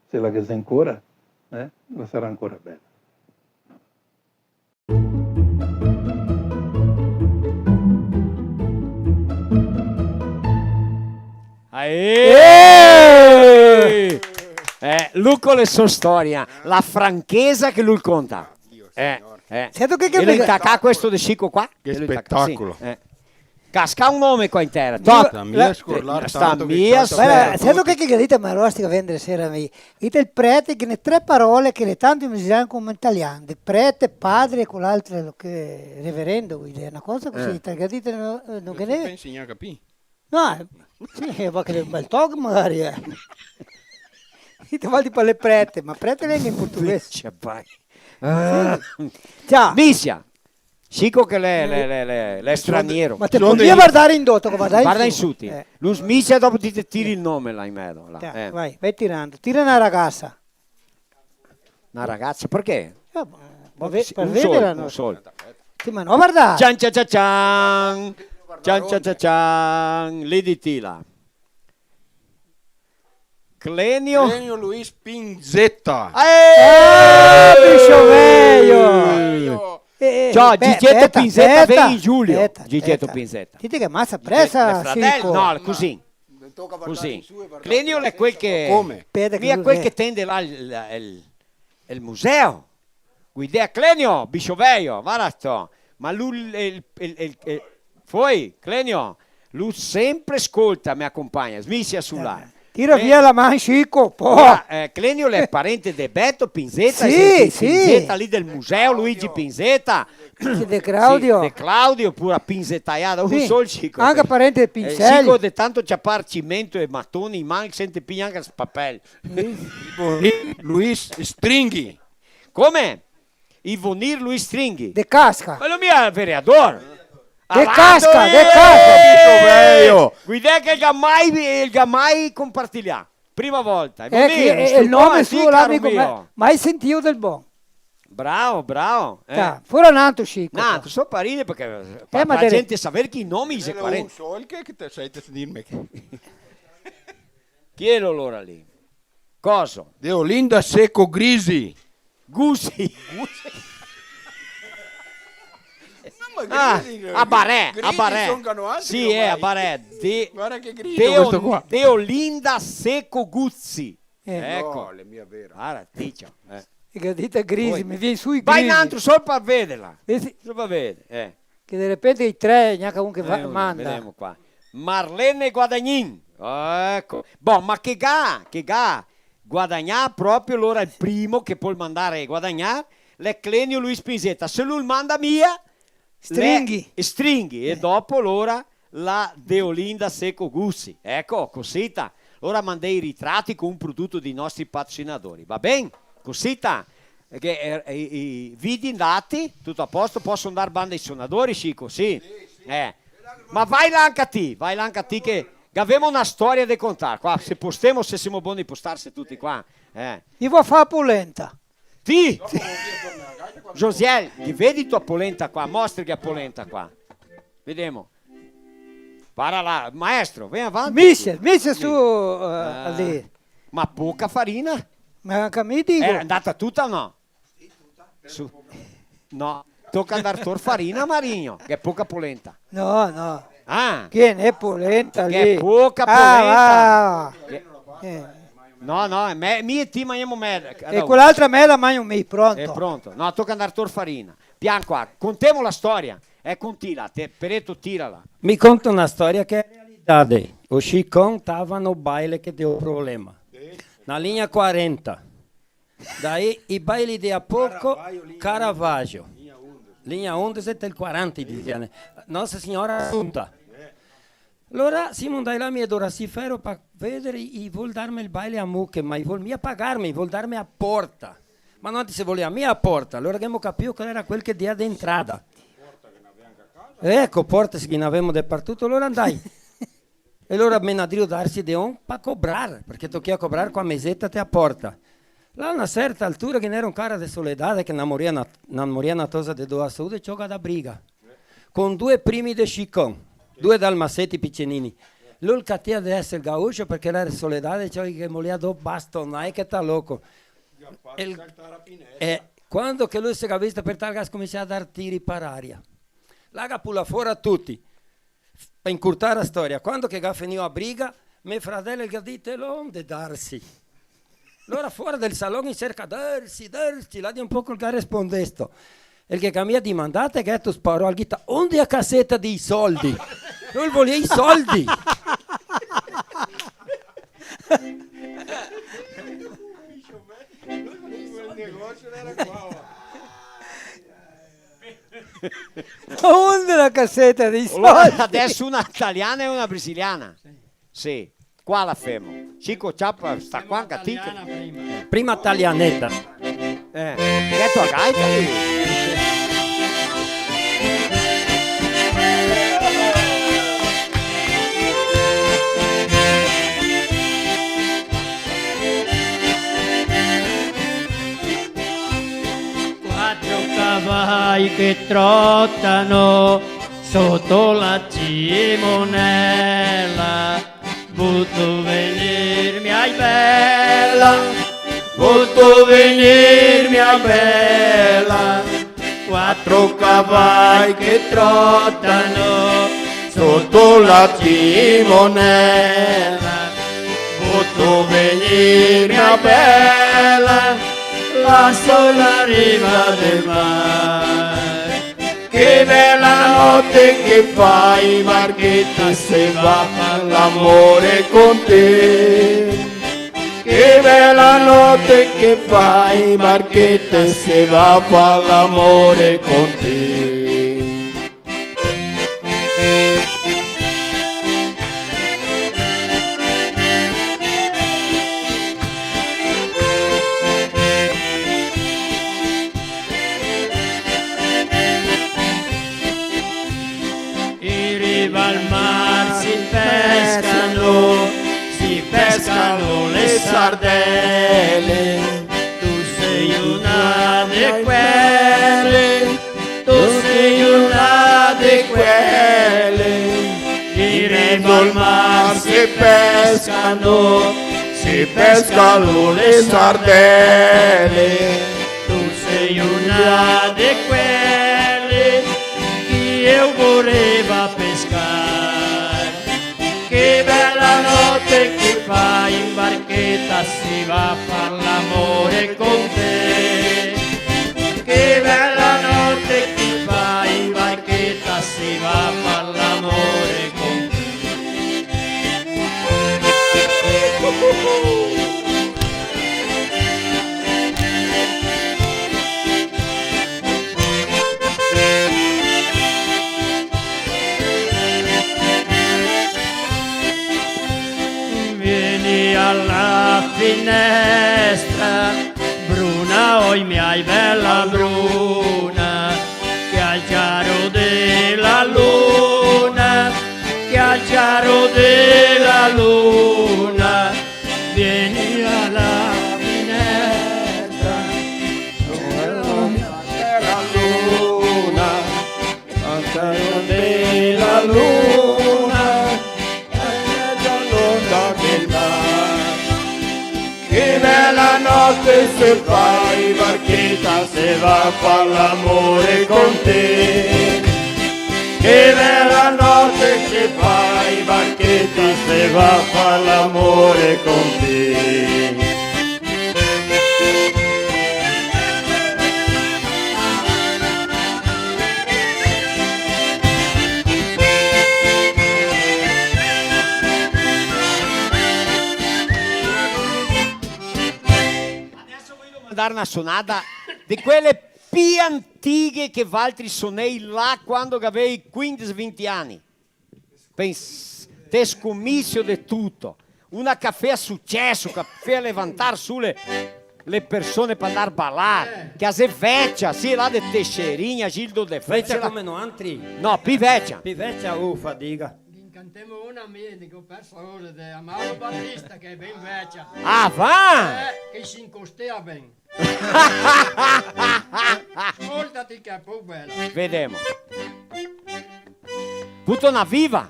Se la ghe xe ancora, eh, la sarà ancora bela. Aê! Eh! Eh, lu co le so storia, la franchesa che lu conta. Eh, eh. Sento che, che... E lu me intaca questo de Chico qua? Che spetacolo. Sì, eh. Casca un nome qua in tera. Toca. Sta mia scorlar tanto che... Guarda, sento che, che dite, ma rostica vendre sera mi. Dite el prete, che ne tre parole che le tanto me disean come in italian. De prete, padre, co l'altro, lo che, reverendo, vuol dire, na cosa cusì, eh, che dite, no, eh, no che ne... Pensi gnanca capì. No, eh, sì, eh, va che l'è un bel toc magari, eh. Dite, va, tipo, le prete, ma prete vien in portoghese. Sì, vai. Ah. Sì. Ciao. Misia. Chico che l'è, l'è, l'è, l'è, l'è straniero. Ma te podea vardar in doto, che vardar in su. Varda in su ti. Eh. Lu smisia, dopo ti te tiri el nome là in mezo, là. Dai, eh, vai, vai tirando. Tira na ragasa. Na ragasa, parché? Eh, ma, par ve-, par vedela, no? Un sol, un sol. Sì, ma no vardar. Cian, cian, cian, cian. Cian, cian, cian, cian. Lì de ti là. Clenio? Clenio Luis Pinzeta. Eh! Ah, bicho veio! Eh, eh, ciò, eh, Gigeto Pinzeta, speta, vien in giugno. Speta, Gigeto Pinzeta. Ti te che masa presa, Gigeto, me fradel, Chico. No, cusì. Cusì. Clenio l'è quel che... Come? Speta che mi è quel che tende là el, el, el museo. Guidea Clenio, bicho veio, varda sto. Ma lu, el, el, el, el, foi, Clenio, lu sempre scolta, me acompagna, smisia su là. Eh, tira via la man, Chico, po. Ora, eh, Clenio l'è parente de Beto Pinzeta, sì, sì. Pinzeta lì del museo, Luigi Pinzeta. Sì, de Claudio. Sì, de Claudio, pura pinzetaiada, un sol Chico. Anca parente de Pinzelli. Eh, Chico de tanto ciapar cimento e matoni in man, sente pi gnanca el papel. Sì. Luis Stringhi. Come? Ivonir Luis Stringhi. De Casca. Ma lu mia vereador. De Casca, de Casca. Guidè che el ga mai, el ga mai compartilià. Prima volta. Eh, Ivonir, che, eh, el nome suo, caro mio. Mai sentìo del bon. Bravo, bravo, eh. Dai, fora n'antro, Chico. N'antro, so paride parché, eh, par, ma par la gente saver che i nomi i xe quaranta. Sol che, che te sai dirme che... Chi è alora lì? Coso? Deolinda Seco Grisi. Gusi. Gusi. No, ma ah, Grisi, a Barè, Grisi a Barè. Son canoanti, sì, eh, ormai. A Barè. De-, guarda che Grisi. Deo-, questo qua. Deolinda Seco Guzzi. Eh. Eco. No, l'è mia vera. Guarda, ti, ciò, eh. E che dite Grisi, mi vien su i Grisi. Vai n'antro sol par vedela. Eh, sì. Sol par veder, eh. Che de repente i tre, gnanca un che va, eh, manda. Vedemo qua. Marlene Guadagnin. Eco. Bon, ma che ga, che ga guadagnà proprio, alora el primo che pol mandar a guadagnare l'è Clenio Luis Pinzeta. Se lu el manda mia, Stringhi. L'è Stringhi. Eh. E dopo alora la Deolinda Seco Guzzi. Eco, cosita. Alora mandè i ritrati co un prodoto dei nostri patrocinadori. Va ben? Cosita. Che, eh, i, i vidi ndati, tuto a posto, poso ndar banda i sonadori, Chico, sì? Sì, sì. Eh. Ma vai là anca ti, vai là anca ti che gavemo na storia de contar qua, se postemo, se semo boni de postarse tuti qua, eh. Mi vo far polenta. Ti? Josiel, ti vedi tua polenta qua, mostri che polenta qua. Vedemo. Para là, maestro, vien avanti. Mister, mister su, eh, ah, lì. Ma poca farina? Ma anca mi digo. Eh, l'è ndata tuta o no? Su. No, toca ndar tor farina, Marigno, che è poca polenta. No, no. Ah. Che n'è polenta lì? Che è poca polenta. Ah, ah. Che... Eh. No, no, me, mi e ti magnemo meda. E quel'altra meda magno mi, pronto. È pronto. No, toca ndar tor farina. Pian qua, contemo la storia. Eh, contila, te, Pereto, tirala. Mi conto na storia che è realidade. O Chicon tava no baile che deu problema. Na linha quarenta. Daí, i baili de a poco, Caravaggio, linha onze, tel quaranta, i dizia, né? Nossa Senhora Assunta. Alora, semo ndai là, mi e Doracifero, par vedere, i vol darme el baile a muche, ma i vol mia pagarme, i vol darme a porta. Ma no se volea mia a porta, alora ghemo capìo che l'era quel che dea de entrada. Eco, porte se ghe n'avemo dapartuto, alora ndai. E alora me n'à drio darse de on pa cobrar, parché tochea cobrar co a meseta te a porta. Là a na serta altura ghe n'era un cara de Soledade che n'à morìa na, n'à morìa na tosa de do a saúde, cioga da briga. Con due primi de Chicon, due dalmaseti picenini. Lu el catea de eser gaúcho parché l'era Soledade, cioga che molea do bastonai che ta loco. El, eh, quando che lu se ga visto par tera, el ga scominsià a dar tiri par aria. Là ga pulà fora tuti. Pa incurtar a storia, quando che ga finìo a briga, me fradel el ga dito: "E onde Darsi?" Lora fora del salon in serca: "Darsi, Darsi", là de un poco el ga respondesto. El che ga mia dimandà, el gheto sparà, el ghe dito: "Onde a caseta dei soldi?" Lu el volea i soldi. Onde la caseta dei soldi? Alora, adeso una taliana e una brasiliana. Sì. Sì. Qua la femo. Cico, ciapa sta qua, anca ti che... Prima talianeta. Eh, che tua gaita lì? Quatro cavai che trotano soto la cimonela. Vuto vegnir, mia bela, vuto vegnir, mia bela, quatro cavai che trotano soto la cimonela. Vuto vegnir, mia bela, là so la riva del mar. Che bela note che fa, in barcheta se va a far l'amore con te. Che bela note che fa, in barcheta se va a far l'amore con te. In riva al mar si pescano, si pescano le sardele. Tu sei una de quelle, tu sei una de quelle. In riva al mar si pescano, si pescano le sardele. Tu sei una de quelle che eu voreva pescar. Che bela note che fa, in barcheta se va a far l'amore con te. Che bela note che fa, in barcheta se va a far l'amore con te. Vieni alla finestra, Bruna, oi mia bela Bruna, che al ciaro de la luna, che al ciaro de la luna, vieni alla finestra, Bruna, oi mia bela Bruna, al ciaro de la luna, che bela note se fa, in barcheta se va a far l'amore con te. Che bela note se fa, in barcheta se va a far l'amore con te. Adeso voio mandar na sonada de quele pi antighe che valtri sonei là quando che gavei quindese, vinti ani. Pens-, te scomisio de tuto. Una che fea suceso, che fea levantar su le, le persone par ndar balar, eh, che a xe vecia, sì, là de Teixeirinha, Gildo de Freitas, vecia là. Come noantri? No, pi vecia. Pi vecia, ufa, diga. Ghin cantemo una, mi digo, perso ora, de Amaro Batista, che xe ben vecia. Ah, va! Eh, che se incostea ben. Scoltati che xe po' bela. Vedemo. Buto na viva.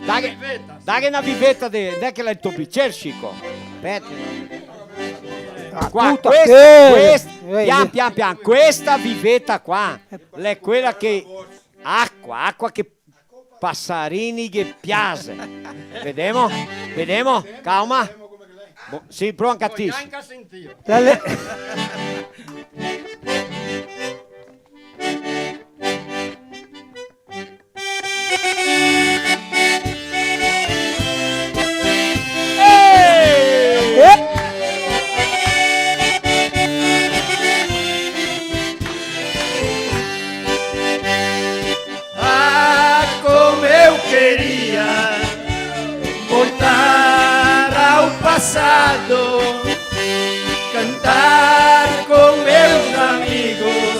Daghe, viveta, sì, daghe na viveta de, de che l'è el to bicer, Chico. Speta. Ah, qua, tuta, questa, eh, questa, eh, pian, eh, pian, pian, questa viveta qua, l'è quela che, acua, acua che pasarini ghe piase. Vedemo, vedemo, calma. Bo-, sì, prova anca ti. La le- Ah, como eu queria voltar ao passado, cantar com meus amigos,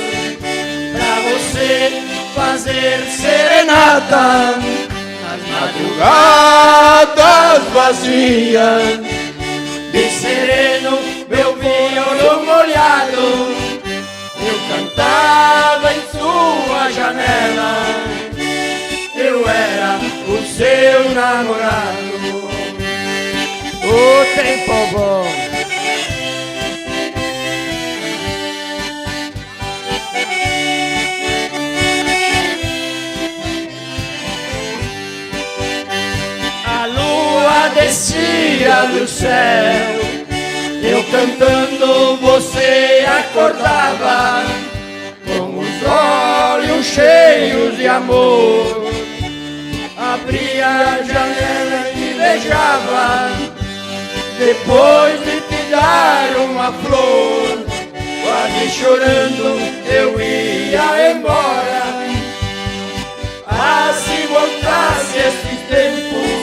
pra você fazer serenata nas madrugadas vazias. De sereno, meu violão molhado, eu cantava em sua janela. Eu era o seu namorado. Ô tempo bom! A lua descia do céu, eu cantando, você acordava com os olhos cheios de amor. Abria a janela e te beijava, depois de te dar uma flor. Quase chorando eu ia embora. Ah, se voltasse esses tempos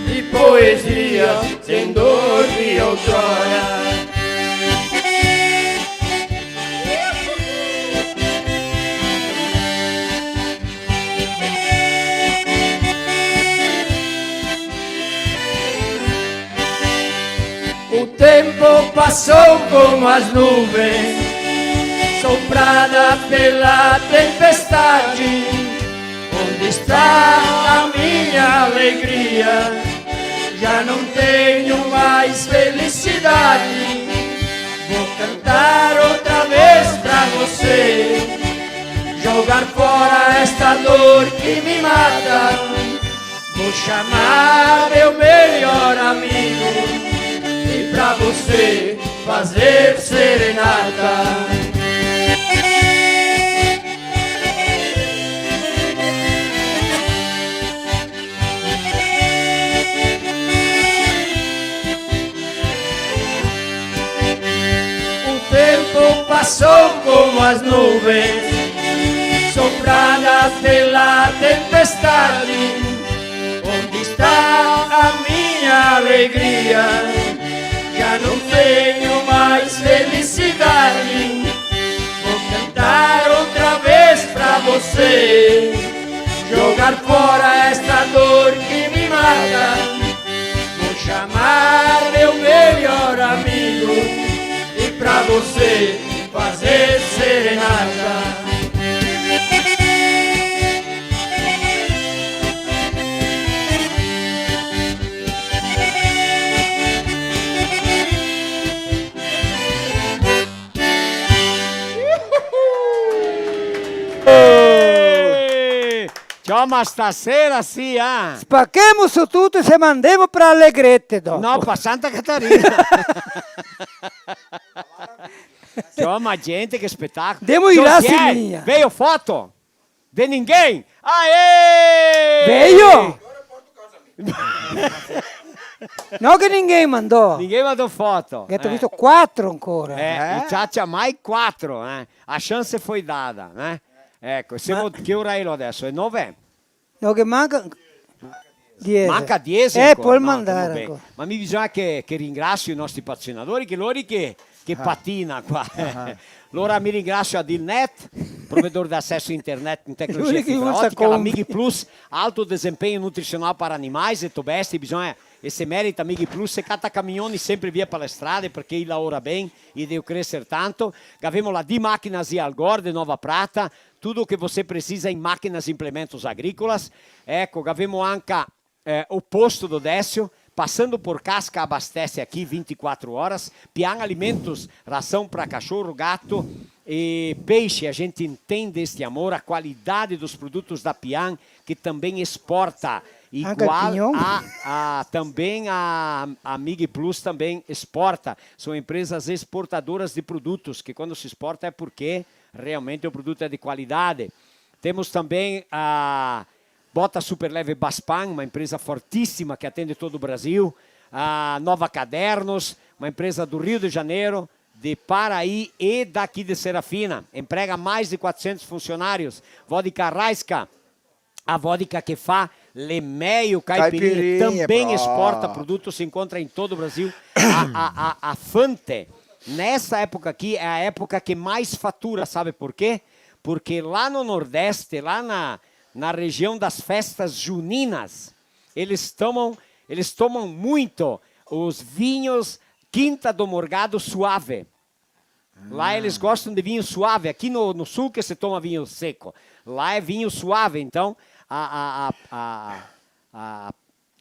de poesia, sem dor de outrora. O tempo passou como as nuvens, soprada pela tempestade. Onde está a minha alegria? Já não tenho mais felicidade. Vou cantar outra vez pra você, jogar fora esta dor que me mata. Vou chamar meu melhor amigo e pra você fazer serenata. O tempo passou como as nuvens, sopradas pela tempestade. Onde está a minha alegria? Já não tenho mais felicidade. Vou cantar outra vez pra você, jogar fora esta dor que me mata. Vou chamar meu melhor amigo e pra você fazer serenata. Eh! Ciò, ma stasera sì, ah! Spachemo su tuto e se mandemo pra Alegrete dopo. No, pa Santa Catarina. Ciò, ma gente, che spetacolo. Demo i Josiel, lasi mia. Veio foto? De ninguém? Aê! Veio! No che ninguém mandou. Ninguém mandou foto. Che te go visto quatro ancora. Eh, eh? I ciacia mai quatro, eh. A chance foi dada, né? Eco, semo, che ora è adeso? È nove? No, che manca diese. Manca diese ancora, no, tamo ben. Eh, pol mandar ancora. Ma mi bisogna che, che ringrasio i nostri patrocinadori, che lori che che patina qua. Alora mi ringrasio a Dilnet, provedor de acesso a internet in tecnologia fibra ótica, la Mig Plus, alto desempenho nutricional para animais e to bestie, bisogna, e se merita Mig Plus, se cata camioni sempre via par le strade, parché i laora ben, i deve creser tanto. Gavemo la D Máquinas e Algor de Nova Prata, tudo que você precisa em máquinas e implementos agrícolas. Eco, gavemo anca eh, o posto do Décio, passando por Casca, abastece aqui vinte e quatro horas. Pian Alimentos, ração pra cachorro, gato e peixe. A gente entende este amor, a qualidade dos produtos da Pian, que também exporta. Anca el Igual pignon? a, a, também a, a Mig Plus também exporta. São empresas exportadoras de produtos, que quando se exporta é porque realmente o produto é de qualidade. Temos também a Bota Super Leve Baspan, uma empresa fortíssima que atende todo o Brasil. A Nova Cadernos, uma empresa do Rio de Janeiro, de Paraí e daqui de Serafina. Emprega mais de quatrocentos funcionários. Vodka Raiska, a vodka que fa le meio caipirinha, caipirinha, também pronto. Exporta produtos, se encontra em todo o Brasil. A, a, a, a Fante, nessa época aqui, é a época que mais fatura, sabe por quê? Porque lá no Nordeste, lá na, na região das festas juninas, eles tomam, eles tomam muito os vinhos Quinta do Morgado Suave. Lá eles gostam de vinho suave. Aqui no, no sul que se toma vinho seco. Lá é vinho suave. Então, a, a, a, a, a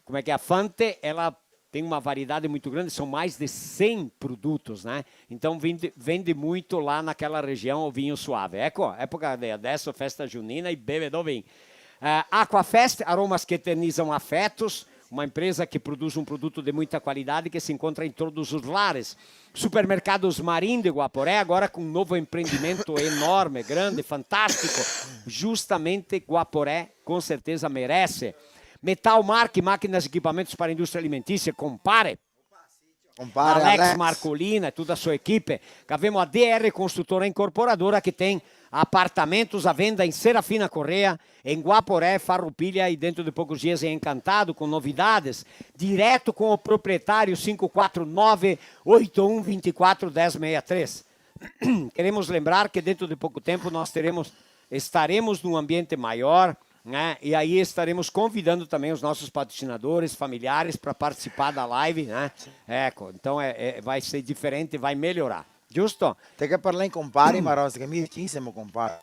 como é que é? A Fante, ela tem uma variedade muito grande, são mais de cem produtos, né? Então vende, vende muito lá naquela região o vinho suave. Eco, época de adesso, festa junina e bebe do vinho. Ah, Aquafest, aromas que eternizam afetos, uma empresa que produz um produto de muita qualidade que se encontra em todos os lares. Supermercados Marim de Guaporé, agora com um novo empreendimento enorme, grande, fantástico. Justamente Guaporé, com certeza, merece. Metal Mark, máquinas e equipamentos para a indústria alimentícia, compare. Compare Alex, Alex Marcolina e toda a sua equipe. Gavemo a D R Construtora Incorporadora, que tem apartamentos à venda em Serafina Corrêa, em Guaporé, Farroupilha e dentro de poucos dias em Encantado, com novidades. Direto com o proprietário, cinco quatro nove, oito um vinte e quatro, dez sessenta e três. Queremos lembrar que dentro de pouco tempo nós teremos, estaremos num ambiente maior, né? E aí estaremos convidando também os nossos patrocinadores, familiares para participar da live, né? Eco, então é, é, vai ser diferente, vai melhorar. Giusto? Te che parla in compari, ma Rosa, che mi, chi semo compari?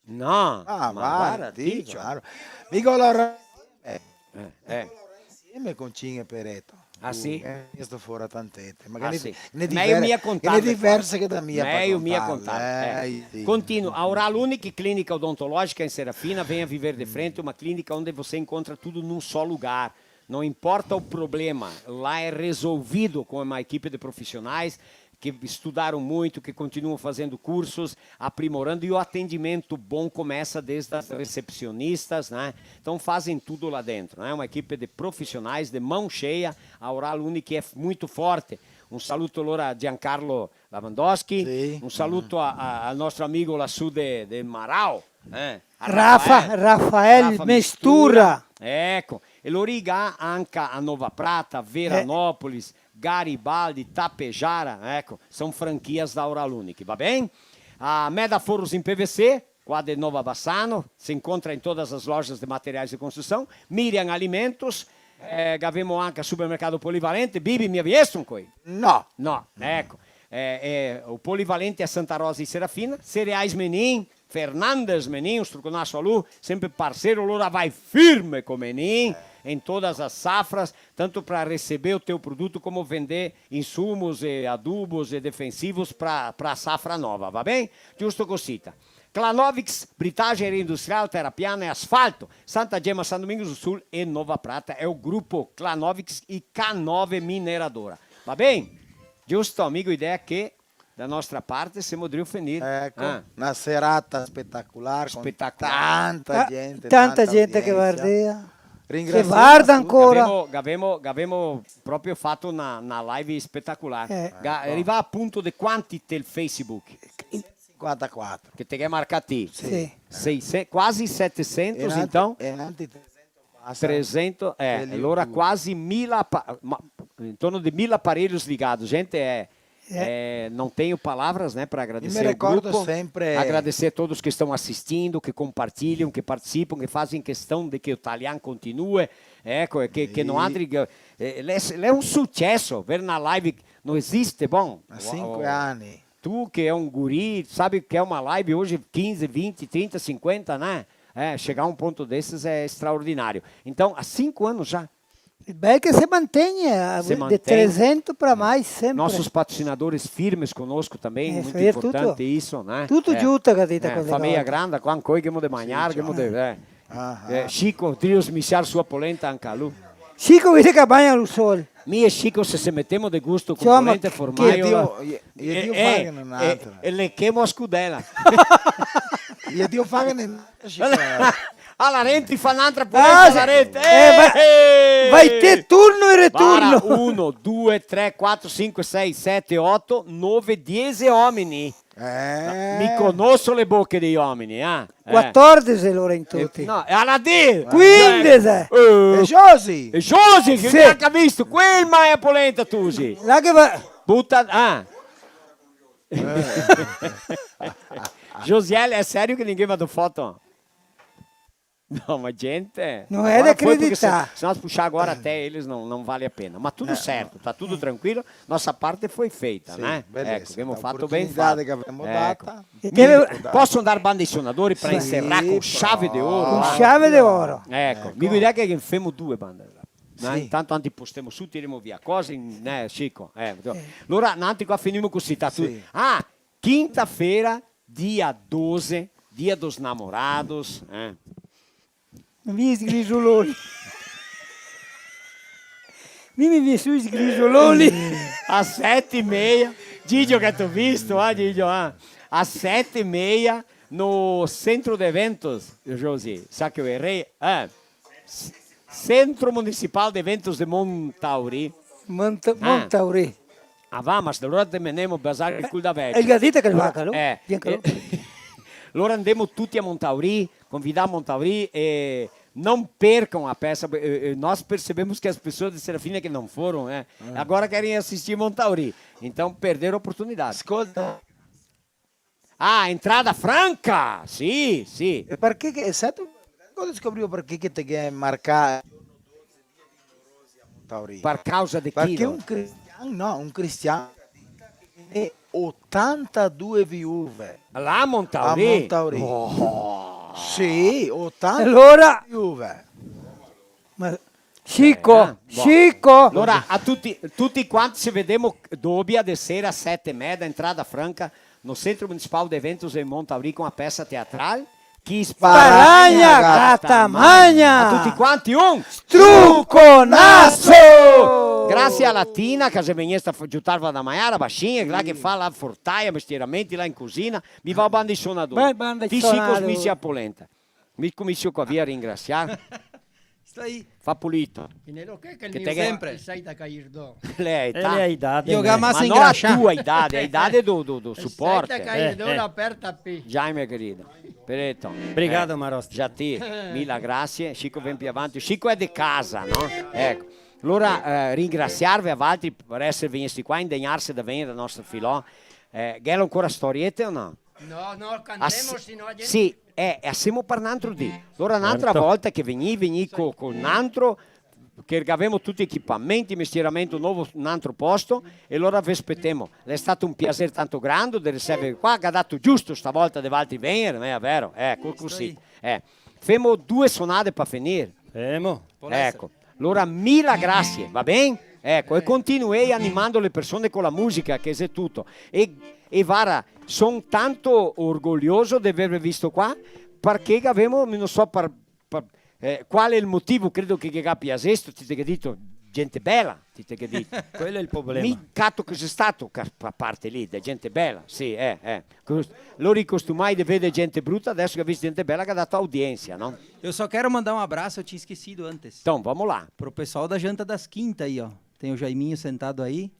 No, ah, ma va, guarda, ti, digo, claro. Mica lora-, eh, eh, eh. Insieme con Cin e Pereto. Ah, sì? Eh, io sto fora tant'ete. Ma che ne, sì. Ne diver-, mia che ne diverse che da mia. Meio mia contarle, eh, sì. Continua. A Oral Unique, clínica odontológica em Serafina, venha viver de frente, uma clínica onde você encontra tudo num só lugar. Não importa o problema, lá é resolvido com uma equipe de profissionais que estudaram muito, que continuam fazendo cursos, aprimorando, e o atendimento bom começa desde as recepcionistas, né? Então fazem tudo lá dentro, né? Uma equipe de profissionais de mão cheia, a Oral Unique é muito forte. Um saluto alora a Giancarlo Lavandoschi, sì, un saluto a, a, al nostro amico lassù de, de Marau, eh, a Rafa, Rafael, Rafael Mistura. Mistura. Eco, e lo riga anca a Nova Prata, Veranópolis, eh. Garibaldi, Tapejara, eco, são franquias da Oral Unique, va ben? A Meda Forros em P V C, qua de Nova Bassano, se encontra em todas as lojas de materiais de construção, Miriam Alimentos, eh, gavemo anca Supermercado Polivalente, Bibi, mi ga visto ancoi? No. No, eco, eh, eh, o Polivalente a Santa Rosa e Serafina, Cereais Menin, Fernandes Menin, un struconaso a lu, sempre parceiro, alora vai firme co Menin, em todas as safras, tanto pra receber o teu produto como vender insumos e adubos e defensivos pra, pra safra nova, va ben? Giusto cosita. Clanovix, britaggine industrial, terra piana e asfalto. Santa Gema, São Domingos do Sul e Nova Prata. É o grupo Clanovix e K nove Mineradora. Va ben? Giusto, amigo, idea che da nostra parte semo drio finir. Eco, ah, na serata spetacolar, con spetacolar, tanta gente, tanta gente che vardea. Ringrasiamo tutti. Se varda ancora. Gavemo, gavemo, gavemo proprio fato na, na live spetacolar. Eh. Ga-, eco. Riva a punto de quanti tel Facebook? Sinquantaquatro. Che te ghe marcà ti? Sì. Seiscentos, quasi setecentos, então? E nanti, e nanti tresento pasa. Tresento, eh, alora quasi mila pa-, ma, intorno de mil aparelhos ligados. Gente, é, É. É, não tenho palavras, né, pra agradecer o grupo. Eu me recordo sempre. Agradecer a todos que estão assistindo, que compartilham, que participam, que fazem questão de que o Talian continue. Eco, é que, que no altri, eh, l'è, l'è un suceso, ver na live, não existe, bom. Há cinco anos. Tu que é um guri, sabe que é uma live hoje, quinze, vinte, trinta, cinquenta, né? É, chegar a um ponto desses é extraordinário. Então, há cinco anos já. Beh, che se mantegna, eh, de tresentos pra mais, sempre. Nossos patrocinadores firmes conosco também, muito importante isso, né? Tuto giusto, che dite, quelle cose. Fameia granda, qua ancoi ghemo de magnar, ghemo de, eh. Eh, Chico, drio smisiar su a polenta anca lu. Chico, vedi che bagna lu sol. Mi e Chico, se se metemo de gusto con polenta e formaio, e, e, e, e le chemo a scudela. E Dio fa che ne A la renti fa n'antra polenta, a la renti. Eh, va-, eh! Vai te turno e returno. Vara, uno, due, tre, quatro, cinque, sei, sete, oto, nove, diese omini. Eh. Mi conoso le boche dei omini, eh. Eh. Quatordese lora in tuti. Eh, no, e a la di-, quindese. Eh. E Josi. E Josi, che sì. Che ga visto? Quel mai a polenta, tusi. Là che va. Buta, ah. Eh. Josiel, é sério que ninguém mandou foto? Não, mas gente, não é de acreditar. Agora foi, porque se, se nós puxar agora até eles, não, não vale a pena. Mas tudo certo, tá tudo tranquilo, nossa parte foi feita, né? Sim, beleza. Eco, ghemo fato ben fato. Eco. Posso andar banda i sonadori pra encerrar com chave de ouro? Com chave de ouro. Eco, mi vedo che femo due bande. Né? Sì. Intanto anti postemo su, tiremo via cose, né, Chico? Eh, alora, noantri qua finimo cusì, tá tudo. Sì. Ah, quinta-feira, dia doze, dia dos namorados, eh. Mi i sgrisoloni. Mi, mi, mi su i sgrisoloni. A sete e meia. Gigio, che t'ho visto, ah, Gigio, ah. A sete e meia no centro de eventos, Josi. Sa che o erei? Eh. S-, Centro Municipal de Eventos de Montauri. Monta-, ah. Montauri. Ah, va, ma se alora te menemo bazar el cul da vecio. Eh, el ga dito che el va, eh, eh. Alora andemo tuti a Montauri, convidar a Montauri e não percam a peça, eh, eh, nós percebemos que as pessoas de Serafina que não foram, né? Ah. Agora querem assistir Montauri. Então perderam a oportunidade. Escolta. Ah, entrada franca! Sì, sì. E parché che, sa tu, go scoprìo parché che te ghe marcà Montauri? Par causa de chi? Parché un cristian, no, un cristian che ghe n'è otantadue viuve. Là a Montauri? A Montauri. Oh. Sì, otanta viuve. Alora? Ma Chico, eh, eh, bon. Chico! Alora, a tuti, tuti quanti se vedemo dobia de sera, sete e meda, entrada franca, no Centro Municipal de Eventos em Montauri, com a peça teatral Chi sparagna, sparagna, gata magna. A tuti quanti un struconaso! Grasie a la Tina, che xe vegnesta a f-, giutarva da magnar, a Bascin, là che fa la fortaia, mestieramenti, là in cusina, mi va a banda i sonadori. Vai, banda i sonadori. Ti si cusmisi a polenta. Mi scumisio qua via a ringrasiar. Sta lì. Fa pulito. Che te ghe- Sempre. Sai da cair do. Le età. E le idade, io, né? Ma no a tua idade, a idade do, do, do suporte. Sai da cair do, eh, eh. L'aperta pi. Jaime, querido. Preto. Obrigado, eh, Marosti. Già ti, mila grasie. Chico, vien pi avanti. Chico xe de casa, no? Eco. Alora, eh, ringrasiarve a valtri par eser vegnesti qua, indegnarse da vegner da nostro filò. Eh, ghelo ancora storiete o no? No, no, cantemo, se no la gente... Sì, eh, e asemo par n'antro dì. Alora n'antra volta che vegnì, vegnì co, co n'antro, che gavemo tuti i equipamenti, mestieramento novo, n'antro posto, e alora ve spetemo. L'è stato un piaser tanto grando de riseverve qua, che ga dato giusto stavolta de valtri vegner, no xe vero? Eco, cusì. Eh, femo due sonade par finir. Femo. Eco. Alora, mila grasie, va ben? Eco, e continuei animando le persone co la musica, che xe tuto. E, e vara, son tanto orgoglioso de averve visto qua, parché gavemo, no so par, par, eh, qual xe el motivo, credo che, che ga piasesto, ti te ghe dito, gente bela, ti te ghe dito. Quel xe el problema. Mi cato che xe stato, ca-, a parte lì, de gente bela, sì, eh, eh. Cos-, lori costumai de veder gente bruta, deso che ga visto gente bela, che ga dato audiensia, no? Eu só quero mandar um abraço, eu tinha esquecido antes. Então, vamos lá. Pro pessoal da Janta das Quinta aí, ó. Tem o Jaiminho sentado aí.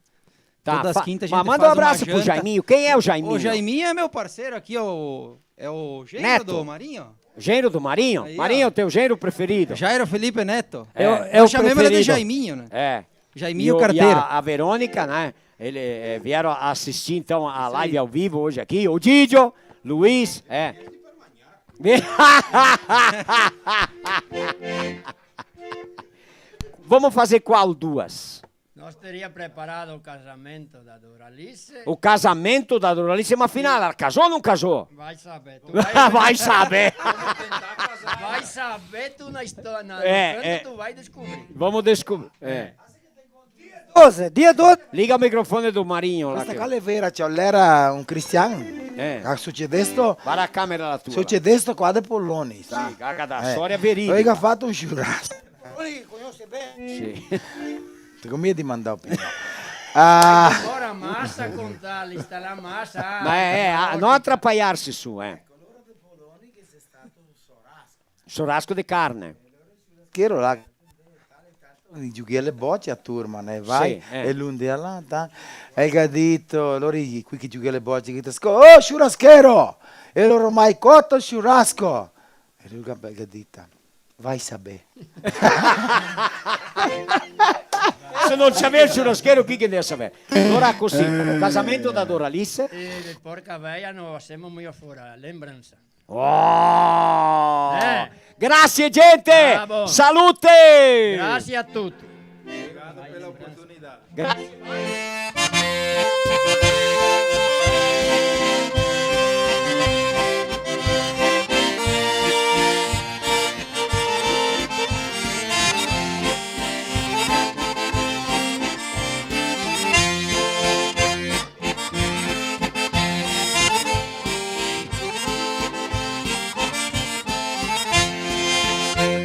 Tá, todas as quintas a gente faz uma janta. Ma manda um abraço pro Jaiminho. Quem é o Jaiminho? O Jaiminho é meu parceiro aqui, ó, é o genro, Neto, do Marinho. Genro do Marinho? Aí, ó. Marinho, teu genro preferido. Jairo Felipe Neto. É. É o, é o preferido. Nós chamamos ele de Jaiminho, né? É. Jaiminho Carteiro. E o, e a, a Verônica, né? Ele, eh, vieram assistir, então, a live ao vivo hoje aqui. O Didio, Luiz, é. Vamos fazer qual duas? Nós teria preparado o casamento da Doralice. O casamento da Doralice, ma finala, casou ou não casou? Vai saber. Tu vai... Vai saber. Vai saber tu na história, na, é, quando é. Tu vai descobrir. Vamos descobrir. É. Doze, dia doze. Liga o microfone do Marinho lá. Questa che qua l'è vera, cioè, l'era un cristian. Eh. Ga sucedesto. Varda la camera la tua. Sucedesto qua de Poloni, sa? Sì, varda, eh. Storia veridica. Lui che ga fato un churrasco. Lui conosce bene. Sì. Te convien de mandar o prima. Ah. Ora masa contarli, sta la masa. Ma eh, eh, ah, non atrapaiarse su, eh. Churrasco de carne. Ch'ero là, i giughea le boce a turma, né? Vai, sì, eh. E l'un de là, ta-, e el ga dito, lori, quei che giughea le boce, che dito, "Oh, churrasqueiro!" E lori, "Mai coto el churrasco?" E lu el ga, el ga dito, "Vai saber." Se non c'aveva el churrasqueiro, chi che deve saver? Alora cusì, casamento da Doralice. E de porca veia no, semo mia fora, lembransa. Oh! Eh. Grazie, gente! Bravo! Salute! Grazie a tutti. Obrigado pela oportunidade. Gra-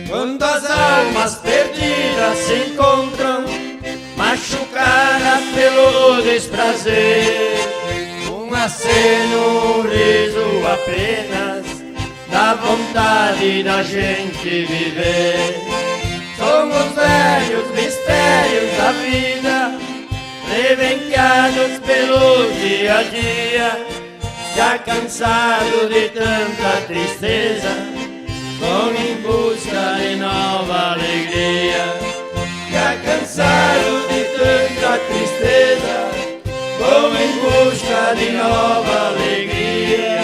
Quando as almas perdidas se encontram, machucadas pelo desprazer, um aceno, um riso apenas dá vontade da gente viver. São os velhos mistérios da vida, rebenqueados pelo dia a dia, já cansado de tanta tristeza, vão em busca de nova alegria. Já cansado de tanta tristeza, vão em busca de nova alegria.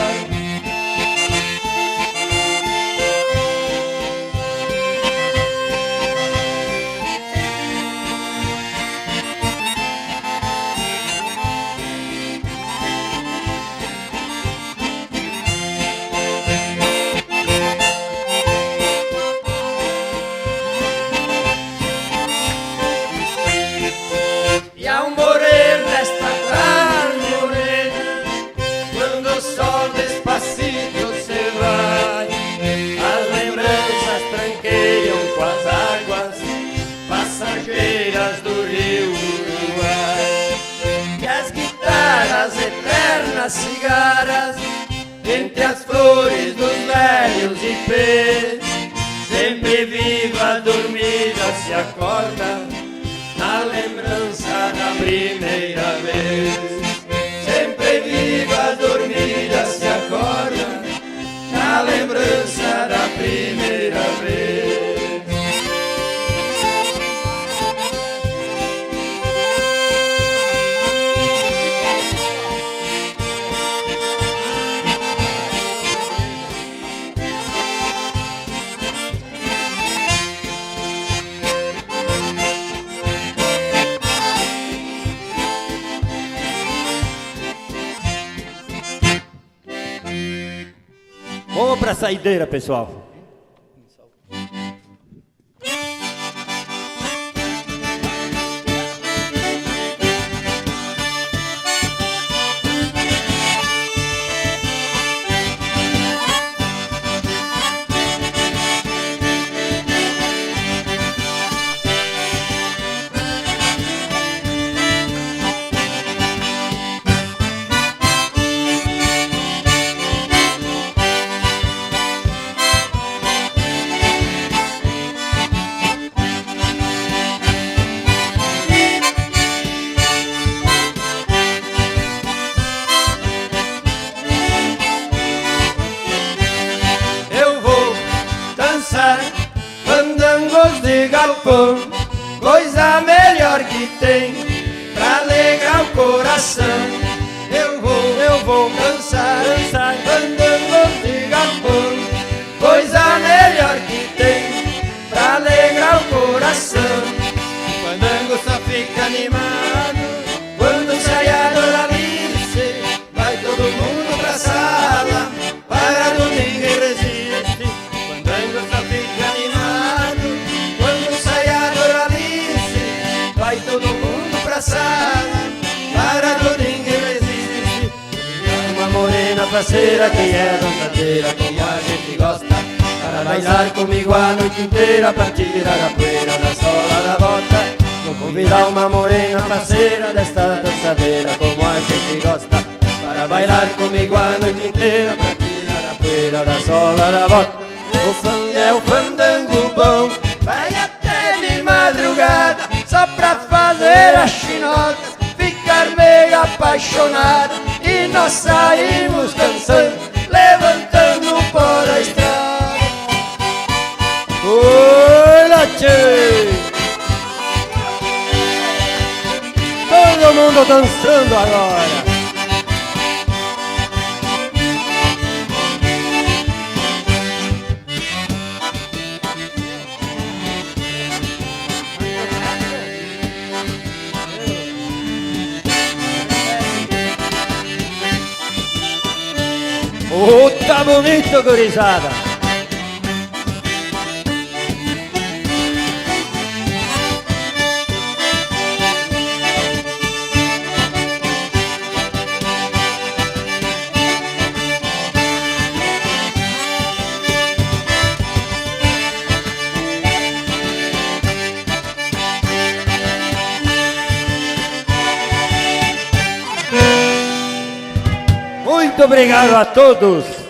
E ao morrer nesta carne morena, quando o sol despacito se vai, as lembranças tranqueiam com as águas passageiras do rio Uruguai. E as guitarras eternas cigarras entre as flores dos velhos ipês, sempre viva, dormida, se acorda na lembrança da primeira vez. Sempre viva, dormida, se acorda na lembrança da primeira vez. Vamos pra saideira, pessoal. Eu vou dançar fandangos de galpão, coisa melhor que tem pra alegrar o Eu vou, eu vou dançar, dançar, fandango de galpão, coisa melhor que tem pra alegrar o coração. O fandango só fica animado quando sai a Doralice, vai todo mundo pra sala, para do ninguém resiste. O fandango só fica animado quando sai a Doralice, vai todo mundo pra sala, para do ninguém resiste. Uma morena faceira que é dançadeira, como a gente gosta, para bailar comigo a noite inteira, pra tirar a poeira da sola da bota. Vou convidar uma morena faceira desta dançadeira, como a gente gosta, para bailar comigo a noite inteira, pra tirar a poeira da sola da bota. O fan-, é o fandango bom, vai até de madrugada, só pra fazer a chinota, ficar meio apaixonada, e nós saímos dançando, levantando o pó da estrada. Oi, lá, tchê! Todo mundo dançando agora. Oh, tá bonito, gurizada! Muito obrigado a todos.